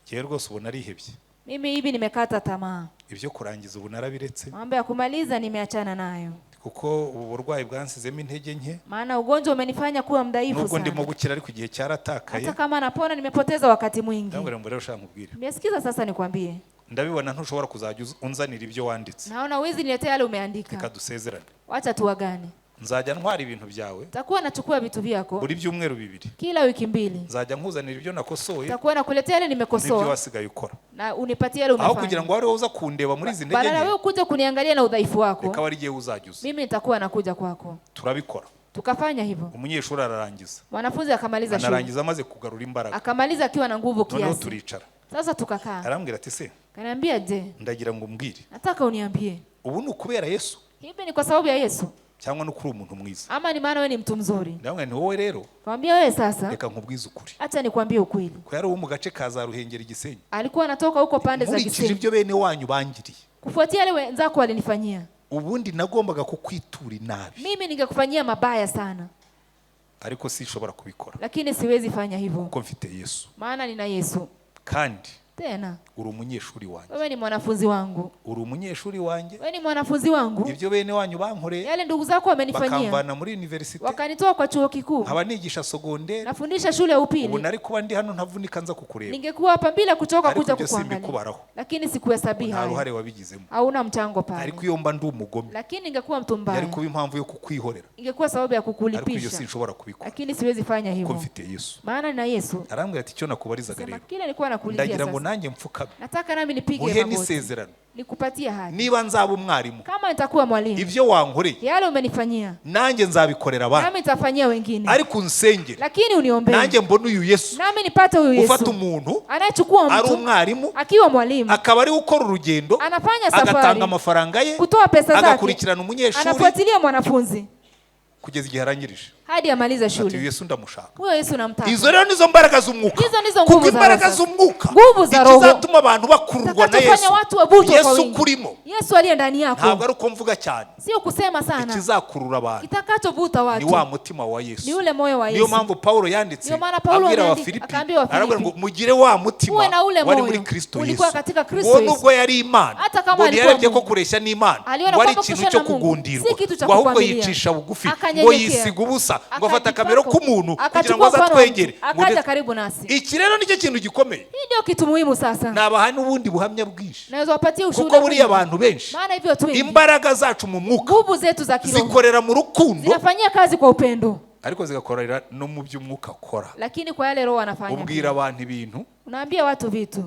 njyewe rwose ubu narihebye, mimi hivi nimekata tamaa, ibyo kurangiza ubu narabiretse, mambo ya kumaliza nimeachana nayo, kuko ubu burwayi bwansizemo intege nke. Maana ugonjwa umenifanya kuwa mdhaifu Nubwo ndimo sana. gukira, ariko igihe cyaratakaye." Hata kama napona, nimepoteza wakati mwingi." Ndamubwira ngo, "Rero ushaka nkubwire, Nimesikiza, sasa nikwambie, ndabibona ntushobora kuzajya unzanira ibyo wanditse. Naona huwezi niletea yale umeandika. Reka dusezerane, Wacha tuagane, nzajya ntwara ibintu byawe takuwa nachukua vitu vyako buri byumweru 2, kila wiki 2, nzajya nkuzanira ibyo nakosoye takuwa nakuletea yale n'ibyo nimekosoa wasigaye ukora, na unipatie yale aho kugira umefanya, ngo wari uza kundeba muri izi ntege badala nke, wewe kuja kuniangalia na udhaifu wako, reka ari igihe uzajya uza." Mimi nitakuwa nakuja kwako." Turabikora. Tukafanya hivyo. Umunyeshuri ararangiza, Mwanafunzi akamaliza shule, anarangiza amaze kugarura imbaraga. Akamaliza akiwa na nguvu Noneho kiasi. turicara. Sasa tukakaa, Arambwira ati, "Se, kaniambia, je, ndagira ngo umbwire, nataka uniambie, ubu ni ukubera Yesu hivi ni kwa sababu ya Yesu cyangwa no kuri umuntu mwiza?" ama ni maana wewe ni mtu mzuri? Ndamubwira nti, "Wowe rero, Kamwambia, wewe sasa, reka nkubwize ukuri." acha nikwambie ukweli. Ko yari uwo mu gace ka za Ruhengeri, Gisenyi. Alikuwa anatoka huko pande za "Nkurikije Gisenyi. ibyo bene wanyu bangiriye, Kufuatia yale wenzako walinifanyia, ubundi nagombaga kukwitura inabi, mimi ningekufanyia mabaya sana, ariko sinshobora kubikora lakini siwezi fanya hivyo, kuko mfite Yesu, maana nina Yesu. Kandi Tena uri umunyeshuri wanjye." wewe ni mwanafunzi wangu, "Uri umunyeshuri wanjye. Wewe ni mwanafunzi wangu. Ibyo bene wanyu bankoreye, Yale ndugu zako wamenifanyia, bakamvana muri université, wakanitoa kwa chuo kikuu, nkaba nigisha secondaire, nafundisha shule ya ubu upili, nari kuba ndi hano ntavunika nza kukureba, ningekuwa hapa bila kuchoka ariko kuja ibyo kukuangalia, simbikubaraho, lakini sikuhesabii nta hayo, ruhare wabigizemo. Hauna mchango pale, Ariko iyo mba ndi umugome, lakini ningekuwa mtu yari mbaya, kuba impamvu yo kukwihorera, ingekuwa sababu ya ariko ibyo kukulipisha, sinshobora kubikora lakini siwezi fanya kuko hivyo, mfite Yesu." maana nina Yesu." Arambwira ati, "Icyo nakubarizaga Sema, rero, kile nilikuwa nakuulizia ndagira ngo sasa, nanjye mfukame, nataka nami nipige nguhe magoti, n'isezerano, nikupatie ahadi, niba nzaba umwarimu, kama nitakuwa mwalimu, ibyo wankoreye yale umenifanyia nanjye nzabikorera abandi, nami nitafanyia wengine, ariko unsengere, lakini uniombee, nanjye mbone uyu Yesu nami nipate huyu ufata Yesu umuntu anayechukua ari mtu umwarimu, akiwa mwalimu, akaba ari ukora urugendo, anafanya agatanga safari amafaranga ye, kutoa pesa zake, agakurikirana umunyeshuri anafuatilia mwanafunzi kugeza igihe arangirije. Hadi amalize Ati, uyu shule. Yesu ndamushaka." Huyo Yesu namtaka. Izo rero nizo mbaraga z'umwuka, Hizo ndizo kuko nguvu za imbaraga roho. z'umwuka, Nguvu za roho. ikizatuma abantu bakururwa na Zitakachofanya Yesu, watu wavutwe kwa Yesu wingi. kurimo, Yesu aliye ndani ntabwo yako, ari uko mvuga cyane. sio kusema sana. Ikizakurura abantu Kitakachovuta ni watu wa mutima wa ni Yesu. ule moyo wa Niyo Yesu. mpamvu Paulo yanditse Ndiyo maana Paulo abwira aliandika, Abafilipi, akaambia Wafilipi, arabwira ngo, mugire wa mutima uwe na ule wari moyo muri Kristo ulikuwa Yesu, katika Kristo ngo Yesu. nubwo yari Imana, Hata kama ngo alikuwa ntiyarebye ko Mungu, kureshya n'Imana aliona ngo ari kwamba ikintu kushana cyo na Mungu kugundirwa, si kitu cha ngo ahubwo kupambilia, yicisha bugufi, ngo akanyenyekea, yisiga ubusa, ubusa, ngo afata akamero k'umuntu kugira ngo Akachukua aze mfano wa mtu, atwegere. Ngo akaja karibu nasi. Iki rero nicyo kintu gikomeye. Hii ndio kitu muhimu sasa. Nabaha n'ubundi buhamya bwinshi, Naweza wapatie ushuhuda kuko buriya mwingi. abantu benshi, Maana hivyo watu wengi, imbaraga zacu mu mwuka nguvu zetu za kiroho zikorera mu rukundo, zinafanyia kazi kwa upendo, ariko zigakorera no mu by'umwuka akora. Lakini kwa yale roho anafanya. Ubwira abantu ibintu. Unaambia watu vitu.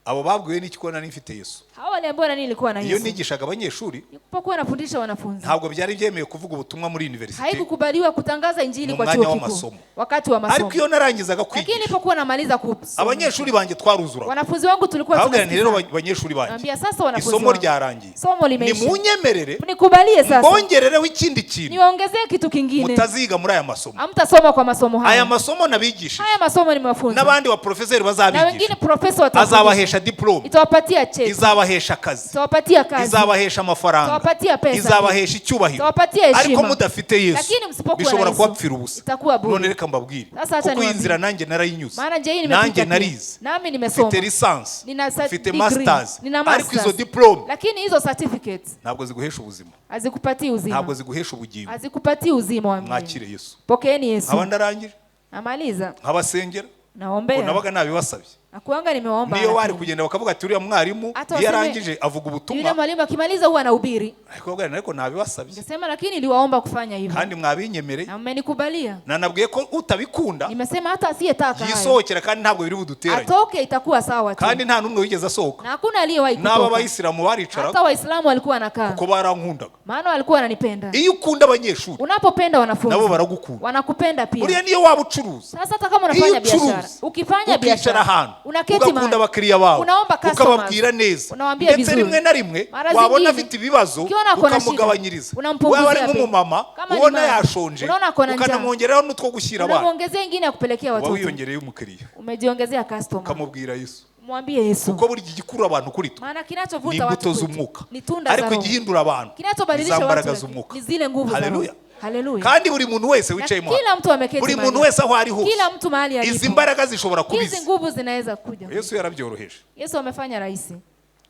Abo babwiwe n'iki ko nari mfite Yesu? Hao waliambiwa nani nilikuwa na Iyo Yesu? nigishaga abanyeshuri, Nilipokuwa nafundisha wanafunzi, ntabwo byari byemewe kuvuga ubutumwa muri university haikukubaliwa kutangaza injili mu kwa mwanya chuo kikuu w'amasomo. wakati wa masomo. Ariko iyo narangizaga Lakini kwigisha, nilipokuwa namaliza kusoma, abanyeshuri banjye twaruzuraga. Wanafunzi wangu tulikuwa Nkababwira nti rero, tunasikizana. banyeshuri banjye, Naambia sasa wanafunzi isomo wangu, ryarangiye, somo limeisha, nimunyemerere nikubalie sasa mbongerereho ikindi kintu niwaongezee kitu kingine mutaziga muri aya masomo. Hamtasoma kwa masomo Aya haya. masomo nabigishije, Haya masomo nimewafunza, n'abandi ba porofeseri na bazabigisha, wengine profesa watafundisha, azabahesha diplome, itawapatia cheti, izabahesha akazi, itawapatia kazi, izabahesha amafaranga, itawapatia pesa, izabahesha icyubahiro, itawapatia heshima. ariko mudafite Yesu Lakini msipokuwa na bishobora Yesu, kubapfira ubusa. Itakuwa bure. None reka mbabwire, Sasa acha kuko iyi niwaambie. nzira nanjye narayinyuze, Maana njia hii nimepita nanjye pia. narize, Nami nimesoma. mfite licence, Nina mfite degree, masters, nina ariko masters. izo diplome Lakini hizo certificates ntabwo ziguhesha ubuzima, hazikupatii uzima, ntabwo ziguhesha ubugingo. Hazikupatii uzima wa milele. Mwakire Yesu. Pokeeni Yesu. Nkaba ndarangije, Namaliza. nkabasengera. Naombea. Ngo nabaga nabibasabye. Nakuanga nimewaomba. Niyo bari Lakini kugenda bakavuga ati uriya mwarimu hata iyo waseme, arangije avuga yule ubutumwa, mwalimu akimaliza huwa anahubiri. Ariko babwira, ariko nabibasabye, Ningesema lakini niliwaomba kufanya hivyo kandi mwabinyemereye. Na mmenikubalia. Nanabwiye ko utabikunda Nimesema hata asiyetaka hayo yisohokera, kandi ntabwo biri buduteranye, atoke, itakuwa sawa tu. kandi nta n'umwe wigeze asohoka. Na hakuna aliyewahi N'aba kutoka. bayisilamu baricaraga, Hata Waislamu walikuwa wanakaa, kuko barankundaga. Maana walikuwa wananipenda. Iyo ukunda abanyeshuri, Unapopenda wanafunzi, nabo baragukunda. Wanakupenda pia. Buriya niyo waba ucuruza, Sasa hata kama iyo unafanya biashara, ucuruza ukifanya ukicara biashara, ahantu, unaketi ugakunda mahali, abakiriya bawe, unaomba customers, ukababwira neza, unawaambia ndetse vizuri. rimwe na rimwe Mara wabona zingine, afite ibibazo, ukiona ako na shida, ukamugabanyiriza, unampunguzia waba ari bei. nk'umumama Kama ni ubona mama, yashonje, unaona ako na njaa, ukanamwongereraho n'utwo gushyira abana, unamwongezea ingine ya kupelekea uba watoto, wiyongereye umukiriya. Umejiongezea customer. Ukamubwira Yesu, Mwambie Yesu, kuko buri gikurura abantu kuri twe maana ni kinachovuta imbuto watu kwetu z'umwuka, ni tunda za ariko Roho. igihindura abantu ni Kinachobadilisha za mbaraga watu z'umwuka. ni zile nguvu za Roho. Haleluya. Haleluya. Kandi buri muntu wese Na wicaye mo kila hano, mtu ameketi buri mahali muntu wese aho ari hose,, kila mtu mahali izi alipo, mbaraga zishobora hizi kubiza. nguvu zinaweza kuja. Yesu yarabyoroheje. Yesu amefanya rahisi.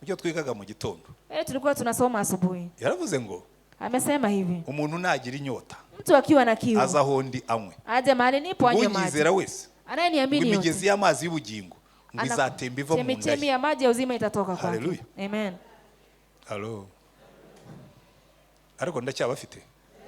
Ibyo twigaga mu gitondo, Yale tulikuwa tunasoma asubuhi, yaravuze ngo amesema hivi, umuntu nagira inyota, mtu akiwa na kiu aza aho ndi anywe, aje mahali nipo anywe maji. unyizera wese, ngo Anayeniamini yote, imigezi y'amazi y'ubugingo ngo izatemba iva mu nda chemichemi ye. Ya maji ya uzima itatoka kwake. Haleluya. Amen. Halo, ariko ndacyabafite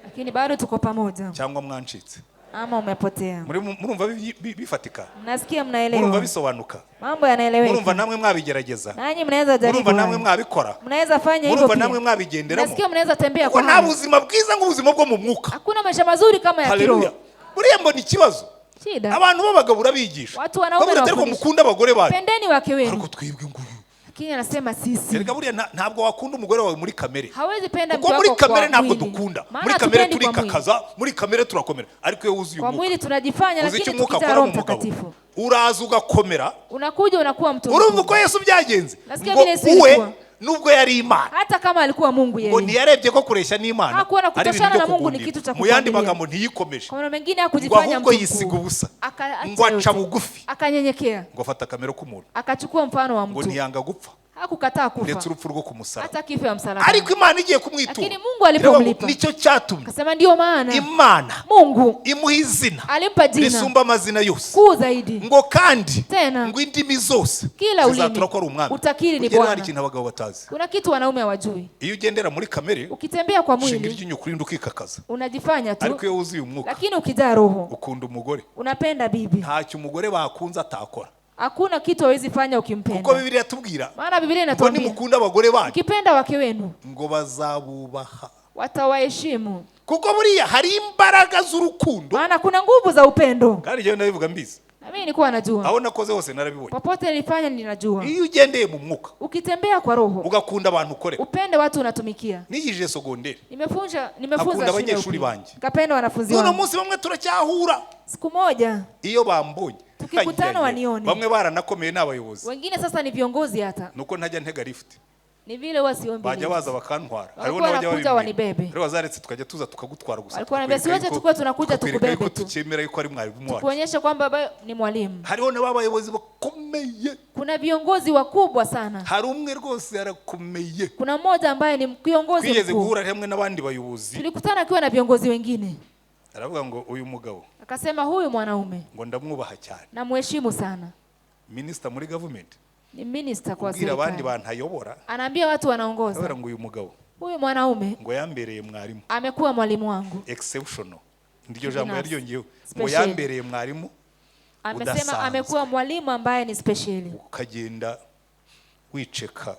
Lakini bado tuko pamoja cyangwa mwancitse? Ama umepotea? Murumva bifatika? Mnasikia, Murumva mnaelewa? bisobanuka? Mambo Murumva yanaeleweka. namwe mwabigerageza? Nanyi mnaweza jaribu Murumva namwe hayo. mwabikora? Mnaweza fanya hivyo Murumva namwe pia. mwabigenderamo? Nasikia mnaweza tembea Kuko kwa nta hayo. buzima bwiza nk'ubuzima bwo mu mwuka. Hakuna maisha mazuri kama ya Haleluya. kiroho. Buriya mbona ikibazo, Shida, abantu b'abagabo urabigisha, watu wanaume bavuga ati ariko nawafundisha, mukunde abagore banyu, pendeni wake ariko wenu, twebwe nguyu, lakini anasema sisi, erega buriya ntabwo wakunda umugore wawe muri kamere, hawezi penda kuko mke muri wako kamere kwa ntabwo mwili, dukunda. Maana Muri kamere hatupendi kwa mwili. turikakaza, muri kamere turakomera, ariko iyo wuzuye Kwa umwuka, mwili tunajifanya, uzi icyo lakini umwuka tukijaa akora Roho mu mugabo? Mtakatifu, Uraza ugakomera. Unakuja unakuwa mtu Urumva mkubwa. uko Yesu byagenze? Nasikia Ngo vile Yesu uwe ilikuwa. Nubwo yari Imana, Hata kama alikuwa Mungu ngo yeye, ntiyarebye ko kureshya n'Imana hakuona ari ibintu kutoshana byo na Mungu ni kugundira, kitu cha mu yandi kupangilia. magambo ntiyikomeje, Kwa maneno mengine ngo hakujifanya ahubwo mtu yisiga mkuu, ubusa, Akaacha ngo aca yote, bugufi, akanyenyekea, ngo afata akamero k'umuntu, akachukua mfano wa ngo mtu, ntiyanga gupfa, hakukataa kufa, ndetse urupfu rwo ku musaraba. Hata kifo ya msalaba. Ariko Imana igiye kumwitura, Lakini Mungu alipomlipa, nicyo cyatumye akasema ndio maana Imana Mungu imuha izina alimpa jina risumba amazina yose, kuu zaidi, ngo kandi tena ngo indimi zose kila ulimi zizatura ko ari umwami. utakiri ni Burya rero hari Bwana. ikintu abagabo batazi. Kuna kitu wanaume hawajui. Iyo ugendera muri kamere, Ukitembea kwa ushinga mwili iryinyo kurindi, ukikakaza, unajifanya tu, ariko iyo wuzuye umwuka, lakini ukijaa Roho ukunda umugore, unapenda bibi. Ntacyo umugore bakunze atakora, Hakuna kitu hawezi fanya kuko ukimpenda, Bibiliya tubwira maana Biblia ngo inatuambia nimukunda abagore banyu, ukipenda wake wenu ngo bazabubaha, watawaheshimu, kuko buriya hari imbaraga z'urukundo. Maana kuna nguvu za upendo. Kandi njyewe ndabivuga mbizi. Na mimi nilikuwa najua, Aho nakoze hose narabibonye. Popote nilifanya ninajua. Iyo ugendeye mu mwuka, Ukitembea kwa Roho, ugakunda abantu ukorera, upende watu unatumikia. Nigishije sogonderi, Nimefunza Hakunda shule ya abanyeshuri upili. banjye. Nikapenda wanafunzi N'uno wangu. munsi bamwe turacyahura, Siku moja iyo bambonye, tukikutana Ay, ay, ay. wanione. Bamwe baranakomeye, ni abayobozi. Wengine sasa ni viongozi hata, Nuko ntajya ntega lift, ni vile huwa siombi bajya lift. baza bakantwara. Hariho Walikuwa n'abajya wanakuja babimbwira. wanibebe. Hariho bazaretse tukajya tuza tukagutwara gusa, Walikuwa wananiambia, tukakwereka siweze yuko, tukuwe tunakuja tukakwereka tukubebe yuko tu. tukemera yuko ari mwarimu wacu. Kuonyesha kwamba ni mwalimu. Hariho n'abayobozi bakomeye. Kuna viongozi wakubwa sana. Hari umwe rwose arakomeye. Kuna mmoja ambaye ni kiongozi Twigeze mkuu. guhura hamwe n'abandi bayobozi, Tulikutana akiwa na viongozi wengine, Aravuga ngo uyu mugabo, Akasema huyu mwanaume ngo ndamwubaha cyane. Namheshimu sana. Minisita muri gavumenti, Ni minister kwa ubwira abandi serikali, bantu ayobora, anaambia watu wanaongoza, aravuga ngo uyu mugabo, huyu mwanaume ngo yambereye mwarimu amekuwa mwalimu wangu. Exceptional. Niryo jambo Kibinafsi. yaryongeyeho, ngo Special. yambereye mwarimu Amesema udasanzwe. Amekuwa mwalimu ambaye ni spesheli. Ukagenda wiceka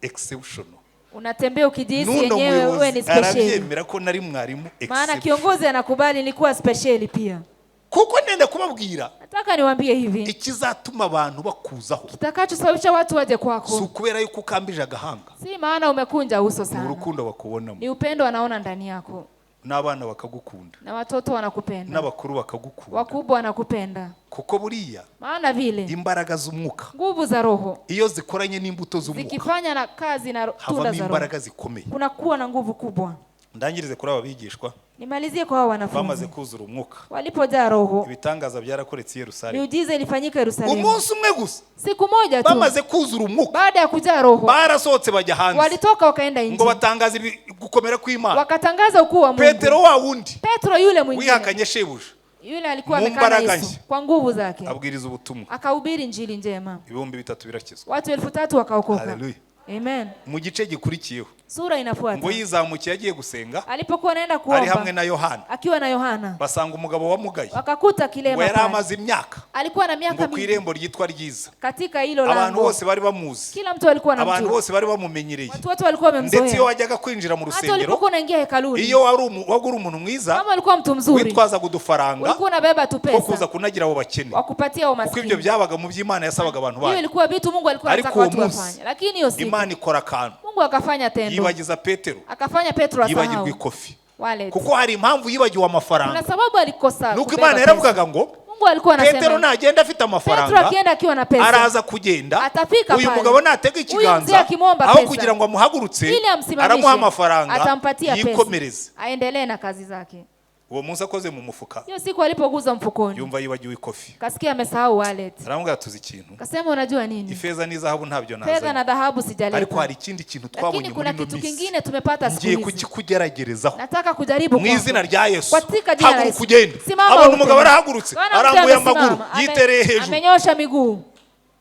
exceptional. Unatembea ukijihisi Nuno yenyewe wewe muyobozi ni spesheli, arabyemera ko nari mwarimu maana exceptional. Kiongozi anakubali nilikuwa spesheli pia. Kuko nenda kubabwira, Nataka niwaambie hivi, ikizatuma abantu bakuzaho kitakachosababisha watu waje si kwako ukubera yuko ukambije agahanga, si maana umekunja uso ni sana, urukundo bakubonamo. Ni upendo wanaona ndani yako. N'abana bakagukunda, Na watoto wanakupenda, n'abakuru bakagukunda, wakubwa wanakupenda, kuko buriya maana vile imbaraga z'umwuka nguvu za roho iyo zikoranye n'imbuto z'umwuka, zikifanya na kazi na tunda havamo za roho, imbaraga zikomeye. Kunakuwa na nguvu kubwa. Ndangirize kuri aba bigishwa. Nimalizie kwa hao Bamaze wanafunzi kuzura umwuka, walipojaa roho, ibitangaza byarakoretse i Yerusalemu. Miujiza ilifanyika Yerusalemu. Umunsi umwe gusa, Siku moja tu, bamaze kuzura umwuka, baada ya kujaa roho, barasohotse bajya hanze, walitoka wakaenda ngo nje, batangaza gukomera kw'Imana. Wakatangaza ukuu wa Mungu. Petero wa wundi Petro yule mwingine, wihakanye shebuja, yule alikuwa mu amekana mbaraga Yesu nshya, kwa nguvu zake, abwiriza ubutumwa, akahubiri injili njema, 3000 birakizwa. Watu 3000 wakaokoka. Haleluya. Amen. Mu gice gikurikiyeho, Sura inafuata, ngo yizamukiye agiye gusenga, alipokuwa anaenda ari hamwe kuomba na Yohana, akiwa na Yohana, basanga umugabo wamugaye, wakakuta ngo kilema yari pale. amaze imyaka Alikuwa na miaka ngo ku mingi irembo ryitwa Ryiza, katika hilo abantu lango. bose bari bamuzi, Kila mtu alikuwa abantu anamjua, bose bari bamumenyereye, watu wote walikuwa ndetse iyo wamemzoea. wajyaga kwinjira mu Hata rusengero, ulipokuwa unaingia hekaluni, iyo wari waga uri umuntu mwiza, kama ulikuwa mtu mzuri, witwazaga udufaranga ulikuwa unabeba tu two kuza pesa kunagira abo bakene, wakupatia kuko ibyo umaskini. byabaga mu by'Imana yasabaga abantu Hiyo bayo. ilikuwa vitu Mungu alikuwa Ariko anataka uwo watu munsi, wafanye, lakini hiyo siku Imana ikora akantu, Mungu akafanya tendo, yibagiza Petero, akafanya Petro yibagirwa asahau ikofi, wallet. Kuko hari impamvu yibagiwe amafaranga. Kuna sababu alikosa Nuko kubeba Imana pesa. yaravugaga ngo Mungu alikuwa Petero anasema nagenda afite Petro amafaranga, akienda akiwa na pesa araza kugenda, atafika uyu pale. mugabo natega Huyu mzee ikiganza, akimwomba aho pesa, kugira ngo amuhagurutse, ili amsimamishe, aramuha amafaranga, atampatia pesa yikomereze. Aendelee na kazi zake. Uwo munsi akoze mu mufuka, Hiyo siku alipoguza mfukoni, yumva yibagiwe ikofi. kasikia amesahau wallet. Aramubwira, tuzi ikintu, Kasema unajua nini, ifeza n'izahabu ntabyo fedha nazanye, na dhahabu ariko sijaleta, hari ikindi kintu twabonye lakini muri kuna ino kitu minsi, kingine tumepata siku ngiye hizi, kukikugeragerezaho. Nataka kujaribu Mu kwako. izina rya Yesu, Katika jina la haguruka Yesu. ugende. Simama Abona umugabo utembee. arahagurutse, Bwana mzee arambuye amesimama, amaguru, yitereye hejuru, amenyosha miguu,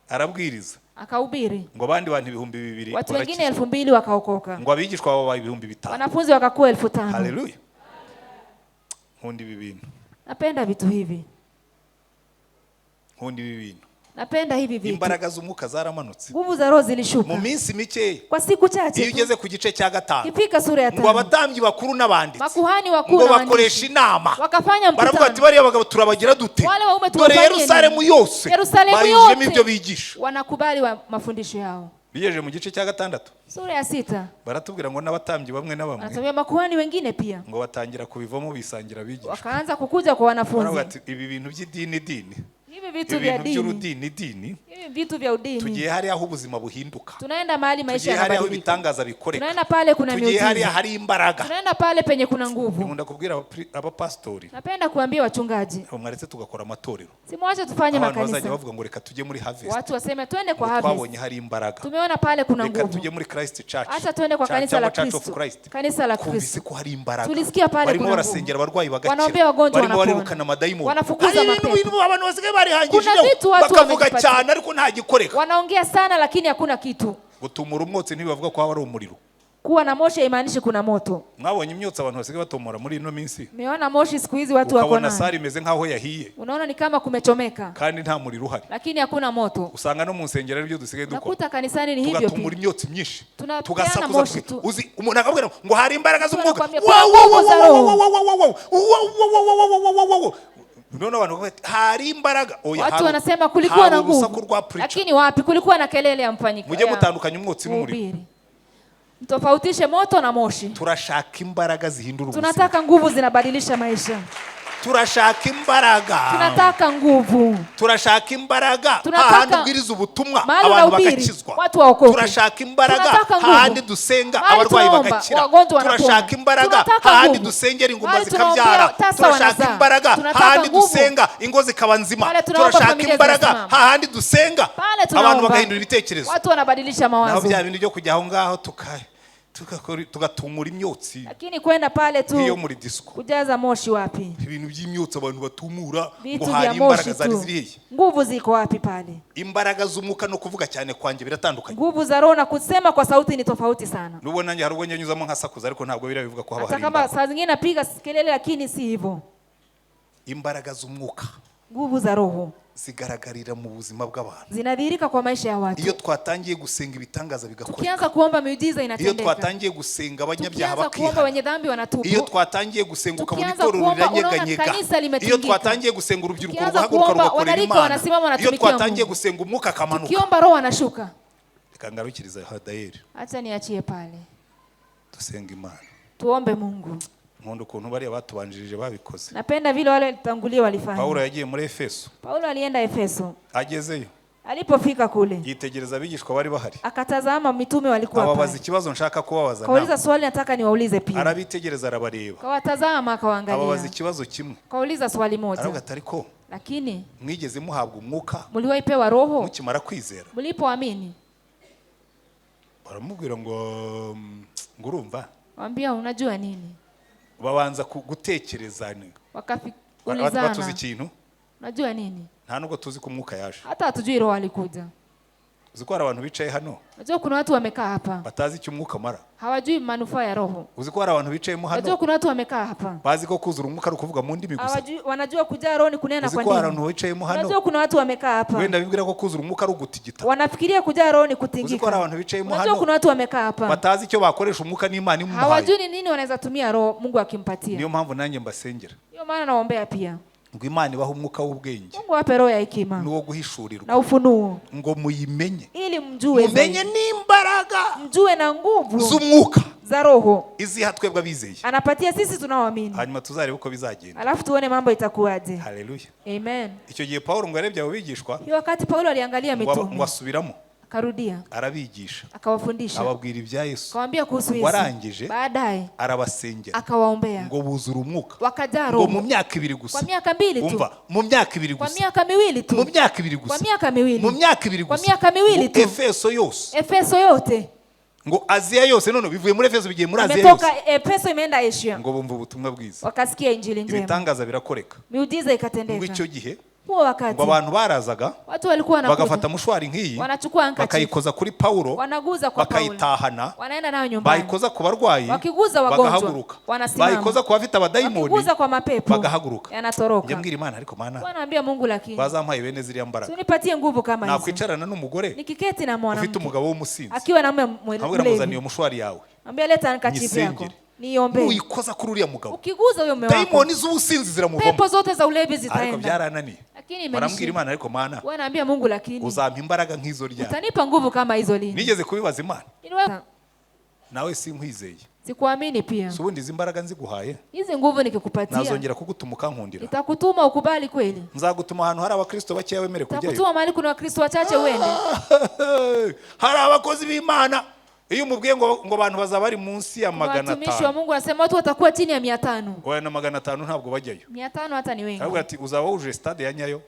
arabwiriza, akahubiri, ngo abandi bantu 2000 watu wengine barakizwa, 2000 wakaokoka, ngo abigishwa babaye 5000. Wanafunzi wakakuwa 5000. Haleluya. Nkunda ibi bintu. Napenda vitu hivi. Nkunda ibi bintu. Napenda hivi vitu. Imbaraga z'umwuka zaramanutse Nguvu za roho mu zilishuka minsi mikeya. Kwa siku chache Iyo tu. ugeze ku gice cya gatanu, Kifika sura ya ngo 5, abatambyi bakuru n'abanditsi makuhani wakuu ngo na bakoresha waandishi inama, wakafanya baravuga ati mkutano, bariya bagabo turabagira dute? Wale waume Dore tuwafanyie Yerusalemu nini? yose Yerusalemu bayujemo ibyo yote bigisha. Wanakubali wa mafundisho yao. Bigejeje mu gice cya gatandatu, Sura ya 6, baratubwira ngo n'abatambyi bamwe na bamwe wanatuambia makuhani wengine pia ngo batangira kubivamo bisangira abigisha, wakaanza kukuja kwa baravuga wanafunzi, ati ibi bintu by'idini dini, hivi vitu vya ibintu dini, by'urudini dini, hivi vitu vya udini, tugiye hariya aho ubuzima buhinduka, tunaenda mahali maisha tugiye hariya aho yanabadilika, ibitangaza bikoreka, tunaenda pale kuna tugiye hariya miujiza, hari imbaraga. Tunaenda pale penye kuna nguvu. Nkunda kubwira abapasitori, Napenda kuambia wachungaji, mwaretse tugakora amatorero, simwache tufanye abantu bazajya makanisa, bavuga ngo reka tujye muri Harvest, watu waseme twende kwa ngo Harvest, twabonye hari imbaraga, tumeona pale kuna reka nguvu, tujye muri Christ Church, acha tuende kwa kanisa cyangwa la Church of Kristo, Christ, kanisa la twumvise Kristo. ko hari imbaraga, Tulisikia pale barimo kuna barasengera nguvu. abarwayi bagakira, Wanaombea wagonjwa barimo wanapona. barirukana amadayimoni. Wanafukuza Hari ibintu mapepo. bintu abantu basigaye barihangishijeho, Kuna vitu watu bakavuga wamejipatia. cyane ariko nta gikoreka. Wanaongea sana lakini hakuna kitu. Gutumura umwotsi ntibibavuga ko haba ari umuriro. Kuwa na moshi haimaanishi kuna moto. Mwabonye imyotsi abantu basigaye batumura muri ino minsi, Umeona moshi siku hizi watu wako ukabona nayo, salle imeze nk'aho yahiye, unaona ni kama kumechomeka, kandi nta muriro uhari. Lakini hakuna moto. Usanga no mu nsengero aribyo dusigaye dukora, Unakuta kanisani ni hivyo tugatumura pia, imyotsi myinshi, tunapeana tugasakuza, moshi tu. Uzi umuntu akabwira ngo hari imbaraga z'umwuka, Tunakwambia, Wow, kuna wow, nguvu wow, za wow, roho. wow, wow, wow, wow, wow, wow, wow, wow, wow, wow. None abantu bakavuga bati, hari imbaraga. Oya, Watu hari- wanasema kulikuwa hari na urusaku nguvu, rwa preacher. Lakini wapi, kulikuwa na kelele ya mfanyika Mujye mutandukanya umwotsi n'umuriro. mhubiri. Mtofautishe moto na moshi. Turashaka imbaraga zihindura ubuzima. Tunataka nguvu zinabadilisha maisha. Turashaka imbaraga. Tunataka nguvu. Turashaka imbaraga Tunataka hahandi ubwiriza ubutumwa, mahali abantu unahubiri, bagakizwa. Watu waokoke. Turashaka imbaraga Tunataka nguvu. hahandi dusenga, Mahali abarwayi tunaomba, bagakira. wagonjwa wanapona. Turashaka imbaraga Tunataka hahandi nguvu. dusengera ingumba Mahali zikabyara. tunaombea, tasa Turashaka wanazaa. imbaraga Tunataka hahandi nguvu. dusenga ingo zikaba nzima. Pale tunaomba, Turashaka familia imbaraga zinasimama. hahandi dusenga Pale abantu tunaomba, bagahindura ibitekerezo. Watu wanabadilisha Naho mawazo. bya bintu byo kujya aho ngaho Tugatumura imyotsi Lakini kwenda pale nk'iyo tu muri disco. Kujaza moshi wapi? Ibintu by'imyotsi abantu batumura ngo Vitu vya hari moshi imbaraga zari tu, ziri hehe? nguvu ziko wapi pale? Imbaraga z'umwuka no kuvuga cyane kwanjye biratandukanye. Nguvu za roho na kusema kwa sauti ni tofauti sana. Nubwo nanjye hari ubwo njya nyuzamo nkasakuza, ariko ntabwo biriya bivuga ko haba Hata hari kama imbaraga. saa zingine napiga kelele, lakini si hivyo. Imbaraga z'umwuka Nguvu za roho zigaragarira mu buzima bw'abantu. Zinadhihirika kwa maisha ya watu. Iyo twatangiye gusenga, ibitangaza bigakoreka. Tukianza kuomba, miujiza Iyo inatendeka. twatangiye gusenga, abanyabyaha Tukianza kuomba, bakihana. wenye dhambi wanatubu. Iyo twatangiye gusenga, ukabona Tukianza itorero kuomba, unaona riranyeganyega. kanisa Iyo limetingika. twatangiye gusenga, urubyiruko Tukianza rugahaguruka kuomba, rugakorera wanarika Imana. wanasimama, Iyo wanatumikia twatangiye Mungu. gusenga, umwuka akamanuka. Tukiomba, roho anashuka. Reka ngarukiriza hadayeri. Acha niachie pale. Dusenga Imana. Tuombe Mungu. Nkunda ukuntu bariya batubanjirije babikoze. Napenda vile wale walitangulia walifanya. Pawulo yagiye muri Efeso. Paulo alienda Efeso. Agezeyo, Alipofika kule, yitegereza abigishwa bari bahari, akatazama mitume walikuwa ababaza pale, ikibazo nshaka kubabaza kauliza nawe. swali nataka niwaulize pia. Arabitegereza, arabareba, Kawatazama, ababaza akawaangalia, ikibazo kimwe. kauliza swali Aravuga moja. ati ariko Lakini mwigeze muhabwa umwuka mliwahi pewa roho mukimara kwizera? mlipoamini? Baramubwira ngo ngo urumva. Wambia unajua nini? Babanza gutekereza batuzi Wakaulizana, ikintu. Unajua nini? Nta nubwo tuzi ko umwuka yaje. Hata hatujui roho alikuja. Uzi ko hari abantu bicaye hano Unajua kuna watu wamekaa hapa batazi icyo umwuka amara? Hawajui manufaa ya roho. Uzi ko hari abantu bicayemo Unajua hano kuna watu wamekaa hapa bazi ko kuzura umwuka ari ukuvuga mu ndimi gusa? hawajui, wanajua kujaa roho ni kunena Uzi kwa ko hari ndimi. abantu bicayemo hano Unajua kuna watu wamekaa hapa wenda bibwira ko kuzura umwuka ari ugutigita? Wanafikiria kujaa roho ni Uzi ko hari kutingika. abantu bicayemo Unajua hano kuna watu wamekaa hapa batazi icyo bakoresha umwuka n'Imana imuhaye? Hawajui ni nini wanaweza tumia roho Mungu akimpatia. Niyo mpamvu nanjye mbasengera Ndio maana naombea pia ngo Imana ibahe umwuka w'ubwenge Mungu awape roho ya hekima n'uwo guhishurirwa, na ufunuo, ngo muyimenye, ili mjue mumenye zaidi. n'imbaraga Mjue na nguvu z'umwuka za roho iziha twebwe abizeye. Anapatia sisi tunaoamini. Hanyuma tuzarebe uko bizagenda. Alafu tuone mambo itakuwaje. Haleluya. Amen. Icyo gihe Pawulo ngo yarebye abo bigishwa, Hiyo wakati Paulo aliangalia ngo mitume, asubiramo, akarudia, arabigisha, akawafundisha, ababwira ibya Yesu. akawaambia kuhusu Yesu. Warangije, Baadaye arabasengera akawaombea, ngo buzura umwuka, wakajaa ngo mu roho myaka 2 gusa. Kwa miaka 2 tu. Umva, mu myaka 2 Kwa gusa, miaka 2 mu tu. myaka 2 Kwa gusa, miaka 2. mu myaka 2 Kwa gusa, miaka 2 ngo tu. Efeso yose, Efeso yote, ngo Aziya yose, none bivuye muri Efeso bigiye muri Aziya yose, imetoka Efeso imeenda Asia, ngo bumva ubutumwa bwiza, wakasikia injili njema, ibitangaza birakoreka. Miujiza Ngo ikatendeka. icyo gihe Huo wakati ngo abantu barazaga watu walikuwa bagafata wanakuja, mushwari nk'iyi, wanachukua handkerchief, bakayikoza kuri Pawulo, wanaguza kwa Paulo, bakayitahana, wanaenda nayo nyumbani, bayikoza ku barwayi, wakiguza wagonjwa, bagahaguruka, wanasimama, bayikoza ku bafite abadayimoni, wakiguza kwa mapepo, bagahaguruka. Yanatoroka. Njya mbwira Imana, ariko Mana, Wanaambia Mungu, lakini bazampaye bene ziriya mbaraga, tunipatie nguvu kama hizo. nakwicarana n'umugore Nikiketi na ufite mwanamke umugabo w'umusinzi, akiwa na mume nkabwira ngo zana iyo mlevi, mushwari yawe, ambia leta handkerchief yako nyisengere, niombee. nuyikoza kuri uriya mugabo, Ukiguza huyo mume wako, dayimoni z'ubusinzi ziramuvamo. Pepo zote za ulevi Ariko zitaenda. byarananiye. Lakini Barambwira imenishinda. Imana, ariko Mana, Wanaambia Mungu, lakini uzampa imbaraga nk'izo ryari? Utanipa nguvu kama hizo lini? Nigeze kubibaza Imana. Niliwahi- Nawe sinkwizeye. Sikuamini pia. Si ubundi izi mbaraga nziguhaye, Hizi nguvu nikikupatia, nazongera kugutuma ukankundira? Nitakutuma ukubali kweli? Nzagutuma ahantu hari abakristo bakeya wemere kujyayo? Nitakutuma mahali kuna Wakristo wachache uende? Hari abakozi b'Imana iyo umubwiye ngo abantu bazaba bari munsi ya magana Watumishi wa atanu Mungu wanasema watu watakuwa chini ya 500. Oya, na 500 ntabwo bajyayo. 500 hata ni wengi. Aravuga ati uzaba wujuje stade ya Nyayo.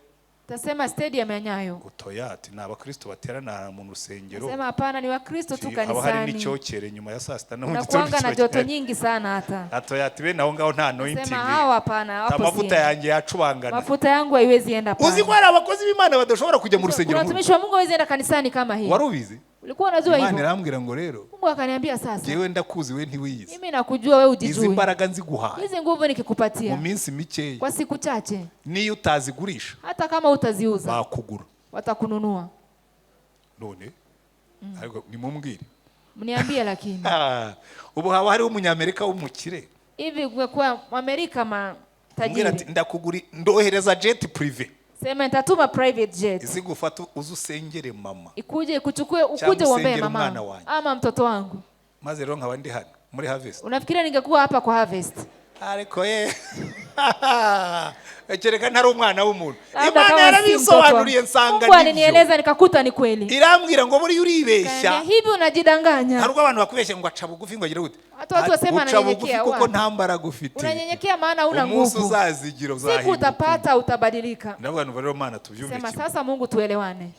Utasema stadium ya Nyayo. Utoya, ati ni abakristo baterana mu rusengero. Sema hapana, ni Wakristo tu Haba hari kanisani. n'icyokere nyuma ya saa sita no mu gitondo Nakuanga na joto kiba gihari. nyingi sana hata. Atoya, ati bene aho ngaho nta anointing. Sema hawa hapana, hapo Amavuta siendi. yanjye yacubangana. Mafuta yangu haiwezi enda Uzi ko pale. hari abakozi b'Imana badashobora kujya mu Kuna rusengero nk'uru? watumishi wa Mungu hawezi enda kanisani kama hii. Wari ubizi? Ulikuwa unajua Imana hivyo? irambwira ngo rero, Mungu akaniambia sasa, jyewe ndakuzi, we ntiwiyizi. Mimi nakujua wewe Izi ujijui. mbaraga nziguhaye, Hizi nguvu mu nikikupatia minsi mikeya, kwa siku chache, niyo utazigurisha, hata kama utaziuza, bakugura. Watakununua. None ariko nimumbwire. Mniambie lakini. Ah, ubu haba hariho umunyamerika w'umukire Hivi kungekuwa Amerika umbwira ati matajiri. ndakuguri, ndohereza jet privé Sema nitatuma private jet. izigufata uze usengere mama, Ikuje ikuchukue ukuje cyangwa uombee usengere mama umwana wanjye. Ama mtoto wangu. Maze rero nkaba ndi hano muri Harvest. Unafikiria ningekuwa hapa kwa Harvest? Ariko ye kereka ntari umwana w'umuntu. Labda Imana kama si mtoto wangu. yarabisobanuriye nsanga Mungu nibyo. alinieleza nikakuta ni kweli. Irambwira ngo buriya uribeshya. Kaniambia, hivi unajidanganya. Hari ubwo abantu bakubeshya ngo aca bugufi, ngo agire gute. Watu watu wasema Uca bugufi ananyenyekea, kuko wapi? nta mbaraga ufite. Unanyenyekea maana huna Umunsi nguvu. uzazigira Siku uzahinduka. utapata utabadilika. Ndavuga ngo rero Mana, tubyumve Sema kimwe. sasa Mungu tuelewane.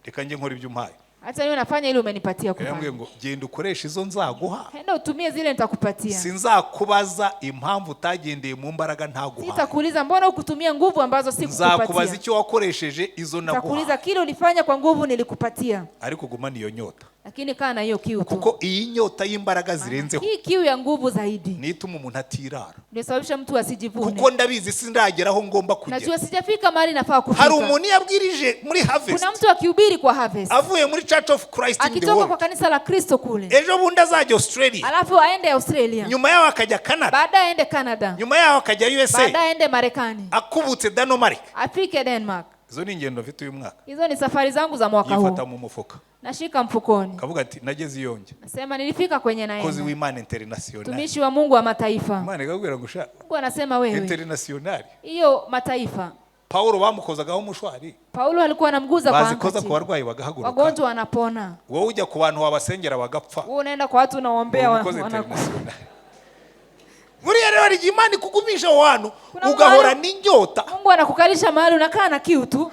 Reka njye nkora ibyo umpaye. Hata niwe nafanya ile umenipatia Yarambwiye kufanya. Ngo genda ukoreshe izo nzaguha. Enda utumie zile nitakupatia. Sinzakubaza impamvu utagendeye mu mbaraga ntaguhaye. Sitakuuliza mbona hukutumia nguvu ambazo Nzakubaza sikukupatia. Icyo wakoresheje izo Nitakuuliza naguhaye. kile ulifanya kwa nguvu nilikupatia. Ariko gumana iyo nyota. Lakini kaa na hiyo kiu tu. Kuko iyi nyota y'imbaraga zirenzeho Hii kiu ya nguvu zaidi niyo ituma umuntu atirara. ndio sababisha mtu asijivune. Kuko ndabizi sindagera aho ngomba kugera. Najua sijafika mahali nafaa Hari kufika. umuntu yabwirije muri Harvest, Kuna mtu akihubiri kwa Harvest, avuye muri Church of Christ in the akitoka kwa World, kanisa la Kristo kule, ejo bundi azajya Australia, alafu aende Australia, nyuma yaho akajya Canada, baadaye aende Canada, nyuma yaho akajya USA, baadaye aende Marekani, akubutse Denmark. Afike Denmark. Izo ni ingendo mfite uyu mwaka. Hizo ni safari zangu za mwaka Yifata huu. mu mufuka, Nashika mfukoni, akavuga ati nageze iyo njya, nasema nilifika kwenye kozi naenda, w'Imana international. mtumishi wa Mungu wa mataifa. Imana ikakubwira ngo sha, Mungu anasema wewe, international. Hiyo mataifa. Pawulo bamukozagaho umushwari, Paulo alikuwa anamguza kwa bazikoza ku handkerchief. barwayi bagahaguruka. Wagonjwa wanapona. Wowe ujya ku bantu wabasengera bagapfa. Wewe unaenda kwa watu unawaombea Umukozi international. Buriya rero hari igihe Imana ikugumisha aho hantu, Kuna ugahora n'inyota. Mungu anakukalisha mahali unakaa na kiu tu.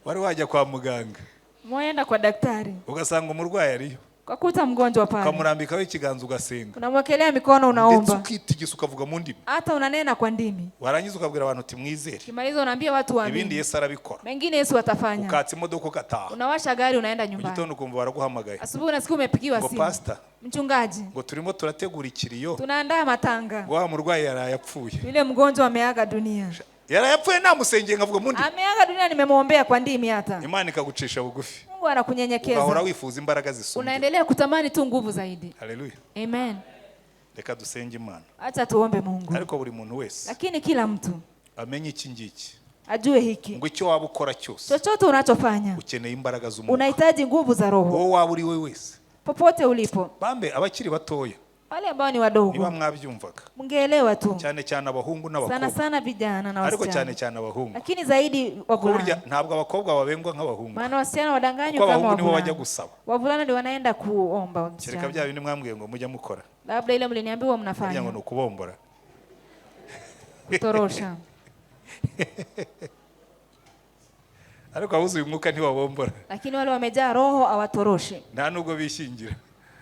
Wari wajya kwa muganga, Mwaenda kwa daktari, ugasanga umurwayi ariyo, ukakuta mgonjwa pale, ukamurambikaho ikiganza ugasenga, unamwekelea mikono, ndetse unaomba, ukitigisa ukavuga mu ndimi, hata unanena kwa ndimi. Warangiza ukabwira abantu uti mwizere, Ukimaliza unaambia watu ibindi waamini, Yesu arabikora. mengine Yesu atafanya. Ukatsa imodoka ugataha. Unawasha gari unaenda Mu nyumbani, gitondo ukumva baraguhamagaye asubuhi unasikia umepigiwa ngo simu, pasita, mchungaji, ngo turimo turategura ikiriyo, tunaandaa matanga, ngo wa murwayi yaraye apfuye. Yule mgonjwa ameaga dunia. Yaraye apfuye namusengeye nkavuga mu ndimi. Ameaga dunia, nimemwombea kwa ndimi hata. Imana ikagucisha bugufi, Mungu anakunyenyekeza, ugahora wifuza imbaraga zisumbye. Unaendelea kutamani tu nguvu zaidi. Haleluya. Amen. Reka dusenge Imana. Acha tuombe Mungu, Ariko buri muntu wese lakini kila mtu amenye iki ngiki, ajue hiki, ngo icyo waba ukora cyose chochote unachofanya ukeneye imbaraga z'umwuka. Unahitaji nguvu za Roho. Wowe waba uri we wese, Popote ulipo, bambe abakiri batoya, wale ambao ni niba wadogo, mwabyumvaga, mngeelewa tu, cyane cyane abahungu sana n'abakobwa, sana vijana na ariko cyane wasichana, cyane abahungu, lakini zaidi kuko burya wavulana, ntabwo abakobwa babengwa nk'abahungu, maana wasichana wadanganywa kuko kama abahungu nibo bajya wavulana. gusaba. Wavulana ndio wanaenda kuomba Kereka wasichana. bya bindi mwambwiye ngo mujya mukora, Labda ile mliniambiwa kugira ngo mnafanya ni ukubombora. Kutorosha. Ariko abuzuye umwuka ntibabombora. Lakini wale wamejaa Roho hawatoroshi, Nta nubwo bishingira.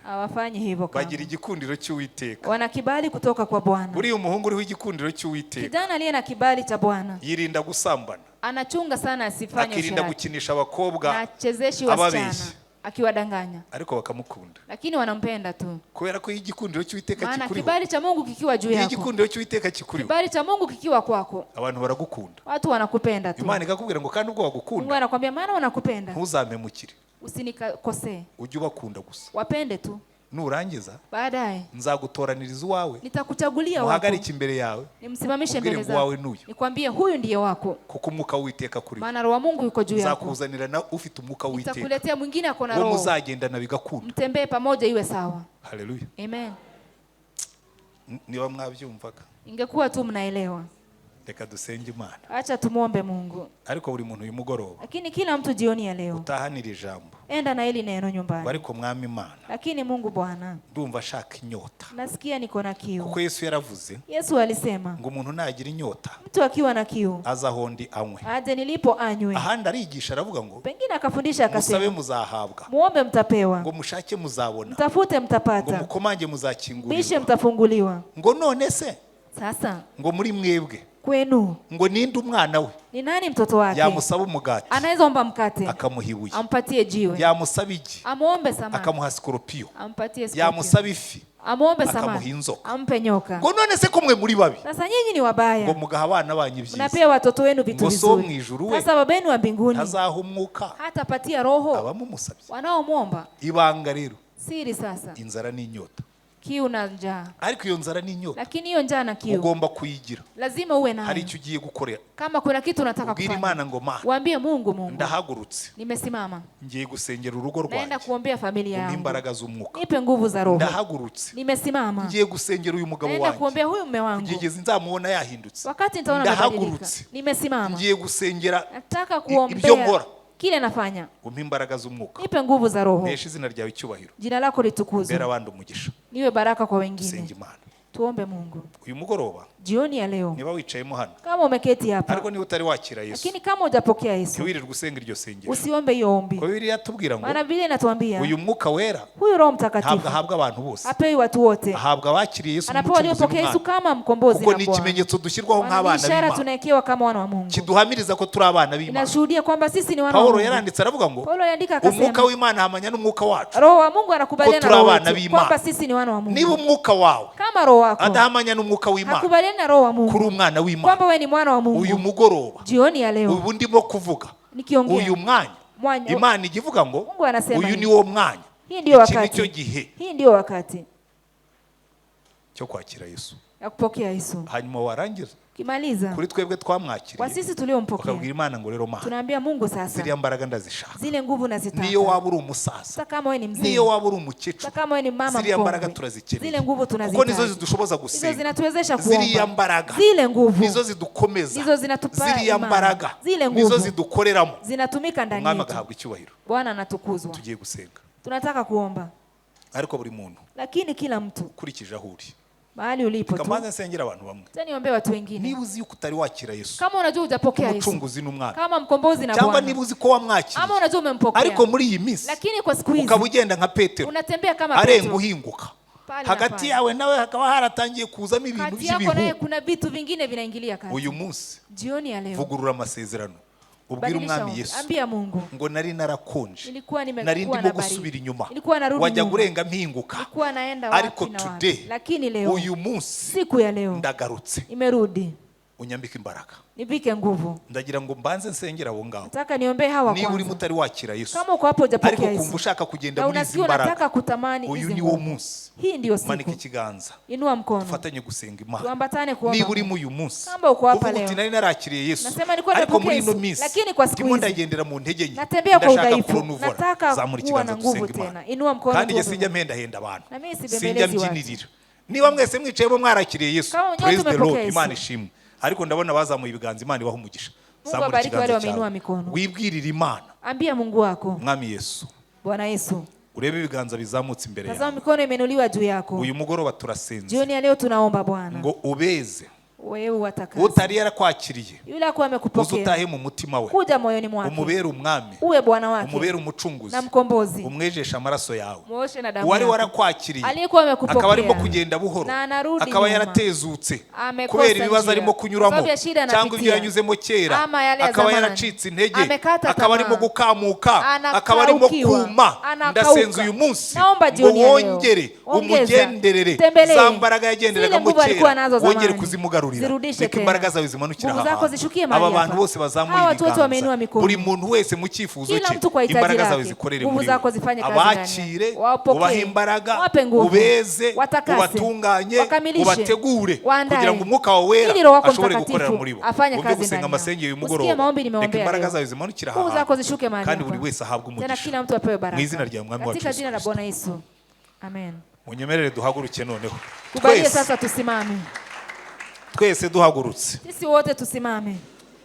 Hawafanyi hivyo Bagira kamwe. igikundiro cy'Uwiteka. Wana kibali kutoka kwa Bwana. Buriya umuhungu uriho igikundiro cy'Uwiteka Kijana aliye na kibali cha Bwana yirinda gusambana, anachunga sana asifanye akirinda usherati gukinisha na abakobwa achezeshi wasichana ababeshya, akiwadanganya, ariko bakamukunda, lakini wanampenda tu, kubera ko iyo igikundiro cy'Uwiteka maana kikuriho, kibali cha Mungu kikiwa juu iyo yako, igikundiro cy'Uwiteka kikuriho, kibali cha Mungu kikiwa kwako, abantu baragukunda. Watu wanakupenda tu. Imana ikakubwira ngo kandi ubwo Mungu bagukunda, anakwambia maana wanakupenda, ntuzampemukire, usinikosee, ujye ubakunda gusa. Wapende tu. Nurangiza Baadaye nzagutoraniriza uwawe, nitakuchagulia wako, muhagarike imbere yawe, nimsimamishe ubwire mbele ngo uwawe zako, n'uyu, nikwambie huyu ndiye wako, kuko umwuka w'Uwiteka kuri we. Maana Roho wa Mungu yuko juu yako. Nzakuzanira na ufite umwuka w'Uwiteka, Nitakuletea mwingine ako na uwo Roho, muzagendana bigakunda. Mtembee pamoja iwe sawa. Haleluya. Amen. Niba mwabyumvaga, Ingekuwa tu mnaelewa. Reka dusenge Imana. Acha tumwombe Mungu. Ariko buri muntu uyu mugoroba Lakini kila mtu jioni ya leo, utahanira ijambo, enda na hili neno nyumbani. Ariko mwami Imana, Lakini Mungu Bwana, ndumva ashaka inyota, nasikia niko na kiu. Kuko Yesu yaravuze Yesu alisema, ngo umuntu nagira inyota mtu akiwa na kiu aze aho ndi anywe. Aje nilipo anywe. Ahandi arigisha aravuga ngo Pengine akafundisha musabe akasema, muzahabwa, muombe mtapewa, ngo mushake muzabona, mtafute ngo mtapata, mukomange bishe muzakingurirwa. mtafunguliwa. Ngo none se Sasa ngo muri mwebwe kwenu ngo ninde umwana we ni nani mtoto wake yamusaba umugati anaweza omba mkate akamuha ibuye, ampatie jiwe, yamusaba igi amuombe samaki akamuha sikoropiyo, ampatie scorpion, yamusaba ifi amuombe akamuha samaki inzoka? Ampe nyoka? Ngo none se ko mwe muri babi, Sasa nyinyi ni ngo wabaya, mugaha abana banyu ibyiza, mnapea watoto wenu vitu ngo so wo mu vizuri, ijuru we sasa baba yenu wa mbinguni ntazaha umwuka hatapatia Roho abamumusabye? wanaomwomba? Ibanga rero, Siri sasa, inzara n'inyota. Kiu na njaa. Ariko iyo nzara n'inyota Lakini hiyo njaa na kiu ugomba kuyigira lazima uwe hari nayo. icyo ugiye gukorera. Kama kuna kitu unataka Ubwira kufanya, Imana ngo Mana, waambie Mungu, Mungu, ndahagurutse, nimesimama, ngiye gusengera urugo naenda rwanjye, kuombea familia umpe yangu, imbaraga z'umwuka. Nipe nguvu za Roho. Ndahagurutse, Nimesimama, ngiye gusengera uyu mugabo naenda wanjye, kuombea huyu mume wangu, kugeza nzamubona yahindutse. wakati nitaona amebadilika. Ndahagurutse, Nimesimama, ngiye gusengera nataka ibyo kuombea nkora, kile nafanya, umpe imbaraga z'umwuka, nipe nguvu za Roho, mpeshe izina ryawe icyubahiro, jina lako mbere litukuzwe, abandi umugisha. Niwe baraka kwa Dusenge wengine. Imana. Tuombe Mungu. Uyu mugoroba Jioni ya leo, Niba wicayemo hano, kama umeketi hapa, ariko niba utari wakira Yesu, lakini kama hujapokea Yesu, ntiwirirwe usenga iryo sengesho, usiombe hiyo ombi, kuko Bibiliya yatubwira ngo maana Biblia inatuambia uyu Mwuka Wera huyu Roho ntabwo Mtakatifu ahabwa abantu bose, hapewi watu wote, ahabwa abakiriye Yesu anapewa nk'umucunguzi waliopokea Yesu n'Umwami, kama mkombozi kuko na ni Bwana. ikimenyetso dushyirwaho Maana ni nk'abana ishara b'Imana, tunawekewa kama wana wa Mungu, kiduhamiriza ko turi abana b'Imana. Inashuhudia kwamba sisi ni wana wa Pawulo Mungu. yaranditse aravuga ngo Paulo aliandika Umwuka akasema, w'Imana ahamanya n'umwuka wacu Roho wa Mungu ko anakubaliana na turi roho abana wetu b'Imana. kwamba sisi ni wana wa Niba Mungu. umwuka wawe Kama roho wako adahamanya n'umwuka w'Imana hakubaliani na roho wa kuri Mungu umwana w'Imana, kwamba wewe ni mwana wa uyu Mungu, mugoroba jioni ya leo ubu ndimo kuvuga, nikiongea, uyu mwanya, Mwanya- Imana ijya ivuga ngo Mungu anasema uyu hivi. ni wo mwanya, Hii ndiyo iki ni wakati. cyo gihe Hii ndiyo wakati cyo kwakira Yesu. Ya kupokea Yesu. Hanyuma warangiza, Ukimaliza, kuri twebwe kwa twamwakiriye, sisi tuliompokea, bakabwira Imana ngo rero Mana, tunaambia Mungu sasa, ziriya mbaraga ndazishaka. Zile nguvu nazitaka. Niyo waba uri umusaza, Hata kama wewe ni mzee, niyo waba uri umukecuru, hata kama wewe ni mama ziriya mbaraga mkongwe, turazikeneye, zile nguvu kuko nizo tunazihitaji. zidushoboza Hizo gusenga. zinatuwezesha Ziriya kuomba. mbaraga Zile nguvu nizo zidukomeza. Nizo zinatupa Ziriya imani. mbaraga Zile nizo nguvu zidukoreramo. zinatumika ndani Umwami yetu. agahabwa icyubahiro. Bwana anatukuzwa. Tugiye gusenga, Tunataka kuomba, ariko buri muntu lakini kila mtu ukurikije aho uri, mahali ulipo tu. kamanze nsengera abantu bamwe. Acha niombee watu wengine. Niba uzi yuko utari wakira Yesu Kama unajua hujapokea Yesu umucunguzi n'Umwami, kama mkombozi na cyangwa Bwana, niba uzi ko wamwakiriye, ama unajua umempokea, ariko muri iyi minsi lakini kwa siku hizi ukaba ugenda nka Petero, unatembea kama arenga Petro, uhinguka, Pale na hagati pale. yawe nawe hakaba haratangiye kuzamo ibintu Kati yako naye by'ibihu, kuna vitu vingine vinaingilia kati. uyu munsi Jioni ya leo, vugurura amasezerano, ubwire badilisha Umwami ombi. Yesu Ambia Mungu, ngo nari narakonje, nilikuwa nari nimekuwa ndimo na baridi, gusubira inyuma, nilikuwa narudi wajya nyuma, gurenga mpinguka, nilikuwa naenda ariko wapi na wapi, today, lakini leo, uyu munsi, siku ya leo ndagarutse, nimerudi, unyambike imbaraga. Nivike nguvu. Ndagira ngo mbanze nsengere abo ngabo. Nataka niombee hawa Niba urimo kwanza. utari wakira Yesu, Kama uko hapo ariko hujapokea ukumva Yesu ushaka kugenda na muri izi unasikia mbaraga, unataka kutamani uyu hizi ni wo nguvu, munsi. hii ndiyo Manika siku. ikiganza, Inua mkono, dufatanye gusenga Imana. Tuambatane kuomba Niba urimo Mungu. uyu munsi Kama uko hapa uvuga leo, uti nari narakiriye Yesu, nasema nilikuwa ariko nimepokea muri ino Yesu, minsi lakini kwa siku ndimo hizi ndagendera mu ntege nke, natembea kwa ndashaka udhaifu, kuronuvura, nataka zamura kuwa ikiganza na nguvu dusenge Imana. tena. Inua mkono, Kandi njye tuombe sinjya Mungu. mpendahenda abantu, Na mimi sinjya sibembelezi watu. mbyinirira. Niba mwese mwicayemo mwarakiriye Yesu, Kama nyote praise the umepokea Lord, Yesu. Imana ishimwe. Ariko ndabona bazamuye ibiganza, Imana ibaha umugisha. Mungu Zamura abariki wale ikiganza wameinua cyawe, mikono. wibwirire Imana. Ambia Mungu wako, Mwami Yesu, Bwana Yesu, urebe ibiganza bizamutse imbere tazama yawe. mikono imeinuliwa juu yako. Uyu mugoroba turasenze Jioni ya leo tunaomba Bwana, ngo ubeze. Wewe watakase. Utari yarakwakiriye, Yule akuwa uze amekupokea, utahe mu mutima we, kuja moyoni mwake, umubere Umwami, uwe Bwana wake umubere Umucunguzi, na mkombozi, umwejeshe amaraso yawe. muoshe na damu Uwari yako. warakwakiriye Aliyekuwa amekupokea akaba arimo kugenda buhoro, na anarudi akaba nyuma, yaratezutse amekosa kubera ibibazo njia, arimo kunyuramo sababu ya shida cyangwa ibyo anapitia, yanyuzemo kera, ama yale ya akaba zamani, yaracitse intege, amekata akaba tamaa, arimo gukamuka, akaba arimo anakaukiwa, kuma, anakauka. ndasenza uyu munsi Naomba ngo jioni ya leo, wongere ongeza, umugenderere, tembelee, za mbaraga yagenderagamo zile nguvu alikuwa kera nazo wongere zamani, kuzimugarurira. zirudishe Reka tena. imbaraga zawe zimanukira Nguvu aha zako hantu. zishukie mahali Aba bantu hapa. bose bazamuye Hawa watu wote ibiganza, wameinua mikono. buri muntu wese mu cyifuzo Kila cye, mtu kwa hitaji imbaraga zawe lake. zikorere Nguvu muri zako we, zifanye kazi ndani abakire, yao. Wapokee. ubahe imbaraga, Wape nguvu. ubeze, Watakase. ubatunganye, Wakamilishe. ubategure Waandae. kugira ngo Umwuka wawe Wera Ili Roho wako ashobore Mtakatifu gukorera muri bo. afanye Wumve kazi gusenga ndani yao. amasengero uyu Usikie mugoroba, maombi reka nimeombea imbaraga leo. zawe zimanukire aha Nguvu zako hantu, zishuke mahali kandi hapa. buri wese ahabwe Tena umugisha kila mtu apewe baraka mu izina rya Mwami wacu katika Yesu jina la Kristo. Bwana Yesu. Amen. Munyemerere duhaguruke noneho. Kubalie Twese, sasa tusimame. twese duhagurutse, Sisi wote tusimame.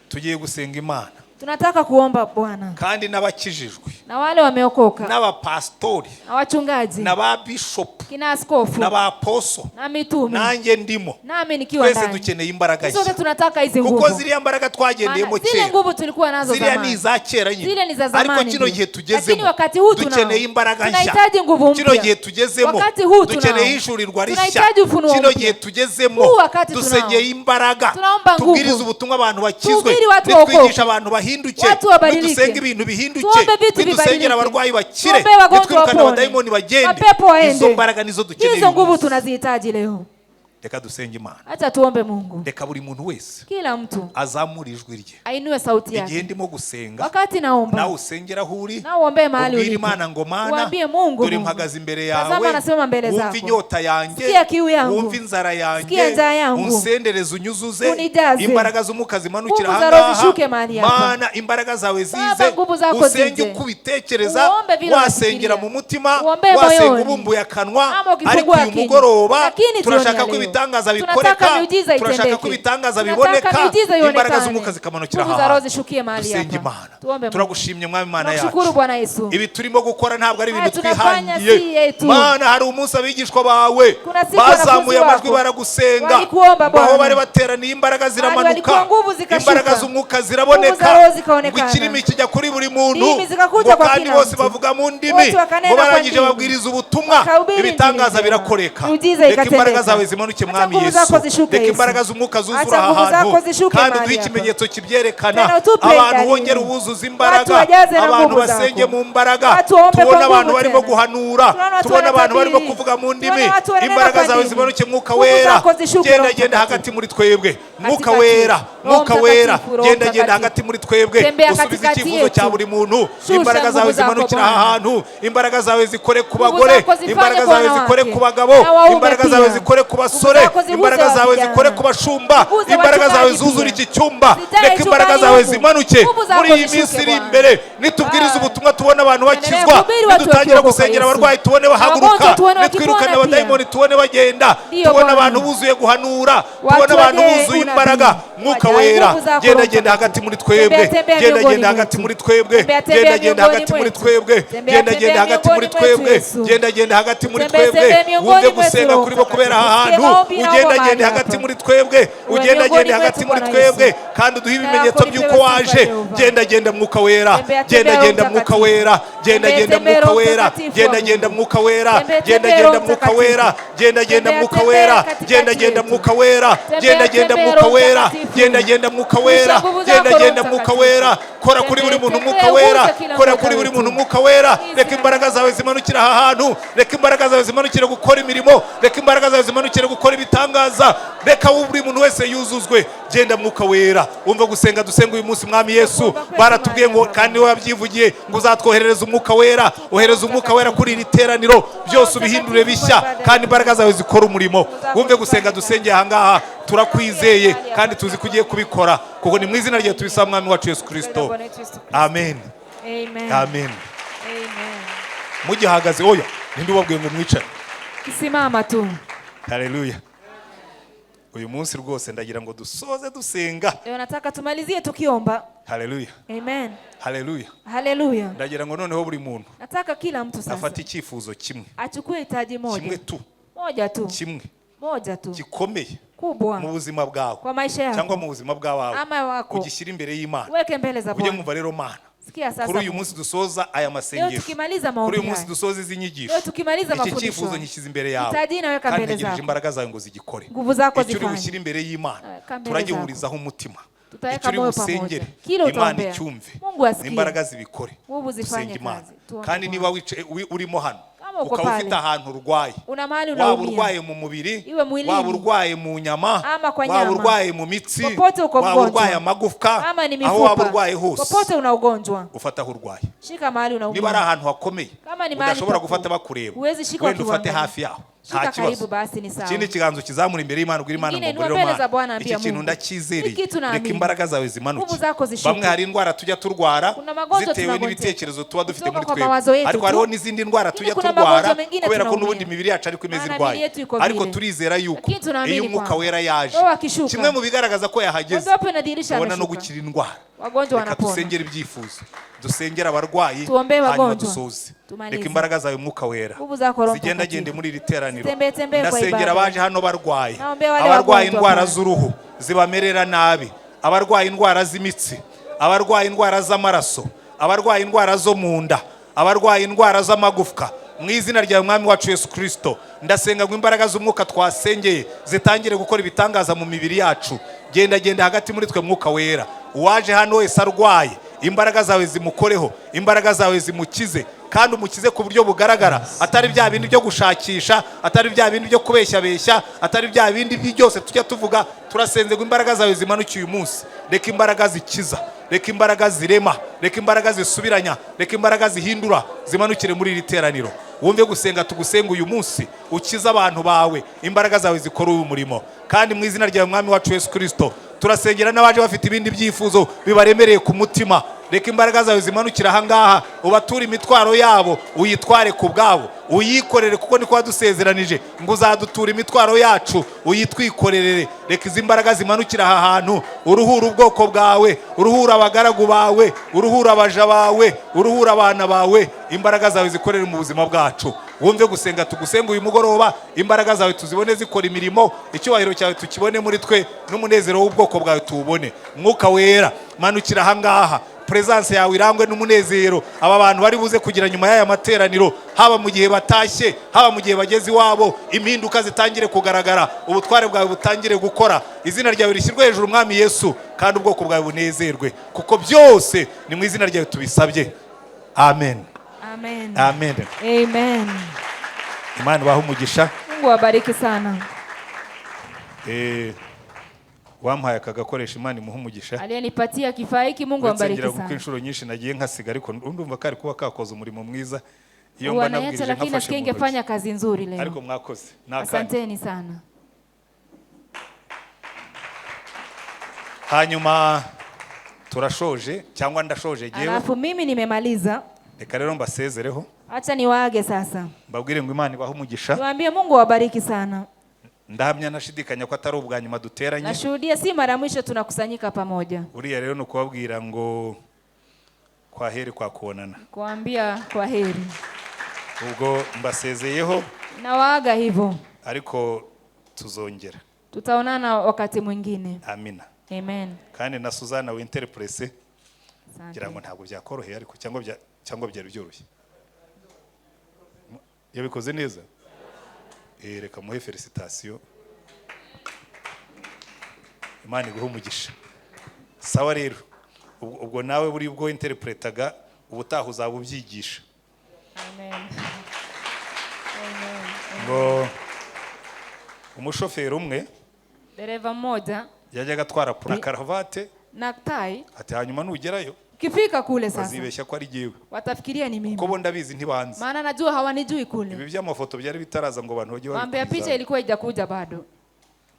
Tugiye gusenga Imana. Tunataka kuomba Bwana. Kandi n'abakijijwe, Na wale wameokoka, n'abapasitori, na wachungaji, n'ababishopu, kina askofu, n'abaposo, na mitume, nanjye ndimo, nami nikiwa twese ndani. dukeneye imbaraga Sote nshya, tunataka hizi kuko nguvu. ziriya mbaraga twagendeyemo Maana zile kera, nguvu tulikuwa nazo ziriya ni zamani. iza kera nyine, Zile ni za zamani ariko kino ndio. gihe Lakini tugezemo wakati huu tunao. dukeneye imbaraga nshya. Tunahitaji nguvu Kino mpya. gihe tugezemo Wakati huu tunao. dukeneye ishurirwa rishya. Tunahitaji ufunuo Kino mpya. gihe tugezemo Huu wakati tunao. dusengeye imbaraga, Tunaomba nguvu. tubwirize ubutumwa abantu bakizwe, Tuhubiri watu nitwigisha waokoke. abantu bahinduke, Watu wabadilike. nidusenge ibintu bihinduke, Tuombe vitu nidusengera vibadilike. abarwayi bakire, Tuombe wagonjwa nitwirukane wapone. abadayimoni bagende. Mapepo waende. Izo mbaraga nizo dukeneye Hizo uyu nguvu munsi. tunazihitaji leo. Reka dusenge Imana. Acha tuombe Mungu. Reka buri muntu wese Kila mtu azamure ijwi rye ainue sauti igihe yake. ndimo gusenga. Wakati naomba, Nawe usengera aho uri, na uombee mahali ubwire ulipo. Imana ngo Mana, Uambie Mungu, dore Mungu. mpagaze imbere Tazama yawe, nasimama mbele wumve zako. inyota yanjye, Sikia kiu yangu. wumve inzara Sikia yanjye, njaa yangu. unsendereze, unyuzuze Unijaze. imbaraga z'umwuka zimanukira Nguvu za Roho ahangaha. zishuke mahali hapa. Mana, imbaraga zawe zize. Baba, nguvu zako Usenge zize. uko ubitekereza, Uombe vile wasengera unafikiria. mu mutima, Uombee wasenga moyoni. ubumbuye akanwa, Ama ukifungua ariko uyu kinywa. mugoroba Lakini jioni turashaka ya ko leo, ibitangaza Tunataka bikoreka, miujiza turashaka ko itendeke. ibitangaza Tunataka biboneka, miujiza imbaraga ionekane. z'umwuka zikamanukira Nguvu aha za Roho hantu. zishukie mahali Dusenge hapa. Imana. Tuombe Mungu. Turagushimye Mwami Imana Tunakushukuru yacu. Bwana Yesu. Ibi turimo gukora ntabwo ari Haya ibintu tunafanya twihangiye. si yetu. Mana, hari umunsi abigishwa bawe Kuna siku bazamuye wanafunzi amajwi wako baragusenga, walikuomba ngo aho Bwana. bari bateraniye imbaraga ziramanuka, walikuwa nguvu zikashuka. imbaraga z'umwuka ziraboneka, Nguvu za Roho zikaonekana. ngo ikirimi kijya kuri buri muntu, Ndimi zikakuja ngo kwa kandi kila bose mtu. bavuga mu ndimi, Wote wakanena ngo kwa barangije ndimi. babwiriza ubutumwa, Wakahubiri ibitangaza injili. birakoreka. Miujiza Reka ikatendeka. imbaraga zawe zimanuke, Acha Mwami nguvu Yesu. zako zishuke, Reka Yesu. imbaraga z'umwuka zuzura Acha aha nguvu zako hantu, zishuke kandi mahali uduhe hapa. ikimenyetso kibyerekana. Tena utupe Abantu dalili. wongere ubuzuze Watu imbaraga, wajaze na abantu nguvu zako. basenge mu mbaraga, Watu waombe tubone kwa abantu nguvu barimo tena. guhanura, Tunaona watu tubone abantu barimo wanatabiri. kuvuga mu ndimi, Tunaona watu wananena imbaraga kwa zawe ndimi. zimanuke, Mwuka Nguvu Wera. zako zishuke, Genda Roho genda Mtakatifu. hagati muri twebwe, Mwuka Katikati. Wera, Roho Mwuka Wera, Mtakatifu, Roho genda genda Mtakatifu. hagati muri twebwe, Tembea usubize katikati icyifuzo cya yetu. buri muntu, Shusha imbaraga zawe nguvu zako zimanukira aha Bwana. hantu, imbaraga zawe zikore ku Nguvu bagore, zako zifanye imbaraga kwa zawe zikore wanawake ku bagabo, na waume imbaraga pia. zawe zikore ku Nguvu basore, zako ziguze imbaraga zawe wa vijana. zikore ku bashumba, Ziguze imbaraga zawe wachungaji zuzure pia. iki cyumba, Zijae reka imbaraga chumbani zawe huku. zimanuke Nguvu zako muri iyi zishuke minsi iri Bwana. imbere. Nitubwiriza Ah. ubutumwa tubone abantu Tuendelee bakizwa, kuhubiri watu nidutangira wakiokoka gusengera Yesu. abarwayi tubone Na bahaguruka, wagonjwa tuone nitwirukana wakipona pia. abadayimoni tubone bagenda, Ndiyo tubone Bwana. abantu buzuye guhanura, Watu tubone abantu wajae buzuye unabii. imbaraga. Mwuka Wajae Wera, nguvu zako, genda Roho genda Mtakatifu. hagati muri twebwe, Tembea, tembea genda miongoni genda hagati mwetu. muri twebwe, Tembea, tembea genda genda miongoni hagati muri mwetu. twebwe, Tembea, genda genda tembea hagati muri miongoni mwetu, twebwe, Yesu. genda genda hagati muri Tembea, twebwe, tembea miongoni wumve mwetu, gusenga Roho kurimo kubera aha Mtakatifu. hantu, Sikie maombi na ugenda omba genda mahali hagati hapa. muri twebwe, Uwe ugenda miongoni genda hagati mwetu, muri Bwana twebwe, Yesu. kandi uduhe Na ibimenyetso yako by'uko lipewe sifa, waje. Jehova. Genda genda Mwuka Wera, Tembea, genda tembea, genda Roho Mwuka Mtakatifu. Wera, genda Tembea, genda tembea, Mwuka Roho Wera, Mtakatifu wa genda genda Mungu. Mwuka Wera, Tembea, genda tembea, genda Roho Mwuka Mtakatifu. Wera, genda genda Tembea, Mwuka tembea Wera, katikati genda genda yetu. Mwuka Wera, Tembea, genda genda tembea, Mwuka Roho Wera, Mtakatifu. genda genda Mwuka Wera, Shusha nguvu genda zako, Roho genda Mwuka Mtakatifu. Wera, kora kuri buri Tembea, muntu tembea, Mwuka Wera, uguse kila kora mmoja kuri buri wetu. muntu Mwuka Wera, Mwizina reka imbaraga zawe zimanukire aha hantu, reka imbaraga zawe zimanukire gukora imirimo, reka imbaraga zawe zimanukire gukora ibitangaza, reka buri muntu wese yuzuzwe. Genda Mwuka Wera, wumva gusenga dusenga uyu munsi. Mwami Yesu, baratubwiye ngo kandi wowe wabyivugiye ngo uzatwoherereza Umwuka Wera, ohereza Umwuka Wera kuri iri teraniro, byose ubihindure bishya, kandi imbaraga zawe zikora umurimo. Wumve gusenga dusengeye ahangaha, turakwizeye kandi tuzi ko ugiye kubikora, kuko ni mu izina ryawe tubisaba, Mwami wacu Yesu Kirisito. Bwana wetu Yesu Kristo. Amen. Amen. Amen. Amen. Mugihagaze, oya, ninde ubabwiye ngo mwicare? Simama tu. Haleluya. Uyu munsi rwose ndagira ngo dusoze dusenga. Leo nataka tumalizie tukiomba. Haleluya. Amen. Haleluya. Haleluya. Ndagira ngo noneho buri muntu Nataka kila mtu sasa afate icyifuzo kimwe, achukue hitaji kimwe moja. tu, Moja tu. kimwe Moja tu. gikomeye mu Kubwa buzima bwawe kwa maisha cyangwa yako mu buzima bw'abawe, ama wako. ugishyire imbere y'Imana. Weke mbele za Ujye Bwana. mwumva rero Mana, Sikia kuri sasa. uyu munsi dusoza aya Leo masengesho, tukimaliza kuri maombi uyu munsi haya. dusoza izi nyigisho, Leo tukimaliza iki mafundisho cyifuzo haya. nkishyize imbere yawe, Hitaji naweka kandi mbele ntegereje zako. imbaraga zawe ngo zigikore. Nguvu zako Icyo uri zifanye. bushyire imbere y'Imana Weka mbele turagihurizaho umutima. Tutaweka Icyo uri moyo busengere, pamoja. Kile Imana utaombea. icyumve, Mungu asikie. imbaraga zibikore. Nguvu zifanye Dusenge Imana. kazi. Tuombe Kandi Bwana. niba urimo hano, Kama uko ukaba pale, ufite ahantu urwaye, una mahali waba unaumia, urwaye mu mubiri, iwe mwilini, waba urwaye mu nyama, ama kwa waba nyama, urwaye mu mitsi, popote uko waba mgonjwa, urwaye amagufwa, ama ni aho waba mifupa, urwaye hose, popote una ugonjwa, ufata aho urwaye. shika mahali Niba ari unaumia. ahantu hakomeye Kama ni mahali udashobora paku, gufata bakureba, huwezi shika wenda ufate wakiuangalia. hafi yaho, nta Shika karibu kibazo. basi ni sawa. Ikindi kiganza ukizamura imbere y'Imana, ubwira Imana Ingine ngo inua ngurire mbele za Mana, Bwana, iki ambia kintu Mungu. ndacyizereye, Hiki reka tunaamini. imbaraga zawe zimanuke. Nguvu zako zishuke. Bamwe hari indwara tujya turwara Kuna magonjwa zitewe tunagonjeka n'ibitekerezo tuba dufite kutoka muri kwa twebwe, mawazo yetu ariko tu. hariho n'izindi ndwara Lakini tujya kuna turwara magonjwa mengine kubera ko tunaumia. n'ubundi imibiri yacu ariko imeze Maana irwaye, miili yetu iko ariko vile. turizera yuko Lakini tunaamini iyo Umwuka kwamba Wera yaje, Roho akishuka, kimwe mu bigaragaza ko yahageze, mojawapo inadhihirisha tubona no ameshuka. gukira indwara. Wagonjwa Reka wanapona. dusengere ibyifuzo, dusengere abarwayi, Tuombee hanyuma wagonjwa. dusoze. Tumalize. Reka imbaraga zawe, Mwuka Wera, Nguvu zako, Roho zigendagende Mtakatifu. muri iri teraniro. Zitembee tembee kwa Ndasengera ibada. abaje hano barwaye, Naombea wale abarwaye wagonjwa indwara Bwana. z'uruhu zibamerera nabi, abarwaye indwara z'imitsi, abarwaye indwara z'amaraso, abarwaye indwara zo mu nda, abarwaye indwara z'amagufwa, mu izina rya Mwami wacu Yesu Kirisito, ndasenga ngo imbaraga z'umwuka twasengeye zitangire gukora ibitangaza mu mibiri yacu. Genda genda hagati muri twe, Mwuka Wera. Uwaje hano wese arwaye, imbaraga zawe zimukoreho, imbaraga zawe zimukize, kandi umukize ku buryo bugaragara, atari bya bindi byo gushakisha, atari bya bindi byo kubeshyabeshya, atari bya bindi byose tujya tuvuga. Turasenze ngo imbaraga zawe zimanuke uyu munsi. Reka imbaraga zikiza, reka imbaraga zirema, reka imbaraga zisubiranya, reka imbaraga zihindura zimanukire muri iri teraniro. Wumve gusenga tugusenga uyu munsi, ukize abantu bawe, imbaraga zawe zikora uyu murimo. Kandi mu izina ryawe, Mwami wacu Yesu Kirisito, turasengera n'abaje bafite ibindi byifuzo bibaremereye ku mutima. Reka imbaraga zawe zimanukire ahangaha, ubature imitwaro yabo, uyitware ku bwabo, uyikorere, kuko niko wadusezeranije ngo uzadutura imitwaro yacu, uyitwikorerere. Reka izi mbaraga zimanukire aha hantu, uruhure ubwoko bwawe, uruhure abagaragu bawe, uruhure abaja bawe, uruhure abana bawe. Imbaraga zawe zikorere mu buzima bwacu. Wumve gusenga tugusenga uyu mugoroba, imbaraga zawe tuzibone zikora imirimo, icyubahiro cyawe tukibone muri twe, n'umunezero w'ubwoko bwawe tuwubone. Mwuka Wera, manukira ahangaha, presence yawe irangwe n'umunezero aba bantu bari buze kugira nyuma y'aya materaniro, haba mu gihe batashye, haba mu gihe bageze iwabo. Impinduka zitangire kugaragara, ubutware bwawe butangire gukora, izina ryawe rishyirwe hejuru, Mwami Yesu, kandi ubwoko bwawe bunezerwe, kuko byose ni mu izina ryawe tubisabye. Amen. Amen. Amen. Amen. Imana ibahe umugisha. Mungu awabariki sana. Wampaye aka gakoresho, Imana imuhe umugisha. Aliyenipatia kifaa hiki, Mungu Uretse ambariki ngira kuko sana. inshuro nyinshi nagiye nkasiga, ariko ndumva kari kuba kakoze umurimo mwiza iyo mba Huwa naiacha, nabwirije lakini nkafashe nasikia mu ntoki. ingefanya kazi nzuri Ariko leo. mwakoze ni akanyu. Asanteni sana. Hanyuma turashoje, cyangwa ndashoje jyewe. Alafu mimi nimemaliza. Reka rero mbasezereho. Acha niwaage sasa. Mbabwire ngo Imana ibahe umugisha. Niwaambie Mungu awabariki sana. Ndahamya nashidikanya ko atari ubwa nyuma duteranye. Nashuhudia si mara ya mwisho tunakusanyika pamoja. Uriya rero ni ukubabwira ngo kwa heri kwa kuonana. Kuambia kwa heri. Ubwo mbasezeyeho. Nawaaga hivyo. Ariko tuzongera. Tutaonana wakati mwingine. Amina. Amen. Kandi na Suzana winterprese, ngira ngo Asante. ntabwo byakoroheye, ariko cyangwa byari byoroshye, yabikoze neza. Reka muhe félicitations. Imana iguhe umugisha. Sawa rero, ubwo nawe buri bwo interpretaga, ubutaha uzaba ubyigisha. Amen. Amen. Ngo umushoferi umwe Dereva mmoja yajyaga atwara pura karavate, na tai, ati hanyuma nugerayo ukifika kule sasa bazibeshya ko ari jyewe, watafikiria ni mimi, kuko bo ndabizi ntibanzi. Maana najua hawanijui kule. Ibi by'amafoto byari bitaraza ngo abantu bajye Mambo ya picha babikuriza. ilikuwa ijakuja bado,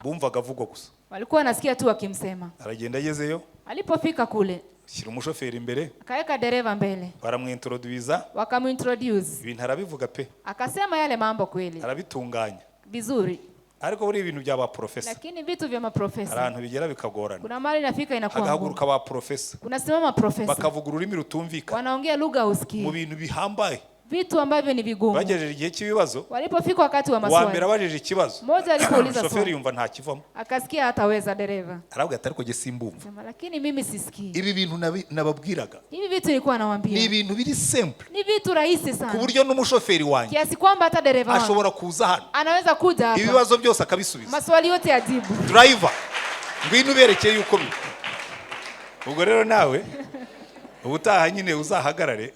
Bumvaga avugwa gusa. Walikuwa wanasikia tu wakimsema. Aragenda, agezeyo Alipofika kule shyira umushoferi imbere, akaweka dereva mbele, baramwintroduiza. Wakamintroduce, Ibintu arabivuga pe. Akasema yale mambo kweli Arabitunganya. Vizuri, Ariko buriya ibintu bya ba profesa, lakini vitu vya hari maprofesa ahantu bigera bikagorana. Kuna mahali inafika inakuwa ngumu. Hagahaguruka ba profesa, Kunasimama profesa, bakavuga ururimi rutumvikana wanaongea lugha mu husikii, bintu bihambaye. Vitu ambavyo ni vigumu. Bagejeje igihe cy'ibibazo, Walipofika wakati wa uwa mbere maswali, abajije ikibazo, mmoja alipouliza shoferi swali yumva ntakivamo. Akasikia hataweza dereva, Aravuga ati ariko jye simbumva. Sema, lakini mimi sisikii. Ibi bintu nababwiraga Hivi vitu nilikuwa ni nawaambia ibintu biri simple, ni vitu rahisi ku sana, buryo n'umushoferi wanjye kiasi kwamba hata dereva wangu ashobora kuza hano, anaweza kuja hapa, ibibazo byose akabisubiza. Maswali yote yajibu. Driver, ngwino uberekeye yuko ubwo rero nawe ubutaha nyine uzahagarare.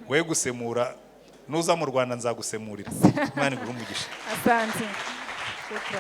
We gusemura, nuza mu Rwanda nzagusemurira. Imana iguhe umugisha. Asante. Shukran.